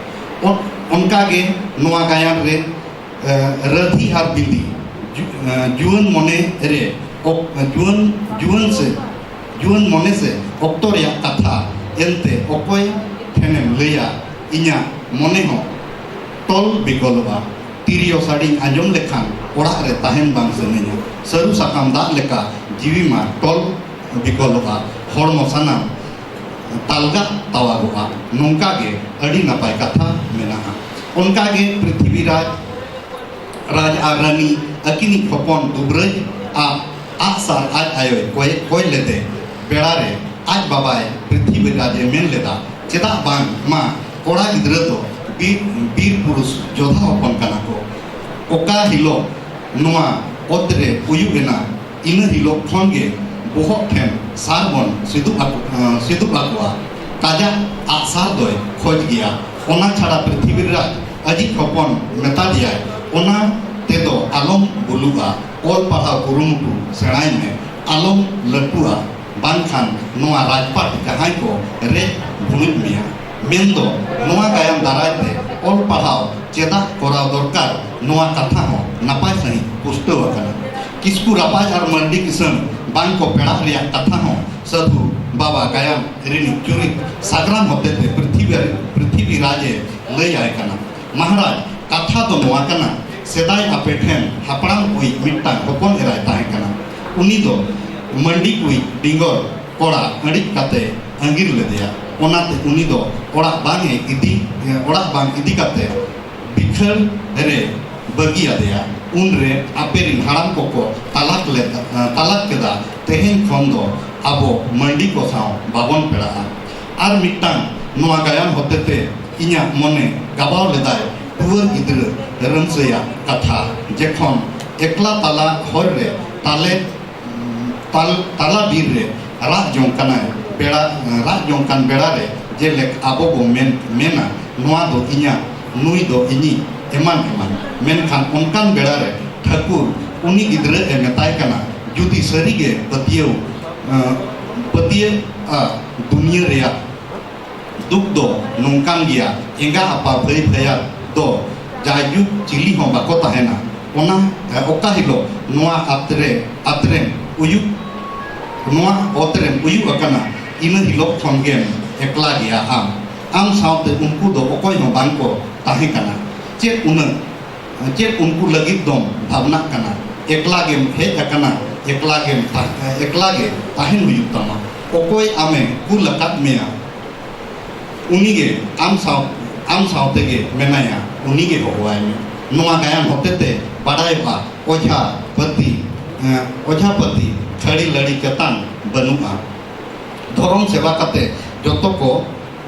ᱚᱱ-, ᱚᱱᱠᱟᱜᱮ ᱱᱚᱣᱟ ᱜᱟᱭᱟᱱ ᱨᱮ ᱮ, ᱨᱟᱹᱫᱷᱤ ᱟᱨ ᱵᱤᱸᱫᱤ, ᱡᱩ-, ᱮ, ᱡᱩᱣᱟᱹᱱ ᱢᱚᱱᱮ ᱨᱮ ᱚᱠ-, ᱡᱩᱣᱟᱹᱱ, ᱡᱩᱣᱟᱹᱱ ᱥᱮ, ᱡᱩᱣᱟᱹᱱ ᱢᱚᱱᱮ ᱥᱮ ᱚᱠᱛᱚ ᱨᱮᱭᱟᱜ ᱠᱟᱛᱷᱟ᱾ ᱮᱱᱛᱮ ᱚᱠᱚᱭ ᱴᱷᱮᱱᱮᱢ ᱞᱟᱹᱭᱟ, ᱤᱧᱟᱹᱜ ᱢᱚᱱᱮ ᱦᱚᱸ ᱴᱚᱞ ᱵᱤᱠᱚᱞᱚᱜᱼᱟ᱾ ᱛᱤᱨᱭᱳ ᱥᱟᱰᱮᱧ ᱟᱸᱡᱚᱢ ᱞᱮᱠᱷᱟᱱ ᱚᱲᱟᱜ ᱨᱮ ᱛᱟᱦᱮᱱ ᱵᱟᱝ ᱥᱟᱹᱱᱟᱹᱧᱟ᱾ ᱥᱟᱹᱨᱩ ᱥᱟᱠᱟᱢ ᱫᱟᱜ ᱞᱮᱠᱟ ᱡᱤᱣᱤ ᱢᱟ ᱴᱚᱞ ᱵᱤᱠᱚᱞᱚᱜᱼᱟ᱾ ᱦᱚᱲᱢᱚ ᱥᱟᱱᱟᱢ ᱛᱟᱞᱜᱟ ᱛᱟᱣᱟᱜᱚᱜᱼᱟ᱾ ᱱᱚᱝᱠᱟ ᱜᱮ ᱟᱹᱰᱤ ᱱᱟᱯᱟᱭ ᱠᱟᱛᱷᱟ ᱢᱮᱱᱟᱜᱼᱟ᱾ ᱚᱱᱠᱟ ᱜᱮ ᱯᱨᱤᱛᱷᱤᱵᱤᱨᱟᱡᱽ, ᱨᱟᱡᱽ ᱟᱨ ᱨᱟᱹᱱᱤ ᱟᱹᱠᱤᱱᱤᱡ ᱦᱚᱯᱚᱱ ᱫᱩᱵᱨᱟᱹᱡᱽ ᱟᱜ ᱟᱜᱼᱥᱟᱨ ᱟᱡ ᱟᱭᱳᱭ ᱠᱚᱭ, ᱠᱚᱭ ᱞᱮᱫᱮ ᱵᱮᱲᱟ ᱨᱮ ᱟᱡ ᱵᱟᱵᱟᱭ ᱯᱨᱤᱛᱷᱤᱵᱤᱨᱟᱡᱽ ᱮ ᱢᱮᱱ ᱞᱮᱫᱟ, ᱪᱮᱫᱟᱜ ᱵᱟᱝ ᱢᱟ ᱠᱚᱲᱟ ᱜᱤᱫᱽᱨᱟᱹ ᱫᱚ ᱵᱤᱨ, ᱵᱤᱨ ᱯᱩᱨᱩᱥ ᱡᱳᱫᱷᱟ ᱦᱚᱯᱚᱱ ᱠᱟᱱᱟ ᱠᱚ᱾ ᱚᱠᱟ ᱦᱤᱞᱳᱜ ᱱᱚᱣᱟ ᱚᱛ ᱨᱮ ᱩᱭᱩᱜ ᱮᱱᱟ, ᱤᱱᱟᱹ ᱦᱤᱞᱳᱜ ᱠᱷᱚᱱ ᱜᱮ ᱵᱚᱦᱚᱜ ᱴᱷᱮᱱ ᱥᱟᱨ ᱵᱚᱱ ᱥᱤᱫᱩᱵ ᱟᱠᱚ-, ᱟᱸ, ᱥᱤᱫᱩᱵ ᱟᱠᱚᱣᱟ᱾ ᱠᱟᱡᱟᱠ ᱟᱜᱼᱥᱟᱨ ᱫᱚᱭ ᱠᱷᱚᱡᱽ ᱜᱮᱭᱟ᱾ ᱚᱱᱟ ᱪᱷᱟᱲᱟ ᱯᱨᱤᱛᱷᱤᱵᱤᱨᱟᱡᱽ ᱟᱡᱤᱡ ᱦᱚᱯᱚᱱ ᱢᱮᱛᱟ ᱫᱮᱭᱟᱭ, ᱚᱱᱟ ᱛᱮᱫᱚ ᱟᱞᱚᱢ ᱵᱩᱞᱩᱜᱼᱟ, ᱚᱞ ᱯᱟᱲᱦᱟᱣ ᱠᱩᱨᱩᱢᱩᱴᱩ ᱥᱮᱬᱟᱭ ᱢᱮ, ᱟᱞᱚᱢ ᱞᱟᱹᱴᱩᱜᱼᱟ, ᱵᱟᱝᱠᱷᱟᱱ ᱱᱚᱣᱟ ᱨᱟᱡᱽᱯᱟᱴ ᱡᱟᱦᱟᱸᱭ ᱠᱚ ᱨᱮᱡ ᱵᱷᱩᱲᱩᱡ ᱢᱮᱭᱟ᱾ ᱢᱮᱱᱫᱚ ᱱᱚᱣᱟ ᱜᱟᱭᱟᱱ ᱫᱟᱨᱟᱭ ᱛᱮ ᱚᱞ ᱯᱟᱲᱦᱟᱣ ᱪᱮᱫᱟᱜ ᱠᱚᱨᱟᱣ ᱫᱚᱨᱠᱟᱨ, ᱱᱚᱣᱟ ᱠᱟᱛᱷᱟ ᱦᱚᱸ ᱱᱟᱯᱟᱭ ᱥᱟᱺᱦᱤᱡ ᱯᱩᱥᱴᱟᱹᱣ ᱟᱠᱟᱱᱟ᱾ ᱠᱤᱥᱠᱩ ᱨᱟᱯᱟᱡᱽ ᱟᱨ ᱢᱟᱹᱨᱰᱤ ᱠᱤᱥᱟᱹᱬ ᱵᱟᱝ ᱠᱚ ᱯᱮᱲᱟᱜ ᱨᱮᱭᱟᱜ ᱠᱟᱛᱷᱟ ᱦᱚᱸ ᱥᱟᱹᱫᱷᱩ ᱵᱟᱵᱟ ᱜᱟᱭᱟᱱ ᱨᱤᱱᱤᱡ ᱪᱩᱨᱤᱛ ᱥᱟᱜᱽᱨᱟᱢ ᱦᱚᱛᱮᱛᱮ ᱯᱨᱤᱛᱷᱤᱵᱤ, ᱯᱨᱤᱛᱷᱤᱵᱤ ᱨᱟᱡᱽ ᱮ ᱞᱟᱹᱭ ᱟᱭ ᱠᱟᱱᱟ᱾ ᱢᱟᱦᱟᱨᱟᱡᱽ, ᱠᱟᱛᱷᱟ ᱫᱚ ᱱᱚᱣᱟ ᱠᱟᱱᱟ, ᱥᱮᱫᱟᱭ ᱟᱯᱮ ᱴᱷᱮᱱ ᱦᱟᱯᱲᱟᱢ ᱠᱚᱭᱤᱡ ᱢᱤᱫᱴᱟᱝ ᱦᱚᱯᱚᱱ ᱮᱨᱟᱭ ᱛᱟᱦᱮᱸ ᱠᱟᱱᱟ᱾ ᱩᱱᱤ ᱫᱚ ᱢᱟᱹᱱᱰᱤ ᱠᱚᱭᱤᱡ ᱰᱤᱸᱜᱚᱨ ᱠᱚᱲᱟ ᱟᱹᱬᱤᱡ ᱠᱟᱛᱮ ᱟᱸᱜᱤᱨ ᱞᱮᱫᱮᱭᱟ᱾ ᱚᱱᱟᱛᱮ ᱩᱱᱤ ᱫᱚ ᱚᱲᱟᱜ ᱵᱟᱝ ᱮ ᱤᱫᱤ, ᱚᱲᱟᱜ ᱵᱟᱝ ᱤᱫᱤ ᱠᱟᱛᱮ ᱵᱤᱠᱷᱟᱹᱲ ᱨᱮ ᱵᱟᱹᱜᱤ ᱟᱫᱮᱭᱟ᱾ ᱩᱱᱨᱮ ᱟᱯᱮ ᱨᱤᱱ ᱦᱟᱲᱟᱢ ᱠᱚᱠᱚ ᱛᱟᱞᱟᱠ ᱞᱮᱫ, ᱛᱟᱞᱟᱠ ᱠᱮᱫᱟ᱾ ᱛᱮᱦᱮᱧ ᱠᱷᱚᱱ ᱫᱚ ᱟᱵᱚ ᱢᱟᱹᱱᱰᱤ ᱠᱚ ᱥᱟᱶ ᱵᱟᱵᱚᱱ ᱯᱮᱲᱟᱜᱼᱟ᱾ ᱟᱨ ᱢᱤᱫᱴᱟᱝ ᱱᱚᱣᱟ ᱜᱟᱭᱟᱱ ᱦᱚᱛᱮᱛᱮ ᱤᱧᱟᱹᱜ ᱢᱚᱱᱮ ᱜᱟᱵᱟᱣ ᱞᱮᱫᱟᱭ ᱴᱩᱣᱟᱹᱨ ᱜᱤᱫᱽᱨᱟᱹ ᱨᱟᱹᱢᱥᱟᱹᱭᱟᱜ ᱠᱟᱛᱷᱟ, ᱡᱮᱠᱷᱚᱱ ᱮᱠᱞᱟ ᱛᱟᱞᱟ ᱦᱚᱨ ᱨᱮ ᱛᱟᱞᱮ, ᱛᱟᱞ-, ᱛᱟᱞᱟ ᱵᱤᱨ ᱨᱮ ᱨᱟᱜ ᱡᱚᱝ ᱠᱟᱱᱟᱭ ᱵᱮᱲᱟ, ᱨᱟᱜ ᱡᱚᱝ ᱠᱟᱱ ᱵᱮᱲᱟ ᱨᱮ ᱡᱮᱞᱮᱠ ᱟᱵᱚ ᱵᱚ ᱢᱮᱱ, ᱢᱮᱱᱟ, "ᱱᱚᱣᱟ ᱫᱚ ᱤᱧᱟᱜ, ᱱᱩᱭ ᱫᱚ ᱤᱧᱤᱡ", ᱮᱢᱟᱱ ᱮᱢᱟᱱ᱾ ᱢᱮᱱᱠᱷᱟᱱ ᱚᱱᱠᱟᱱ ᱵᱮᱲᱟ ᱨᱮ ᱴᱷᱟᱹᱠᱩᱨ ᱩᱱᱤ ᱜᱤᱫᱽᱨᱟᱹ ᱮ ᱢᱮᱛᱟᱭ ᱠᱟᱱᱟ, ᱡᱩᱫᱤ ᱥᱟᱹᱨᱤ ᱜᱮ ᱯᱟᱹᱛᱭᱟᱹᱣ, ᱟᱸ, ᱯᱟᱹᱛᱭᱟᱹᱜᱼᱟ ᱫᱩᱱᱤᱭᱟᱹ ᱨᱮᱭᱟᱜ ᱫᱩᱠ ᱫᱚ ᱱᱚᱝᱠᱟᱱ ᱜᱮᱭᱟ, ᱮᱸᱜᱟ ᱟᱯᱟ ᱵᱷᱟᱹᱭ ᱵᱷᱟᱹᱭᱟᱹᱛ ᱫᱚ ᱡᱟᱭᱡᱩᱜᱽ ᱪᱤᱞᱤ ᱦᱚᱸ ᱵᱟᱠᱚ ᱛᱟᱦᱮᱱᱟ᱾ ᱚᱱᱟ, ᱚᱠᱟ ᱦᱤᱞᱳᱜ ᱱᱚᱣᱟ ᱟᱛᱨᱮ, ᱟᱛᱨᱮᱢ ᱩᱭᱩᱜ, ᱱᱚᱣᱟ ᱚᱛᱨᱮᱢ ᱩᱭᱩᱜ ᱟᱠᱟᱱᱟ, ᱤᱱᱟᱹ ᱦᱤᱞᱳᱜ ᱠᱷᱚᱱ ᱜᱮᱢ ᱮᱠᱞᱟ ᱜᱮᱭᱟ ᱟᱢ᱾ ᱟᱢ ᱥᱟᱶᱛᱮ ᱩᱱᱠᱩ ᱫᱚ ᱚᱠᱚᱭ ᱦᱚᱸ ᱵᱟᱝ ᱠᱚ ᱛᱟᱦᱮᱸ ᱠᱟᱱᱟ᱾ ᱪᱮᱫ ᱩᱱᱟᱹᱜ, ᱪᱮᱫ ᱩᱱᱠᱩ ᱞᱟᱹᱜᱤᱫ ᱫᱚᱢ ᱵᱷᱟᱵᱽᱱᱟᱜ ᱠᱟᱱᱟ? ᱮᱠᱞᱟ ᱜᱮᱢ ᱦᱮᱡ ᱟᱠᱟᱱᱟ, ᱮᱠᱞᱟ ᱜᱮᱢ ᱛᱟ-, ᱮᱠᱞᱟ ᱜᱮ ᱛᱟᱦᱮᱱ ᱦᱩᱭᱩᱜ ᱛᱟᱢᱟ᱾ ᱚᱠᱚᱭ ᱟᱢᱮ ᱠᱩᱞ ᱟᱠᱟᱫ ᱢᱮᱭᱟ? ᱩᱱᱤᱜᱮ ᱟᱢ ᱥᱟᱶ, ᱟᱢ ᱥᱟᱶ ᱛᱮᱜᱮ ᱢᱮᱱᱟᱭᱟ, ᱩᱱᱤᱜᱮ ᱦᱚᱦᱚᱣᱟᱭ ᱢᱮ᱾ ᱱᱚᱣᱟ ᱜᱟᱭᱟᱱ ᱦᱚᱛᱮᱛᱮ ᱵᱟᱰᱟᱭᱚᱜᱼᱟ, ᱚᱡᱷᱟ ᱯᱟᱹᱛᱤ, ᱮᱸ, ᱚᱡᱷᱟ ᱯᱟᱹᱛᱤ ᱠᱷᱟᱹᱲᱤ ᱞᱟᱹᱲᱤ ᱪᱮᱛᱟᱱ ᱵᱟᱹᱱᱩᱜᱼᱟ᱾ ᱫᱷᱚᱨᱚᱢ ᱥᱮᱵᱟ ᱠᱟᱛᱮ ᱡᱚᱛᱚ ᱠᱚ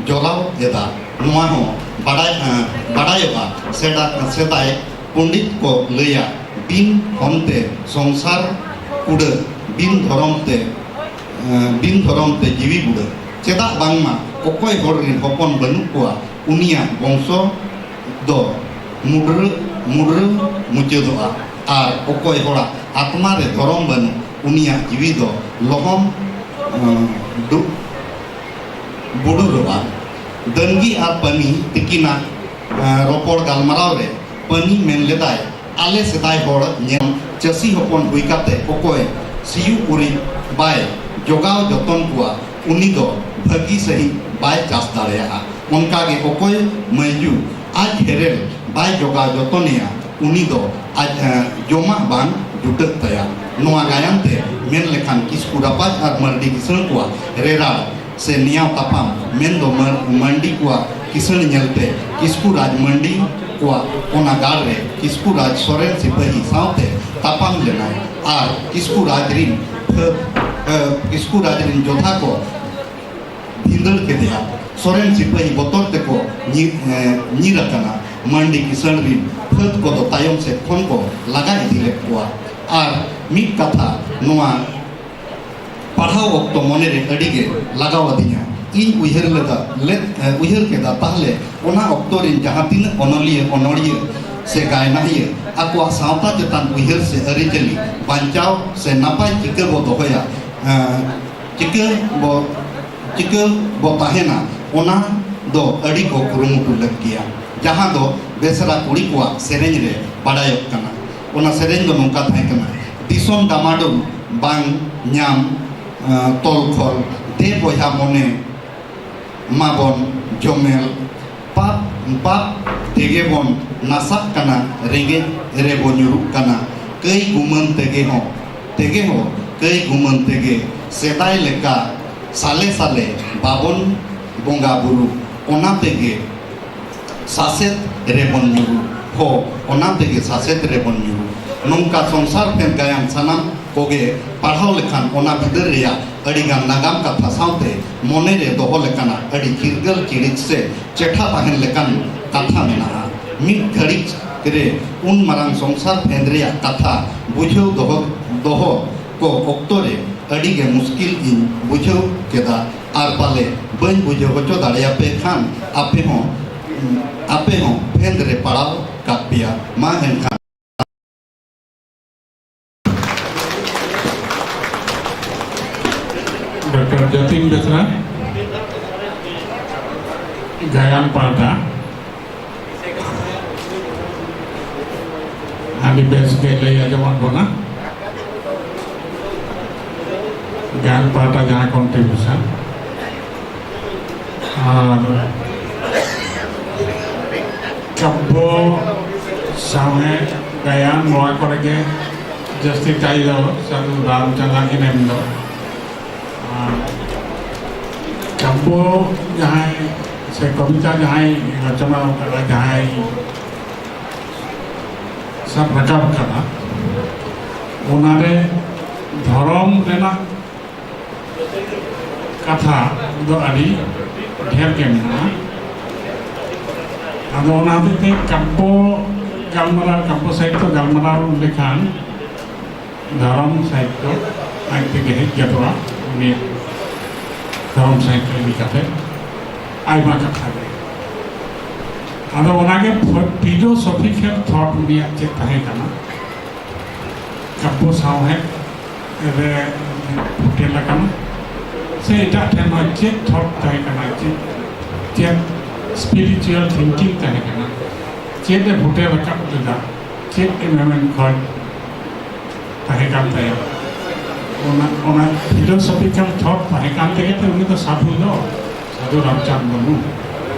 ᱡᱚᱞᱟᱣ ᱮᱫᱟ᱾ ᱱᱚᱣᱟ ᱦᱚᱸ ᱵᱟᱰᱟᱭ, ᱮᱸ, ᱵᱟᱰᱟᱭᱚᱜᱼᱟ, ᱥᱮᱫᱟ-, ᱥᱮᱫᱟᱭ ᱯᱚᱸᱰᱤᱛ ᱠᱚ ᱞᱟᱹᱭᱟ, ᱵᱤᱱ ᱦᱚᱱ ᱛᱮ ᱥᱚᱝᱥᱟᱨ ᱠᱩᱲᱟᱹ, ᱵᱤᱱ ᱫᱷᱚᱨᱚᱢ ᱛᱮ, ᱮᱸ, ᱵᱤᱱ ᱫᱷᱚᱨᱚᱢ ᱛᱮ ᱡᱤᱣᱤ ᱵᱩᱲᱟᱹ᱾ ᱪᱮᱫᱟᱜ ᱵᱟᱝᱢᱟ ᱚᱠᱚᱭ ᱦᱚᱲ ᱨᱤᱱ ᱦᱚᱯᱚᱱ ᱵᱟᱹᱱᱩᱜ ᱠᱚᱣᱟ, ᱩᱱᱤᱭᱟᱜ ᱵᱚᱝᱥᱚ ᱫᱚ ᱢᱩᱰᱨᱟᱹ, ᱢᱩᱰᱨᱟᱹ ᱢᱩᱪᱟᱹᱫᱚᱜᱼᱟ᱾ ᱟᱨ ᱚᱠᱚᱭ ᱦᱚᱲᱟᱜ ᱟᱛᱢᱟ ᱨᱮ ᱫᱷᱚᱨᱚᱢ ᱵᱟᱹᱱᱩᱜ, ᱩᱱᱤᱭᱟᱜ ᱡᱤᱣᱤ ᱫᱚ ᱞᱚᱦᱚᱢ, ᱮᱸ, ᱰᱩ-, ᱵᱩᱰᱩᱨᱚᱜᱼᱟ᱾ ᱫᱟᱹᱱᱜᱤ ᱟᱨ ᱯᱟᱹᱱᱤ ᱛᱤᱠᱤᱱᱟᱜ, ᱮᱸ, ᱨᱚᱯᱚᱲ ᱜᱟᱞᱢᱟᱨᱟᱣ ᱨᱮ ᱯᱟᱹᱱᱤ ᱢᱮᱱ ᱞᱮᱫᱟᱭ, ᱟᱞᱮ ᱥᱮᱫᱟᱭ ᱦᱚᱲ ᱧᱮᱞ ᱪᱟᱹᱥᱤ ᱦᱚᱯᱚᱱ ᱦᱩᱭ ᱠᱟᱛᱮ ᱚᱠᱚᱭ ᱥᱤᱭᱩᱜ ᱩᱨᱤᱡ ᱵᱟᱭ ᱡᱚᱜᱟᱣ ᱡᱚᱛᱚᱱ ᱠᱚᱣᱟ, ᱩᱱᱤ ᱫᱚ ᱵᱷᱟᱹᱜᱤ ᱥᱟᱺᱦᱤᱡ ᱵᱟᱭ ᱪᱟᱥ ᱫᱟᱲᱮᱭᱟᱜᱼᱟ᱾ ᱚᱱᱠᱟ ᱜᱮ ᱚᱠᱚᱭ ᱢᱟᱹᱭᱡᱩ ᱟᱡ ᱦᱮᱨᱮᱞ ᱵᱟᱭ ᱡᱚᱜᱟᱣ ᱡᱚᱛᱚᱱᱮᱭᱟ, ᱩᱱᱤ ᱫᱚ ᱟᱡ, ᱮ, ᱡᱚᱢᱟᱜ ᱵᱟᱝ ᱡᱩᱴᱟᱹᱜ ᱛᱟᱭᱟ᱾ ᱱᱚᱣᱟ ᱜᱟᱭᱟᱱ ᱛᱮ ᱢᱮᱱ ᱞᱮᱠᱷᱟᱱ ᱠᱤᱥᱠᱩ ᱨᱟᱯᱟᱡᱽ ᱟᱨ ᱢᱟᱹᱨᱰᱤ ᱠᱤᱥᱟᱹᱬ ᱠᱚᱣᱟᱜ ᱨᱮᱨᱟᱲ ᱥᱮ ᱱᱮᱭᱟᱣ ᱛᱟᱯᱟᱢ, ᱢᱮᱱᱫᱚ ᱢᱟᱹ-, ᱢᱟᱹᱱᱰᱤ ᱠᱚᱣᱟᱜ ᱠᱤᱥᱟᱹᱬ ᱧᱮᱞᱛᱮ ᱠᱤᱥᱠᱩ ᱨᱟᱡᱽ ᱢᱟᱹᱱᱰᱤ ᱠᱚᱣᱟᱜ ᱚᱱᱟ ᱜᱟᱲ ᱨᱮ ᱠᱤᱥᱠᱩ ᱨᱟᱡᱽ ᱥᱚᱨᱮᱱ ᱥᱤᱯᱟᱹᱦᱤ ᱥᱟᱶᱛᱮ ᱛᱟᱯᱟᱢ ᱞᱮᱱᱟᱭ ᱟᱨ ᱠᱤᱥᱠᱩ ᱨᱟᱡᱽ ᱨᱤᱱ ᱯᱷᱟᱹᱫ, ᱮ, ᱠᱤᱥᱠᱩ ᱨᱟᱡᱽ ᱨᱤᱱ ᱡᱳᱫᱷᱟ ᱠᱚ ᱵᱷᱤᱸᱫᱟᱹᱲ ᱠᱮᱫᱮᱭᱟ᱾ ᱥᱚᱨᱮᱱ ᱥᱤᱯᱟᱹᱦᱤ ᱵᱚᱛᱚᱨ ᱛᱮᱠᱚ ᱧᱤᱨ, ᱮ, ᱧᱤᱨ ᱟᱠᱟᱱᱟ᱾ ᱢᱟᱹᱱᱰᱤ ᱠᱤᱥᱟᱹᱬ ᱨᱤᱱ ᱯᱷᱟᱹᱫ ᱠᱚᱫᱚ ᱛᱟᱭᱚᱢ ᱥᱮᱫ ᱠᱷᱚᱱ ᱠᱚ ᱞᱟᱜᱟ ᱤᱫᱤ ᱞᱮᱫ ᱠᱚᱣᱟ᱾ ᱟᱨ ᱢᱤᱫ ᱠᱟᱛᱷᱟ, ᱱᱚᱣᱟ ᱯᱟᱲᱦᱟᱣ ᱚᱠᱛᱚ ᱢᱚᱱᱮᱨᱮ ᱟᱹᱰᱤᱜᱮ ᱞᱟᱜᱟᱣ ᱟᱹᱫᱤᱧᱟ᱾ ᱤᱧ ᱩᱭᱦᱟᱹᱨ ᱞᱮᱫᱟ, ᱞᱮᱫ, ᱮ, ᱩᱭᱦᱟᱹᱨ ᱠᱮᱫᱟ, ᱛᱟᱦᱞᱮ ᱚᱱᱟ ᱚᱠᱛᱚ ᱨᱤᱱ ᱡᱟᱦᱟᱸ ᱛᱤᱱᱟᱹᱜ ᱚᱱᱚᱞᱤᱭᱟᱹ, ᱚᱱᱚᱲᱤᱭᱟᱹ ᱥᱮ ᱜᱟᱭᱱᱟᱦᱤᱭᱟᱹ ᱟᱠᱚᱣᱟᱜ ᱥᱟᱶᱛᱟ ᱪᱮᱛᱟᱱ ᱩᱭᱦᱟᱹᱨ ᱥᱮ ᱟᱹᱨᱤᱪᱟᱹᱞᱤ ᱵᱟᱧᱪᱟᱣ ᱥᱮ ᱱᱟᱯᱟᱭ ᱪᱤᱠᱟᱹ ᱵᱚ ᱫᱚᱦᱚᱭᱟ, ᱮ, ᱪᱤᱠᱟᱹ ᱵᱚ, ᱪᱤᱠᱟᱹ ᱵᱚ ᱛᱟᱦᱮᱱᱟ, ᱚᱱᱟ ᱫᱚ ᱟᱹᱰᱤ ᱠᱚ ᱠᱩᱨᱩᱢᱩᱴᱩ ᱞᱮᱫ ᱜᱮᱭᱟ, ᱡᱟᱦᱟᱸ ᱫᱚ ᱵᱮᱥᱨᱟ ᱠᱩᱲᱤ ᱠᱚᱣᱟᱜ ᱥᱮᱨᱮᱧ ᱨᱮ ᱵᱟᱰᱟᱭᱚᱜ ᱠᱟᱱᱟ᱾ ᱚᱱᱟ ᱥᱮᱨᱮᱧ ᱫᱚ ᱱᱚᱝᱠᱟ ᱛᱟᱦᱮᱸ ᱠᱟᱱᱟ, ᱫᱤᱥᱚᱢ ᱰᱟᱢᱟᱰᱳᱞ ᱵᱟᱝ ᱧᱟᱢ, ᱮᱸ, ᱛᱚᱞ ᱠᱷᱚᱞ, ᱫᱮ ᱵᱚᱭᱦᱟ ᱢᱚᱱᱮ ᱢᱟᱵᱚᱱ ᱡᱚᱢᱮᱞ, ᱯᱟᱯ, ᱯᱟᱯ ᱛᱮᱜᱮ ᱵᱚᱱ ᱱᱟᱥᱟᱜ ᱠᱟᱱᱟ, ᱨᱮᱸᱜᱮᱡ ᱨᱮᱵᱚ ᱧᱩᱨᱩᱜ ᱠᱟᱱᱟ, ᱠᱟᱹᱭ ᱜᱩᱢᱟᱹᱱ ᱛᱮᱜᱮ ᱦᱚᱸ, ᱛᱮᱜᱮ ᱦᱚᱸ, ᱠᱟᱹᱭ ᱜᱩᱢᱟᱹᱱ ᱛᱮᱜᱮ ᱥᱮᱫᱟᱭ ᱞᱮᱠᱟ ᱥᱟᱞᱮ ᱥᱟᱞᱮ ᱵᱟᱵᱚᱱ ᱵᱚᱸᱜᱟ ᱵᱩᱨᱩ, ᱚᱱᱟ ᱛᱮᱜᱮ ᱥᱟᱥᱮᱛ ᱨᱮᱵᱚᱱ ᱧᱩᱨᱩ᱾ ᱦᱚ, ᱚᱱᱟ ᱛᱮᱜᱮ ᱥᱟᱥᱮᱛ ᱨᱮᱵᱚᱱ ᱧᱩᱨᱩ᱾ ᱱᱚᱝᱠᱟ ᱥᱚᱝᱥᱟᱨ ᱯᱷᱮᱸᱫᱽ ᱜᱟᱭᱟᱱ ᱥᱟᱱᱟᱢ ᱠᱚᱜᱮ ᱯᱟᱲᱦᱟᱣ ᱞᱮᱠᱷᱟᱱ ᱚᱱᱟ ᱵᱷᱤᱛᱟᱹᱨ ᱨᱮᱭᱟᱜ ᱟᱹᱰᱤᱜᱟᱱ ᱱᱟᱜᱟᱢ ᱠᱟᱛᱷᱟ ᱥᱟᱶᱛᱮ ᱢᱚᱱᱮ ᱨᱮ ᱫᱚᱦᱚ ᱞᱮᱠᱟᱱᱟᱜ ᱟᱹᱰᱤ ᱪᱤᱨᱜᱟᱹᱞ ᱪᱤᱲᱤᱡ ᱥᱮ ᱪᱮᱴᱷᱟ ᱛᱟᱦᱮᱱ ᱞᱮᱠᱟᱱ ᱠᱟᱛᱷᱟ ᱢᱮᱱᱟᱜᱼᱟ᱾ ᱢᱤᱫ ᱜᱷᱟᱹᱲᱤᱡ ᱨᱮ ᱩᱱ ᱢᱟᱨᱟᱝ ᱥᱚᱝᱥᱟᱨ ᱯᱷᱮᱸᱫᱽ ᱨᱮᱭᱟᱜ ᱠᱟᱛᱷᱟ ᱵᱩᱡᱷᱟᱹᱣ ᱫᱚᱦᱚ, ᱫᱚᱦᱚ ᱠᱚ ᱚᱠᱛᱚ ᱨᱮ ᱟᱹᱰᱤ ᱜᱮ ᱢᱩᱥᱠᱤᱞ ᱤᱧ ᱵᱩᱡᱷᱟᱹᱣ ᱠᱮᱫᱟ, ᱟᱨ ᱯᱟᱞᱮ ᱵᱟᱹᱧ ᱵᱩᱡᱷᱟᱹᱣ ᱦᱚᱪᱚ ᱫᱟᱲᱮᱭᱟᱯᱮ ᱠᱷᱟᱱ ᱟᱯᱮ ᱦᱚᱸ, ᱟᱯᱮ ᱦᱚᱸ ᱯᱷᱮᱸᱫᱽ ᱨᱮ ᱯᱟᱲᱟᱣ ᱠᱟᱜ ᱯᱮᱭᱟ᱾ ᱢᱟ ᱮᱱᱠᱷᱟᱱ᱾ ᱰᱚᱠᱴᱚᱨ ᱡᱚᱛᱤᱱ ᱵᱮᱥᱨᱟ, ᱜᱟᱭᱟᱱ ᱯᱟᱦᱴᱟ᱾ ᱟᱹᱰᱤ ᱵᱮᱥ ᱜᱮ ᱞᱟᱹᱭ ᱟᱸᱡᱚᱢᱟᱫ ᱵᱚᱱᱟ᱾ ᱜᱟᱭᱟᱱ ᱯᱟᱦᱴᱟ ᱡᱟᱦᱟᱸ contribution᱾ ᱟᱨ ᱠᱟᱵᱵᱚ, ᱥᱟᱶᱦᱮᱫ, ᱜᱟᱭᱟᱱ, ᱱᱚᱣᱟ ᱠᱚᱨᱮ ᱜᱮ ᱡᱟᱹᱥᱛᱤ ᱠᱟᱭ ᱫᱚ ᱥᱟᱹᱫᱷᱩ ᱨᱟᱢᱪᱟᱸᱫᱽ ᱟᱜ ᱮᱱᱮᱢ ᱫᱚ᱾ ᱟᱨ ᱠᱟᱵᱵᱚ ᱡᱟᱦᱟᱸᱭ ᱥᱮ ᱠᱚᱵᱤᱛᱟ ᱡᱟᱦᱟᱸᱭ ᱨᱚᱪᱚᱱᱟ ᱟᱠᱟᱫᱟ, ᱡᱟᱦᱟᱸᱭ ᱥᱟᱵ ᱨᱟᱠᱟᱵ ᱟᱠᱟᱫᱟ, ᱚᱱᱟᱨᱮ ᱫᱷᱚᱨᱚᱢ ᱨᱮᱱᱟᱜ ᱠᱟᱛᱷᱟ ᱫᱚ ᱟᱹᱰᱤ ᱰᱷᱮᱨ ᱜᱮ ᱢᱮᱱᱟᱜᱼᱟ᱾ ᱟᱫᱚ ᱚᱱᱟ ᱦᱚᱛᱮᱡ ᱛᱮ ᱠᱟᱵᱵᱚ ᱜᱟᱞᱢᱟᱨᱟᱣ, ᱠᱟᱵᱵᱚ ᱥᱟᱦᱤᱛᱛᱚ ᱜᱟᱞᱢᱟᱨᱟᱣ ᱞᱮᱠᱷᱟᱱ ᱫᱷᱚᱨᱚᱢ ᱥᱟᱦᱤᱛᱛᱚ ᱟᱡ ᱛᱮᱜᱮ ᱦᱮᱡ ᱜᱚᱫᱚᱜᱼᱟ᱾ ᱩᱱᱤ ᱫᱷᱚᱨᱚᱢ ᱥᱟᱦᱤᱛᱛᱚ ᱤᱫᱤ ᱠᱟᱛᱮ ᱟᱭᱢᱟ ᱠᱟᱛᱷᱟ ᱜᱮ᱾ ᱟᱫᱚ ᱚᱱᱟᱜᱮ philosophical thought ᱩᱱᱤᱭᱟᱜ ᱪᱮᱫ ᱛᱟᱦᱮᱸ ᱠᱟᱱᱟ, ᱠᱟᱵᱵᱚ ᱥᱟᱶᱦᱮᱫ ᱨᱮ ᱯᱷᱩᱴᱮᱞ ᱟᱠᱟᱱᱟ, ᱥᱮ ᱮᱴᱟᱜ ᱴᱷᱮᱱ ᱦᱚᱸ ᱪᱮᱫ thought ᱛᱟᱦᱮᱸ ᱠᱟᱱᱟ, ᱪᱮᱫ, ᱪᱮᱫ spiritual thinking ᱛᱟᱦᱮᱸ ᱠᱟᱱᱟ, ᱪᱮᱫ ᱮ ᱯᱷᱩᱴᱮᱞ ᱨᱟᱠᱟᱵ ᱞᱮᱫᱟ, ᱪᱮᱫ ᱮ ᱢᱮᱢᱮᱱ ᱠᱷᱚᱡᱽ ᱛᱟᱦᱮᱸ ᱠᱟᱱ ᱛᱟᱭᱟ᱾ ᱚᱱᱟ, ᱚᱱᱟ philosophical thought ᱛᱟᱦᱮᱸ ᱠᱟᱱ ᱛᱮᱜᱮ ᱛᱚ ᱩᱱᱤ ᱫᱚ ᱥᱟᱫᱷᱩ ᱫᱚ, ᱥᱟᱫᱷᱩ ᱨᱟᱢᱪᱟᱸᱫᱽ ᱢᱩᱨᱢᱩ᱾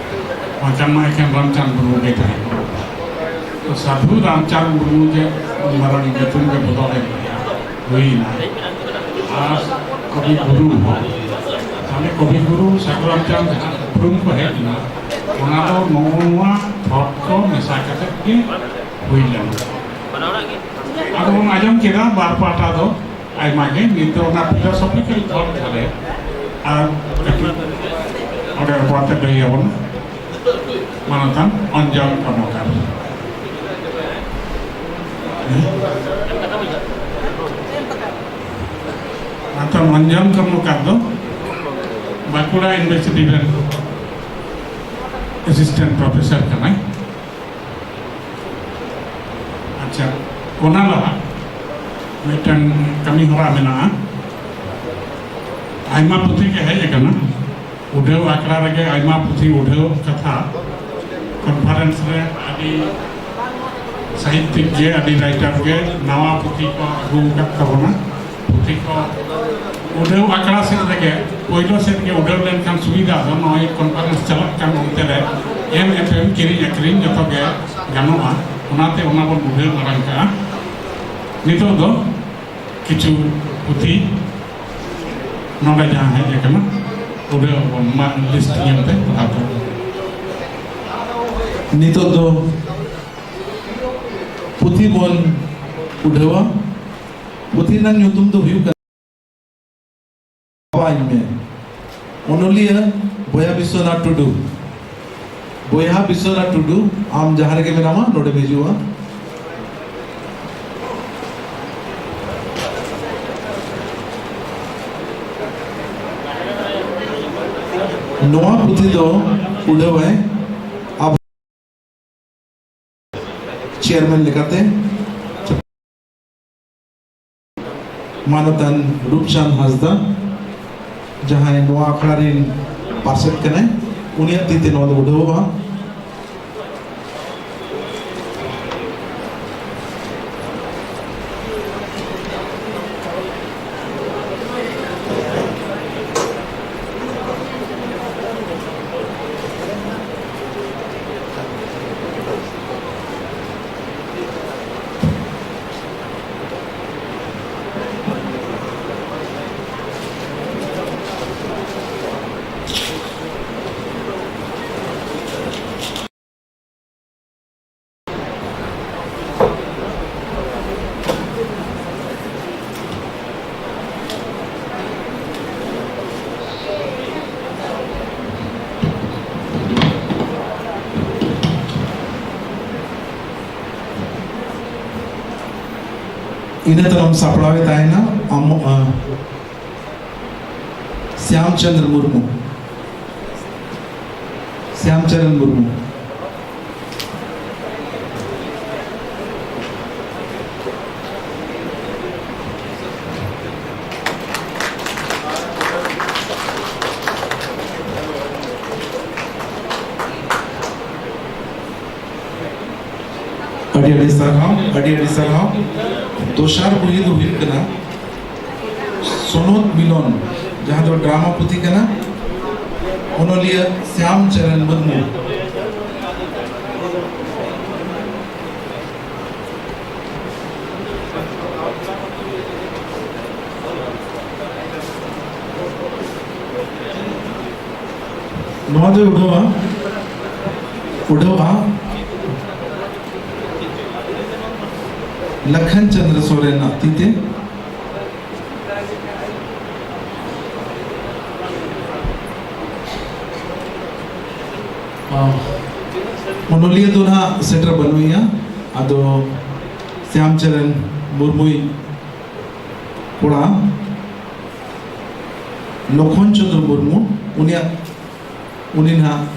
ᱵᱟᱝᱠᱷᱟᱱ ᱢᱟ ᱮᱠᱮᱱ ᱨᱟᱢᱪᱟᱸᱫᱽ ᱢᱩᱨᱢᱩ ᱜᱮ ᱛᱟᱦᱮᱸ ᱠᱟᱱᱟ᱾ ᱛᱚ ᱥᱟᱫᱷᱩ ᱨᱟᱢᱪᱟᱸᱫᱽ ᱢᱩᱨᱢᱩ ᱡᱮ ᱩᱱ ᱢᱟᱨᱟᱝ ᱧᱩᱛᱩᱢ ᱜᱮ ᱵᱚᱫᱚᱞ ᱮᱱ ᱛᱟᱭᱟ, ᱦᱩᱭᱱᱟ᱾ ᱟᱨ ᱠᱚᱵᱤ ᱜᱩᱨᱩ ᱦᱚᱸ, ᱛᱟᱦᱞᱮ ᱠᱚᱵᱤ ᱜᱩᱨᱩ ᱥᱟᱫᱷᱩ ᱨᱟᱢᱪᱟᱸᱫᱽ ᱡᱟᱦᱟᱸ ᱩᱯᱨᱩᱢ ᱠᱚ ᱦᱮᱡ ᱮᱱᱟ, ᱚᱱᱟ ᱫᱚ ᱱᱚᱜᱼᱚ ᱱᱚᱣᱟ thought ᱠᱚ ᱢᱮᱥᱟ ᱠᱟᱛᱮ ᱜᱮ ᱦᱩᱭ ᱞᱮᱱᱟ᱾ ᱟᱫᱚ ᱵᱚᱱ ᱟᱸᱡᱚᱢ ᱠᱮᱫᱟ ᱵᱟᱨ ᱯᱟᱦᱴᱟ ᱫᱚ ᱟᱭᱢᱟ ᱜᱮ, ᱱᱤᱛ ᱫᱚ ᱚᱱᱟ philosophical thought ᱫᱷᱟᱨᱮ ᱟᱨ ᱠᱟᱹᱴᱤᱡ ᱚᱸᱰᱮ ᱚᱵᱚᱨᱛᱮ ᱞᱟᱹᱭ ᱟᱵᱚᱱ ᱢᱟᱱᱚᱛᱟᱱ ᱚᱧᱡᱚᱱ ᱠᱚᱨᱢᱚᱠᱟᱨ᱾ ᱟᱪᱪᱷᱟ, ᱢᱚᱧᱡᱚᱱ ᱠᱚᱨᱢᱚᱠᱟᱨ ᱫᱚ ᱵᱟᱸᱠᱩᱲᱟ ᱤᱭᱩᱱᱤᱵᱷᱟᱨᱥᱤᱴᱤ ᱨᱮᱱ ᱮᱥᱤᱥᱴᱮᱱᱴ ᱯᱨᱚᱯᱷᱮᱥᱚᱨ ᱠᱟᱱᱟᱭ᱾ ᱟᱪᱪᱷᱟ, ᱚᱱᱟ ᱞᱟᱦᱟ ᱢᱤᱫᱴᱟᱝ ᱠᱟᱹᱢᱤ ᱦᱚᱨᱟ ᱢᱮᱱᱟᱜᱼᱟ᱾ ᱟᱭᱢᱟ ᱯᱩᱛᱷᱤ ᱜᱮ ᱦᱮᱡ ᱟᱠᱟᱱᱟ, ᱩᱰᱷᱟᱹᱣ ᱟᱠᱷᱲᱟ ᱨᱮᱜᱮ ᱟᱭᱢᱟ ᱯᱩᱛᱷᱤ ᱩᱰᱷᱟᱹᱣ ᱠᱟᱛᱷᱟ, ᱠᱚᱱᱯᱷᱟᱨᱮᱱᱥ ᱨᱮ ᱟᱹᱰᱤ ᱥᱟᱦᱤᱛᱭᱤᱠ ᱜᱮ, ᱟᱹᱰᱤ ᱨᱟᱭᱴᱟᱨ ᱜᱮ ᱱᱟᱣᱟ ᱯᱩᱛᱷᱤ ᱠᱚ ᱟᱹᱜᱩ ᱟᱠᱟᱫ ᱛᱟᱵᱚᱱᱟ᱾ ᱯᱩᱛᱷᱤ ᱠᱚ ᱩᱰᱷᱟᱹᱣ ᱟᱠᱷᱲᱟ ᱥᱮᱫ ᱨᱮᱜᱮ, ᱯᱳᱭᱞᱳ ᱥᱮᱫ ᱜᱮ ᱩᱰᱷᱟᱹᱣ ᱞᱮᱱᱠᱷᱟᱱ ᱥᱩᱵᱤᱫᱷᱟ ᱫᱚ ᱱᱚᱜᱼᱚᱭ ᱠᱚᱱᱯᱷᱟᱨᱮᱱᱥ ᱪᱟᱞᱟᱜ ᱠᱟᱱ ᱚᱱᱛᱮ ᱨᱮ ᱮᱢ ᱮᱯᱮᱢ, ᱠᱤᱨᱤᱧ ᱟᱹᱠᱷᱨᱤᱧ ᱡᱚᱛᱚ ᱜᱮ ᱜᱟᱱᱚᱜᱼᱟ᱾ ᱚᱱᱟᱛᱮ ᱚᱱᱟ ᱵᱚᱱ ᱩᱰᱷᱟᱹᱣ ᱢᱟᱲᱟᱝ ᱠᱟᱜᱼᱟ᱾ ᱱᱤᱛᱚᱜ ᱫᱚ ᱠᱤᱪᱷᱩ ᱯᱩᱛᱷᱤ ᱱᱚᱰᱮ ᱡᱟᱦᱟᱸ ᱦᱮᱡ ᱟᱠᱟᱱᱟ, ᱩᱰᱷᱟᱹᱣ ᱟᱵᱚᱱ᱾ ᱢᱟ, ᱞᱤᱥᱴ ᱧᱮᱞ ᱛᱮ ᱯᱟᱲᱦᱟᱣ ᱛᱟᱵᱚᱱ᱾ ᱱᱤᱛᱚᱜ ᱫᱚ ᱯᱩᱛᱷᱤ ᱵᱚᱱ ᱩᱰᱷᱟᱹᱣᱟ᱾ ᱯᱩᱛᱷᱤ ᱨᱮᱱᱟᱜ ᱧᱩᱛᱩᱢ ᱫᱚ ᱦᱩᱭᱩᱜ ᱠᱟᱱᱟ ᱵᱟᱵᱟ ᱤᱧ ᱢᱮ᱾ ᱚᱱᱚᱞᱤᱭᱟᱹ ᱵᱚᱭᱦᱟ ᱵᱤᱥᱣᱚᱱᱟᱛᱷ ᱴᱩᱰᱩ᱾ ᱵᱚᱭᱦᱟ ᱵᱤᱥᱣᱚᱱᱟᱛᱷ ᱴᱩᱰᱩ, ᱟᱢ ᱡᱟᱦᱟᱸ ᱨᱮᱜᱮ ᱢᱮᱱᱟᱢᱟ, ᱱᱚᱰᱮᱢ ᱦᱤᱡᱩᱜᱼᱟ᱾ ᱱᱚᱣᱟ ᱯᱩᱛᱷᱤ ᱫᱚ ᱩᱰᱷᱟᱹᱣᱟᱭ ᱟᱵᱚ ᱪᱮᱭᱟᱨᱢᱮᱱ ᱞᱮᱠᱟᱛᱮ ᱢᱟᱱᱚᱛᱟᱱ ᱨᱩᱯᱪᱟᱸᱫᱽ ᱦᱟᱸᱥᱫᱟ, ᱡᱟᱦᱟᱸᱭ ᱱᱚᱣᱟ ᱟᱠᱷᱲᱟ ᱨᱮᱱ ᱯᱟᱨᱥᱮᱛ ᱠᱟᱱᱟᱭ, ᱩᱱᱤᱭᱟᱜ ᱛᱤ ᱛᱮ ᱱᱚᱣᱟ ᱫᱚ ᱩᱰᱷᱟᱹᱣᱚᱜᱼᱟ᱾ ᱤᱱᱟᱹ ᱛᱟᱭᱱᱚᱢ ᱥᱟᱯᱲᱟᱣᱮ ᱛᱟᱦᱮᱱᱟ ᱟᱢ, ᱟ, ᱥᱭᱟᱢ ᱪᱚᱸᱫᱽᱨ ᱢᱩᱨᱢᱩ᱾ ᱥᱭᱟᱢ ᱪᱚᱨᱚᱱ ᱢᱩᱨᱢᱩ᱾ ᱟᱹᱰᱤ ᱟᱹᱰᱤ ᱥᱟᱨᱦᱟᱣ, ᱟᱹᱰᱤ ᱟᱹᱰᱤ ᱥᱟᱨᱦᱟᱣ᱾ ᱫᱚᱥᱟᱨ ᱵᱩᱦᱤ ᱫᱚ ᱦᱩᱭᱩᱜ ᱠᱟᱱᱟ ᱥᱚᱱᱚᱛ ᱢᱤᱞᱚᱱ, ᱡᱟᱦᱟᱸ ᱫᱚ ᱰᱨᱟᱢᱟ ᱯᱩᱛᱷᱤ ᱠᱟᱱᱟ, ᱚᱱᱚᱞᱤᱭᱟᱹ ᱥᱭᱟᱢ ᱪᱚᱨᱚᱱ ᱢᱩᱨᱢᱩ᱾ ᱱᱚᱣᱟ ᱫᱚᱭ ᱩᱰᱷᱟᱹᱣᱟ, ᱩᱰᱷᱟᱹᱣᱟ ᱞᱟᱠᱷᱟᱱ ᱪᱚᱸᱫᱽᱨᱚ ᱥᱚᱨᱮᱱᱟᱜ ᱛᱤ ᱛᱮ᱾ ᱟᱸ, ᱚᱱᱚᱞᱤᱭᱟᱹ ᱫᱚ ᱱᱟᱦᱟᱜ ᱥᱮᱴᱮᱨ ᱵᱟᱹᱱᱩᱭᱟ, ᱟᱫᱚ ᱥᱭᱟᱢ ᱪᱚᱨᱚᱱ ᱢᱩᱨᱢᱩᱭ ᱠᱚᱲᱟ ᱞᱚᱠᱷᱚᱱ ᱪᱚᱸᱫᱽᱨᱚ ᱢᱩᱨᱢᱩ, ᱩᱱᱤᱭᱟᱜ, ᱩᱱᱤ ᱱᱟᱦᱟᱜ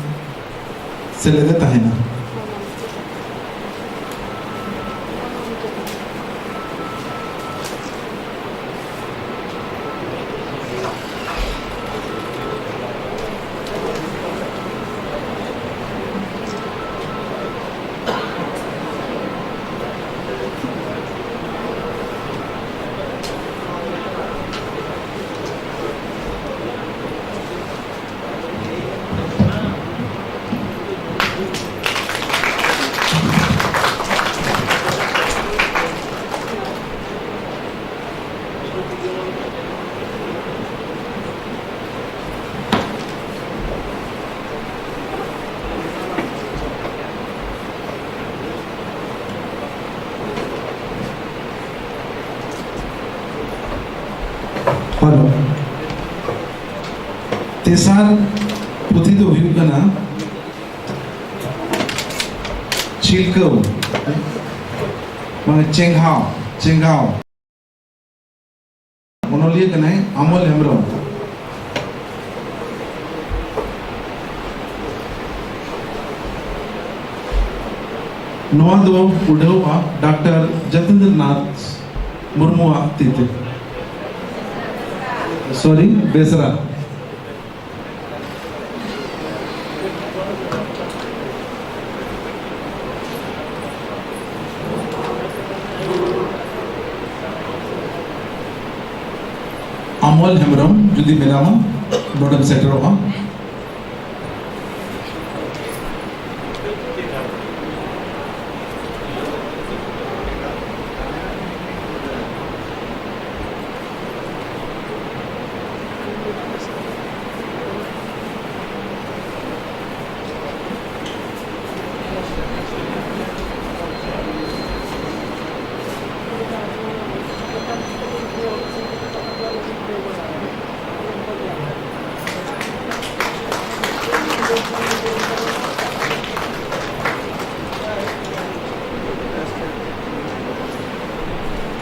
ᱥᱮᱞᱮᱫ ᱮ ᱛᱟᱦᱮᱱᱟ᱾ ᱦᱮᱞᱳ᱾ ᱛᱮᱥᱟᱨ ᱯᱩᱛᱷᱤ ᱫᱚ ᱦᱩᱭᱩᱜ ᱠᱟᱱᱟ ᱪᱷᱤᱞᱠᱟᱹᱣ, ᱢᱟᱱᱮ ᱪᱮᱸᱜᱷᱟᱣ᱾ ᱪᱮᱸᱜᱷᱟᱣ᱾ ᱚᱱᱚᱞᱤᱭᱟᱹ ᱠᱟᱱᱟᱭ ᱟᱢᱚᱞ ᱦᱮᱢᱵᱨᱚᱢ᱾ ᱱᱚᱣᱟ ᱫᱚ ᱩᱰᱷᱟᱹᱣᱟ ᱰᱟᱠᱛᱟᱨ ᱡᱟᱛᱤᱱᱫᱨᱚ ᱱᱟᱛᱷ ᱢᱩᱨᱢᱩᱣᱟᱜ ᱛᱤ ᱛᱮ᱾ ᱥᱚᱨᱤ, ᱵᱮᱥᱨᱟ᱾ ᱟᱢᱚᱞ ᱦᱮᱢᱵᱨᱚᱢ, ᱡᱩᱫᱤ ᱢᱮᱱᱟᱢᱟ, ᱱᱚᱰᱮᱢ ᱥᱮᱴᱮᱨᱚᱜᱼᱟ᱾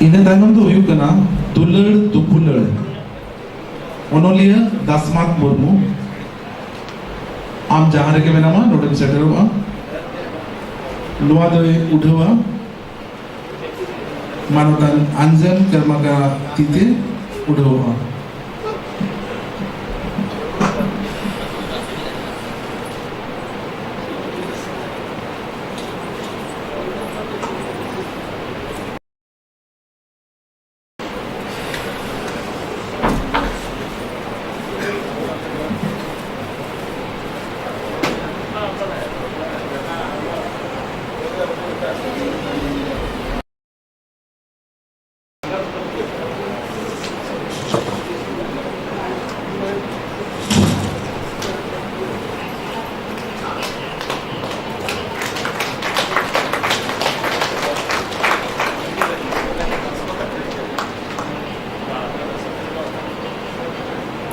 ᱤᱱᱟᱹ ᱛᱟᱭᱱᱚᱢ ᱫᱚ ᱦᱩᱭᱩᱜ ᱠᱟᱱᱟ ᱫᱩᱞᱟᱹᱲ ᱫᱩᱯᱩᱞᱟᱹᱲ᱾ ᱚᱱᱚᱞᱤᱭᱟᱹ ᱫᱟᱥᱢᱟᱛ ᱢᱩᱨᱢᱩ, ᱟᱢ ᱡᱟᱦᱟᱸ ᱨᱮᱜᱮ ᱢᱮᱱᱟᱢᱟ, ᱱᱚᱰᱮᱢ ᱥᱮᱴᱮᱨᱚᱜᱼᱟ᱾ ᱱᱚᱣᱟ ᱫᱚᱭ ᱩᱰᱷᱟᱹᱣᱟ ᱢᱟᱱᱚᱛᱟᱱ ᱟᱧᱡᱟᱱ ᱠᱟᱨᱢᱟᱠᱟᱨ ᱛᱤᱛᱮ ᱩᱰᱷᱟᱹᱣᱚᱜᱼᱟ᱾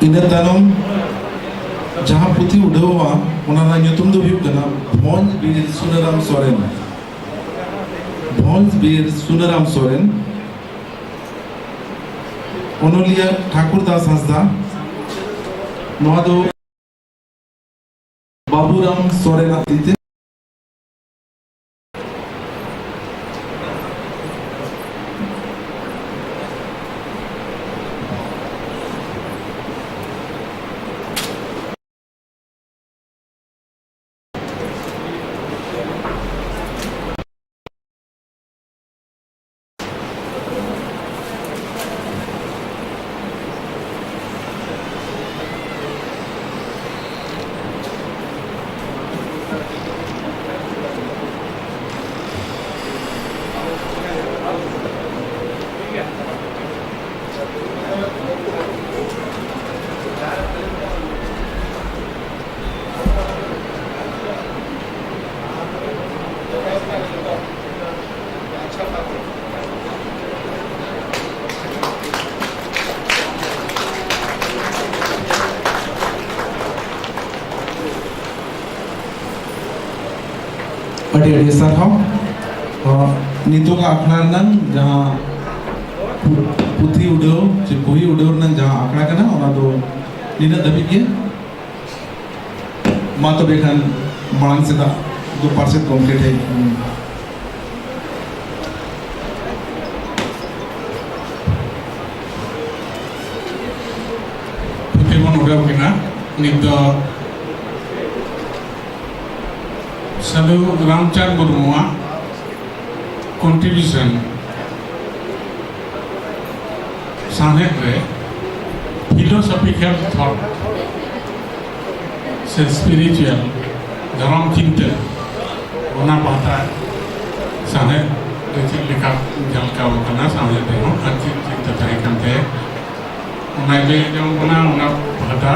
ᱤᱱᱟᱹ ᱛᱟᱭᱱᱚᱢ ᱡᱟᱦᱟᱸ ᱯᱩᱛᱷᱤ ᱩᱰᱷᱟᱹᱣᱚᱜᱼᱟ, ᱚᱱᱟ ᱨᱮᱱᱟᱜ ᱧᱩᱛᱩᱢ ᱫᱚ ᱦᱩᱭᱩᱜ ᱠᱟᱱᱟ ᱵᱷᱚᱸᱡᱽ ᱵᱤᱨ ᱥᱩᱱᱟᱹᱨᱟᱢ ᱥᱚᱨᱮᱱ᱾ ᱵᱷᱚᱸᱡᱽ ᱵᱤᱨ ᱥᱩᱱᱟᱹᱨᱟᱢ ᱥᱚᱨᱮᱱ᱾ ᱚᱱᱚᱞᱤᱭᱟᱹ ᱴᱷᱟᱠᱩᱨ ᱫᱟᱥ ᱦᱟᱸᱥᱫᱟ, ᱱᱚᱣᱟ ᱫᱚ ᱵᱟᱵᱩᱨᱟᱢ ᱥᱚᱨᱮᱱᱟᱜ ᱛᱤ ᱛᱮ᱾ ᱟᱹᱰᱤ ᱟᱹᱰᱤ ᱥᱟᱨᱦᱟᱣ᱾ ᱛᱚ, ᱱᱤᱛᱚᱜ ᱟᱠᱷᱲᱟ ᱨᱮᱱᱟᱜ ᱡᱟᱦᱟᱸ ᱯᱩ-, ᱯᱩᱛᱷᱤ ᱩᱰᱟᱹᱣ ᱪᱮ ᱵᱚᱦᱤ ᱩᱰᱟᱹᱣ ᱨᱮᱱᱟᱜ ᱡᱟᱦᱟᱸ ᱟᱠᱷᱲᱟ ᱠᱟᱱᱟ, ᱚᱱᱟ ᱫᱚ ᱱᱤᱱᱟᱹᱜ ᱫᱷᱟᱹᱵᱤᱡ ᱜᱮ᱾ ᱢᱟ ᱛᱚᱵᱮ ᱠᱷᱟᱱ ᱢᱟᱲᱟᱝ ᱥᱮᱫᱟᱜ ᱫᱚ ᱯᱟᱨᱥᱮᱛ ᱜᱚᱢᱠᱮ ᱴᱷᱮᱱ᱾ ᱯᱩᱛᱷᱤ ᱵᱚᱱ ᱩᱰᱟᱹᱣ ᱠᱤᱱᱟ᱾ ᱱᱤᱛ ᱫᱚ ᱥᱟᱹᱫᱷᱩ ᱨᱟᱢᱪᱟᱸᱫᱽ ᱢᱩᱨᱢᱩᱣᱟᱜ contribution ᱥᱟᱶᱦᱮᱫ ᱨᱮ philosophical thought ᱥᱮ spiritual ᱫᱷᱚᱨᱚᱢ ᱪᱤᱱᱛᱟᱹ, ᱚᱱᱟ ᱯᱟᱦᱴᱟ ᱥᱟᱶᱦᱮᱫ ᱨᱮ ᱪᱮᱫ ᱞᱮᱠᱟ ᱡᱷᱟᱞᱠᱟᱣ ᱟᱠᱟᱱᱟ, ᱥᱟᱶᱦᱮᱫ ᱨᱮᱦᱚᱸ ᱟᱨ ᱪᱮᱫ ᱪᱤᱱᱛᱟᱹ ᱛᱟᱦᱮᱸ ᱠᱟᱱ ᱛᱟᱭᱟ, ᱚᱱᱟᱭ ᱞᱟᱹᱭ ᱟᱸᱡᱚᱢ ᱵᱚᱱᱟ᱾ ᱚᱱᱟ ᱯᱟᱦᱴᱟ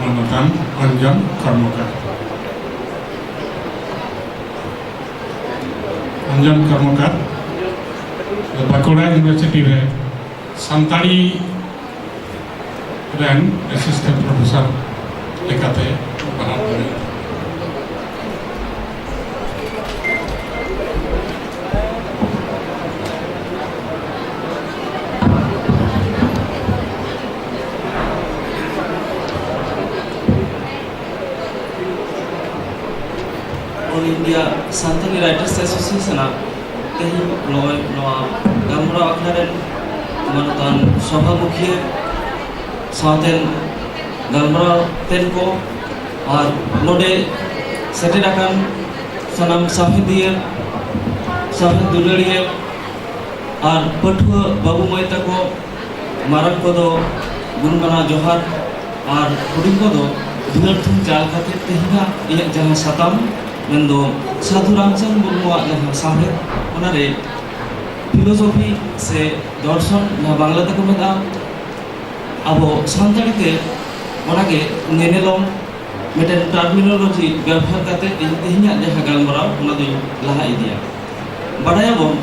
ᱢᱟᱱᱚᱛᱟᱱ ᱚᱧᱡᱚᱱ ᱠᱚᱨᱢᱚᱠᱟᱨ᱾ ᱚᱧᱡᱚᱱ ᱠᱚᱨᱢᱚᱠᱟᱨ ᱵᱟᱸᱠᱩᱲᱟ ᱤᱭᱩᱱᱤᱵᱷᱟᱨᱥᱤᱴᱤ ᱨᱮ ᱥᱟᱱᱛᱟᱲᱤ ᱨᱮᱱ assistant professor ᱞᱮᱠᱟᱛᱮ ᱯᱟᱲᱦᱟᱣ ᱠᱟᱱᱟᱭ᱾ All India Santali Writers Association ᱟᱜ ᱛᱮᱦᱮᱧ ᱱᱚᱜᱼᱚᱭ ᱱᱚᱣᱟ ᱜᱟᱞᱢᱟᱨᱟᱣ ᱟᱠᱷᱲᱟ ᱨᱮᱱ ᱢᱟᱱᱚᱛᱟᱱ ᱥᱚᱵᱷᱟ ᱢᱩᱠᱷᱤᱭᱟᱹ, ᱥᱟᱶᱛᱮᱱ ᱜᱟᱞᱢᱟᱨᱟᱣ ᱛᱮᱱ ᱠᱚ ᱟᱨ ᱱᱚᱰᱮ ᱥᱮᱴᱮᱨ ᱟᱠᱟᱱ ᱥᱟᱱᱟᱢ ᱥᱟᱶᱦᱮᱫᱤᱭᱟᱹ, ᱥᱟᱶᱦᱮᱫ ᱫᱩᱞᱟᱹᱲᱤᱭᱟᱹ ᱟᱨ ᱯᱟᱹᱴᱷᱩᱣᱟᱹ ᱵᱟᱹᱵᱩ ᱢᱟᱹᱭ ᱛᱟᱠᱚ, ᱢᱟᱨᱟᱝ ᱠᱚᱫᱚ ᱜᱩᱱ ᱢᱟᱱᱟᱣ ᱡᱚᱦᱟᱨ ᱟᱨ ᱦᱩᱰᱤᱧ ᱠᱚᱫᱚ ᱫᱩᱞᱟᱹᱲ ᱛᱷᱩᱢ ᱪᱟᱞ ᱠᱟᱛᱮ ᱛᱮᱦᱮᱧᱟᱜ ᱤᱧᱟᱹᱜ ᱡᱟᱦᱟᱸ ᱥᱟᱛᱟᱢ, ᱢᱮᱱᱫᱚ ᱥᱟᱹᱫᱷᱩ ᱨᱟᱢᱪᱟᱸᱫᱽ ᱢᱩᱨᱢᱩᱣᱟᱜ ᱡᱟᱦᱟᱸ ᱥᱟᱶᱦᱮᱫ, ᱚᱱᱟᱨᱮ ᱯᱷᱤᱞᱳᱥᱚᱯᱷᱤ ᱥᱮ ᱫᱚᱨᱥᱚᱱ, ᱡᱟᱦᱟᱸ ᱵᱟᱝᱞᱟ ᱛᱮᱠᱚ ᱢᱮᱛᱟᱜᱼᱟ, ᱟᱵᱚ ᱥᱟᱱᱛᱟᱲᱤ ᱛᱮ ᱚᱱᱟᱜᱮ ᱧᱮᱱᱮᱞᱚᱢ, ᱢᱤᱫᱴᱮᱱ ᱴᱟᱨᱢᱤᱱᱳᱞᱚᱡᱤ ᱵᱮᱵᱚᱦᱟᱨ ᱠᱟᱛᱮ ᱤᱧ ᱛᱮᱦᱮᱧᱟᱜ ᱡᱟᱦᱟᱸ ᱜᱟᱞᱢᱟᱨᱟᱣ, ᱚᱱᱟ ᱫᱚᱧ ᱞᱟᱦᱟ ᱤᱫᱤᱭᱟ᱾ ᱵᱟᱰᱟᱭᱟᱵᱚᱱ,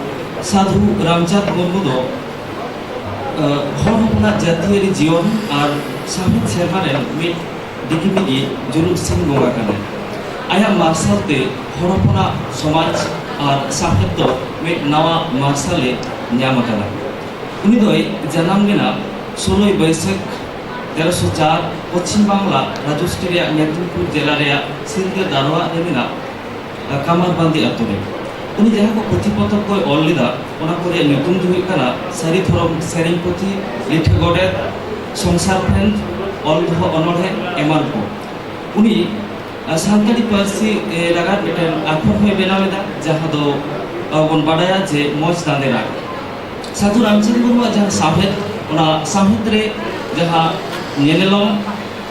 ᱥᱟᱫᱷᱩ ᱨᱟᱢᱪᱟᱸᱫᱽ ᱢᱩᱨᱢᱩ ᱫᱚ ᱟᱸ, ᱦᱚᱲ ᱦᱚᱯᱚᱱᱟᱜ ᱡᱟᱹᱛᱤᱭᱟᱹᱨᱤ ᱡᱤᱭᱚᱱ ᱟᱨ ᱥᱟᱶᱦᱮᱫ ᱥᱮᱨᱢᱟ ᱨᱮᱱ ᱢᱤᱫ ᱰᱤᱜᱤ ᱢᱤᱜᱤ ᱡᱩᱞᱩᱜ ᱥᱤᱝ ᱵᱚᱸᱜᱟ ᱠᱟᱱᱟᱭ᱾ ᱟᱭᱟᱜ ᱢᱟᱨᱥᱟᱞ ᱛᱮ ᱦᱚᱲ ᱦᱚᱯᱚᱱᱟᱜ ᱥᱚᱢᱟᱡᱽ ᱟᱨ ᱥᱟᱶᱦᱮᱫ ᱫᱚ ᱢᱤᱫ ᱱᱟᱣᱟ ᱢᱟᱨᱥᱟᱞ ᱮ ᱧᱟᱢ ᱟᱠᱟᱫᱟ᱾ ᱩᱱᱤ ᱫᱚᱭ ᱡᱟᱱᱟᱢ ᱞᱮᱱᱟ ᱥᱳᱞᱳᱭ ᱵᱟᱹᱭᱥᱟᱹᱠᱷ ᱛᱮᱨᱚᱥᱚ ᱪᱟᱨ, ᱯᱚᱪᱷᱤᱢ ᱵᱟᱝᱞᱟ ᱨᱟᱡᱚᱥᱴᱤ ᱨᱮᱭᱟᱜ ᱢᱮᱫᱤᱱᱯᱩᱨ ᱡᱮᱞᱟ ᱨᱮᱭᱟᱜ ᱥᱤᱞᱫᱟᱹ ᱫᱟᱨᱣᱟᱜ ᱨᱮ ᱢᱮᱱᱟᱜ ᱠᱟᱢᱟᱨᱵᱟᱸᱫᱤ ᱟᱛᱳ ᱨᱮ᱾ ᱩᱱᱤ ᱡᱟᱦᱟᱸ ᱠᱚ ᱯᱩᱛᱷᱤ ᱯᱚᱛᱚᱵ ᱠᱚᱭ ᱚᱞ ᱞᱮᱫᱟ, ᱚᱱᱟ ᱠᱚ ᱨᱮᱭᱟᱜ ᱧᱩᱛᱩᱢ ᱫᱚ ᱦᱩᱭᱩᱜ ᱠᱟᱱᱟ ᱥᱟᱹᱨᱤ ᱫᱷᱚᱨᱚᱢ ᱥᱮᱨᱮᱧ ᱯᱩᱛᱷᱤ, ᱞᱤᱴᱷᱟᱹ ᱜᱚᱰᱮᱛ, ᱥᱚᱝᱥᱟᱨ ᱯᱷᱮᱸᱫᱽ, ᱚᱞ ᱫᱚᱦᱚ ᱚᱱᱚᱬᱦᱮ ᱮᱢᱟᱱ ᱠᱚ᱾ ᱩᱱᱤ, ᱟ, ᱥᱟᱱᱛᱟᱲᱤ ᱯᱟᱹᱨᱥᱤ, ᱮ, ᱞᱟᱜᱟᱫ ᱢᱤᱫᱴᱮᱱ ᱟᱠᱷᱚᱨ ᱦᱚᱸᱭ ᱵᱮᱱᱟᱣ ᱞᱮᱫᱟ, ᱡᱟᱦᱟᱸ ᱫᱚ ᱟᱵᱚ ᱵᱚᱱ ᱵᱟᱰᱟᱭᱟ ᱡᱮ ᱢᱚᱡᱽ ᱫᱟᱸᱫᱮ ᱨᱟᱜᱽ᱾ ᱥᱟᱹᱫᱷᱩ ᱨᱟᱢᱪᱟᱸᱫᱽ ᱢᱩᱨᱢᱩᱣᱟᱜ ᱡᱟᱦᱟᱸ ᱥᱟᱶᱦᱮᱫ, ᱚᱱᱟ ᱥᱟᱶᱦᱮᱫ ᱨᱮ ᱡᱟᱦᱟᱸ ᱧᱮᱱᱮᱞᱚᱢ,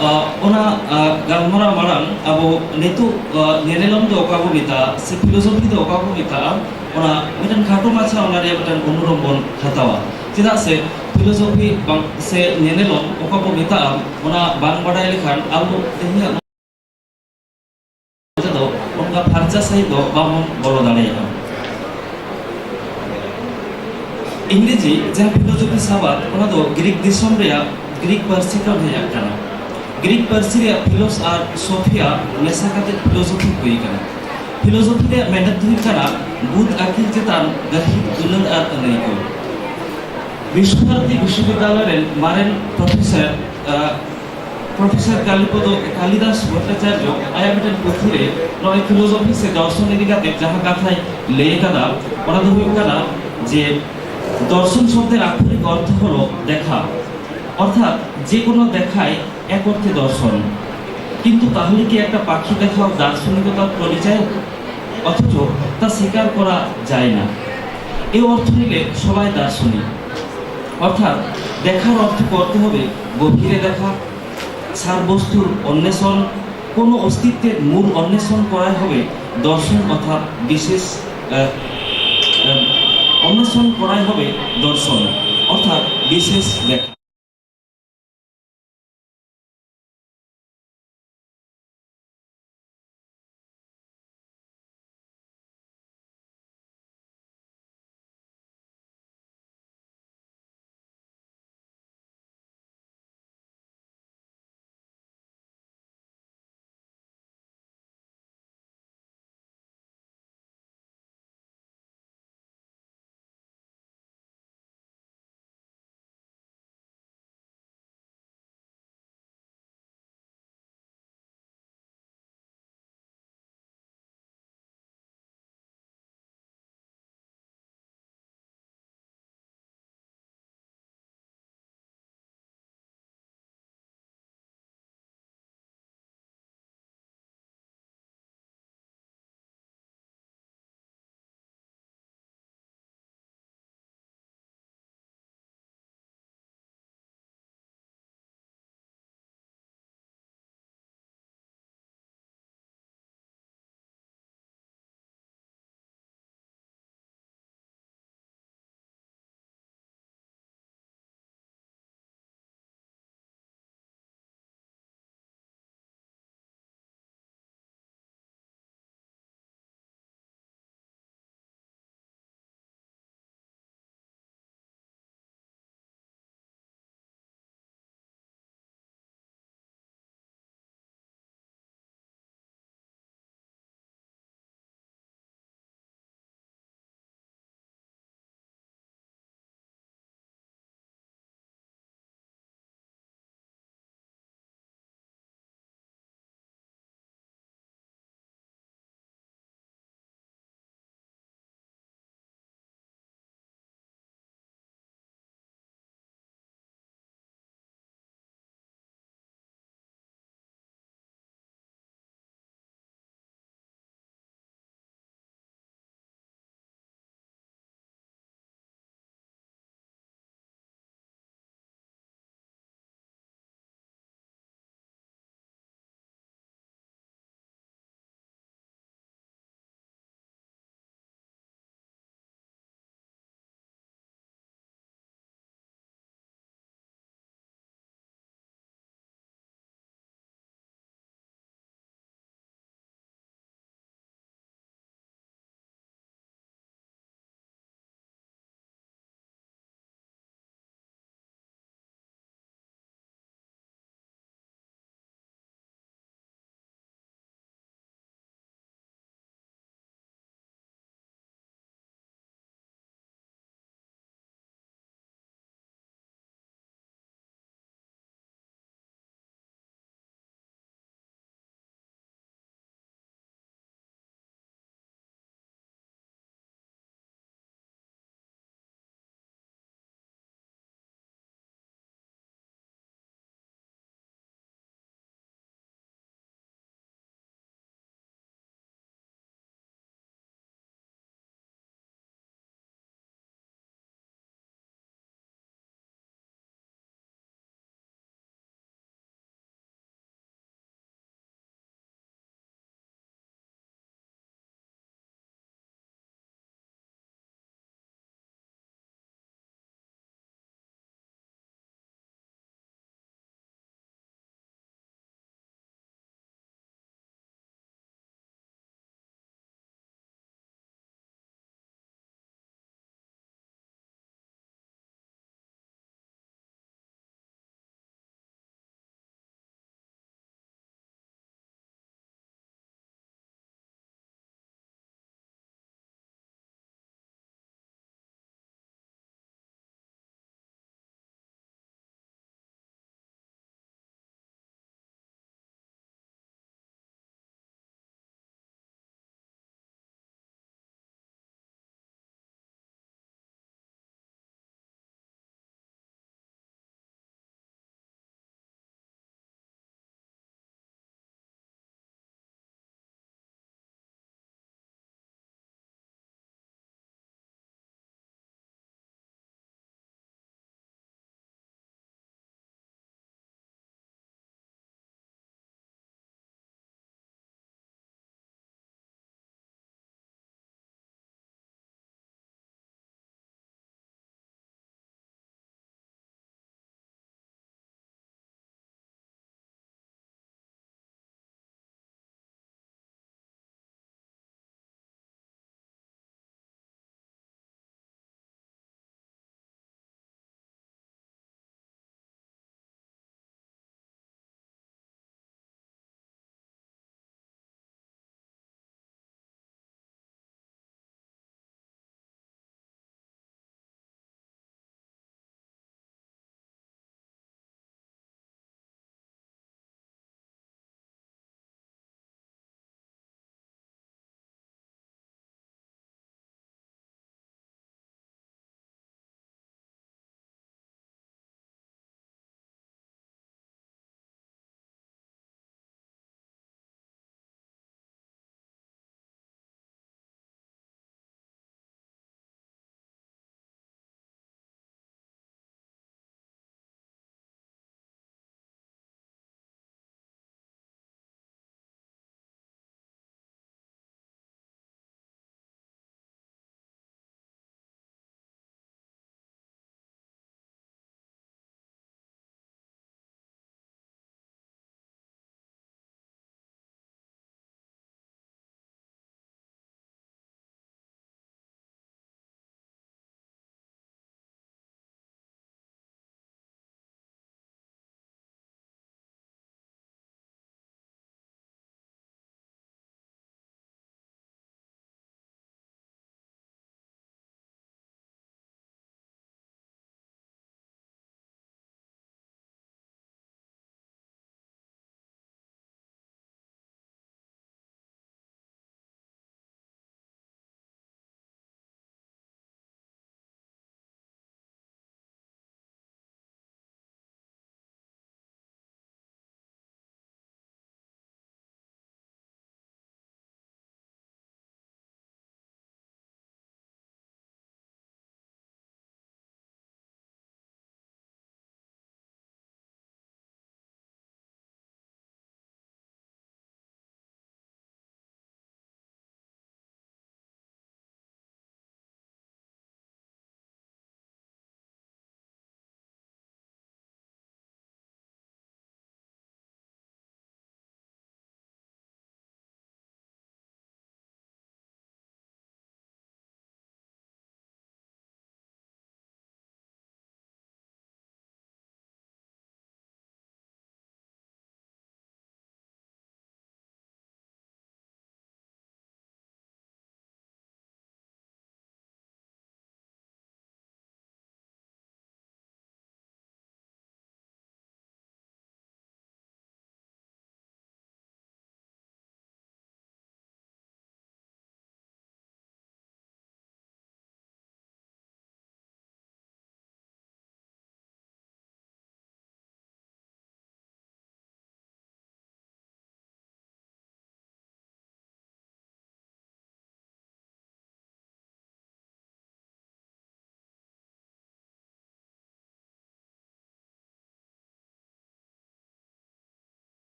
ᱟ, ᱚᱱᱟ, ᱟ, ᱜᱟᱞᱢᱟᱨᱟᱣ ᱢᱟᱲᱟᱝ ᱟᱵᱚ ᱱᱤᱛᱚᱜ, ᱟ, ᱧᱮᱱᱮᱞᱚᱢ ᱫᱚ ᱚᱠᱟ ᱵᱚ ᱢᱮᱛᱟᱜᱼᱟ ᱥᱮ ᱯᱷᱤᱞᱳᱥᱚᱯᱷᱤ ᱫᱚ ᱚᱠᱟ ᱵᱚ ᱢᱮᱛᱟᱜᱼᱟ, ᱚᱱᱟ ᱢᱤᱫᱴᱮᱱ ᱠᱷᱟᱴᱚ ᱢᱟᱪᱷᱟ ᱚᱱᱟ ᱨᱮᱭᱟᱜ ᱢᱤᱫᱴᱮᱱ ᱩᱱᱩᱨᱚᱢ ᱵᱚᱱ ᱦᱟᱛᱟᱣᱟ᱾ ᱪᱮᱫᱟᱜ ᱥᱮ ᱯᱷᱤᱞᱳᱥᱚᱯᱷᱤ ᱵᱟᱝ ᱥᱮ ᱧᱮᱱᱮᱞᱚᱢ ᱚᱠᱟ ᱵᱚ ᱢᱮᱛᱟᱜᱼᱟ, ᱚᱱᱟ ᱵᱟᱝ ᱵᱟᱰᱟᱭ ᱞᱮᱠᱷᱟᱱ ᱟᱵᱚ ᱛᱮᱦᱮᱧᱟᱜ ᱫᱚ ᱚᱱᱠᱟ ᱯᱷᱟᱨᱪᱟ ᱥᱟᱺᱦᱤᱡ ᱫᱚ ᱵᱟᱵᱚᱱ ᱵᱚᱞᱚ ᱫᱟᱲᱮᱭᱟᱜᱼᱟ᱾ ᱤᱝᱨᱮᱡᱤ ᱡᱟᱦᱟᱸ ᱯᱷᱤᱞᱳᱡᱚᱯᱷᱤ ᱥᱟᱵᱟᱫ, ᱚᱱᱟ ᱫᱚ ᱜᱨᱤᱠ ᱫᱤᱥᱚᱢ ᱨᱮᱭᱟᱜ ᱜᱨᱤᱠ ᱯᱟᱹᱨᱥᱤ ᱠᱷᱚᱱ ᱦᱮᱡ ᱟᱠᱟᱱᱟ᱾ ᱜᱨᱤᱠ ᱯᱟᱹᱨᱥᱤ ᱨᱮᱭᱟᱜ ᱯᱷᱤᱞᱳᱥ ᱟᱨ ᱥᱚᱯᱷᱤᱭᱟ ᱢᱮᱥᱟ ᱠᱟᱛᱮ ᱯᱷᱤᱞᱳᱡᱚᱯᱷᱤ ᱦᱩᱭ ᱟᱠᱟᱱᱟ᱾ ᱯᱷᱤᱞᱳᱡᱚᱯᱷᱤ ᱨᱮᱭᱟᱜ ᱢᱮᱱᱮᱛ ᱦᱩᱭᱩᱜ ᱠᱟᱱᱟ ᱵᱩᱫᱷ ᱟᱹᱠᱤᱞ ᱪᱮᱛᱟᱱ ᱜᱟᱹᱦᱤᱨ ᱫᱩᱞᱟᱹᱲ ᱟᱨ ᱟᱹᱱᱟᱹᱭᱠᱟᱹᱣ᱾ ᱵᱤᱥᱣᱚᱵᱷᱟᱨᱚᱛᱤ ᱵᱤᱥᱣᱚᱵᱤᱫᱽᱫᱟᱞᱚᱭ ᱨᱮᱱ ᱢᱟᱨᱮᱱ ᱯᱨᱚᱯᱷᱮᱥᱚᱨ, ᱟᱨ ᱯᱨᱚᱯᱷᱮᱥᱚᱨ ᱠᱟᱞᱤᱯᱚᱫᱚ ᱠᱟᱞᱤᱫᱟᱥ ᱵᱷᱚᱴᱴᱟᱪᱟᱨᱡᱚ ᱟᱭᱟᱜ ᱢᱤᱫᱴᱮᱱ ᱯᱩᱛᱷᱤ ᱨᱮ ᱱᱚᱜᱼᱚᱭ ᱯᱷᱤᱞᱳᱥᱚᱯᱷᱤ ᱥᱮ ᱫᱚᱨᱥᱚᱱ ᱤᱫᱤ ᱠᱟᱛᱮ ᱡᱟᱦᱟᱸ ᱠᱟᱛᱷᱟᱭ ᱞᱟᱹᱭ ᱟᱠᱟᱫᱟ, ᱚᱱᱟ ᱫᱚ ᱦᱩᱭᱩᱜ ᱠᱟᱱᱟ ᱡᱮ দর্শন শব্দের আক্ষরিক অর্থ হলো দেখা, অর্থাৎ যে কোনো দেখাই এক অর্থে দর্শন। কিন্তু তাহলে কি একটা পাখি দেখাও দার্শনিকতার পরিচয়? অথচ তা স্বীকার করা যায় না। এ অর্থ নিলে সবাই দার্শনিক। অর্থাৎ দেখার অর্থ করতে হবে গভীরে দেখা, সারবস্তুর অন্বেষণ, কোনো অস্তিত্বের মূল অন্বেষণ করাই হবে দর্শন, অর্থাৎ বিশেষ আহ, আহ, অন্বেষণ করাই হবে দর্শন, অর্থাৎ বিশেষ দেখা।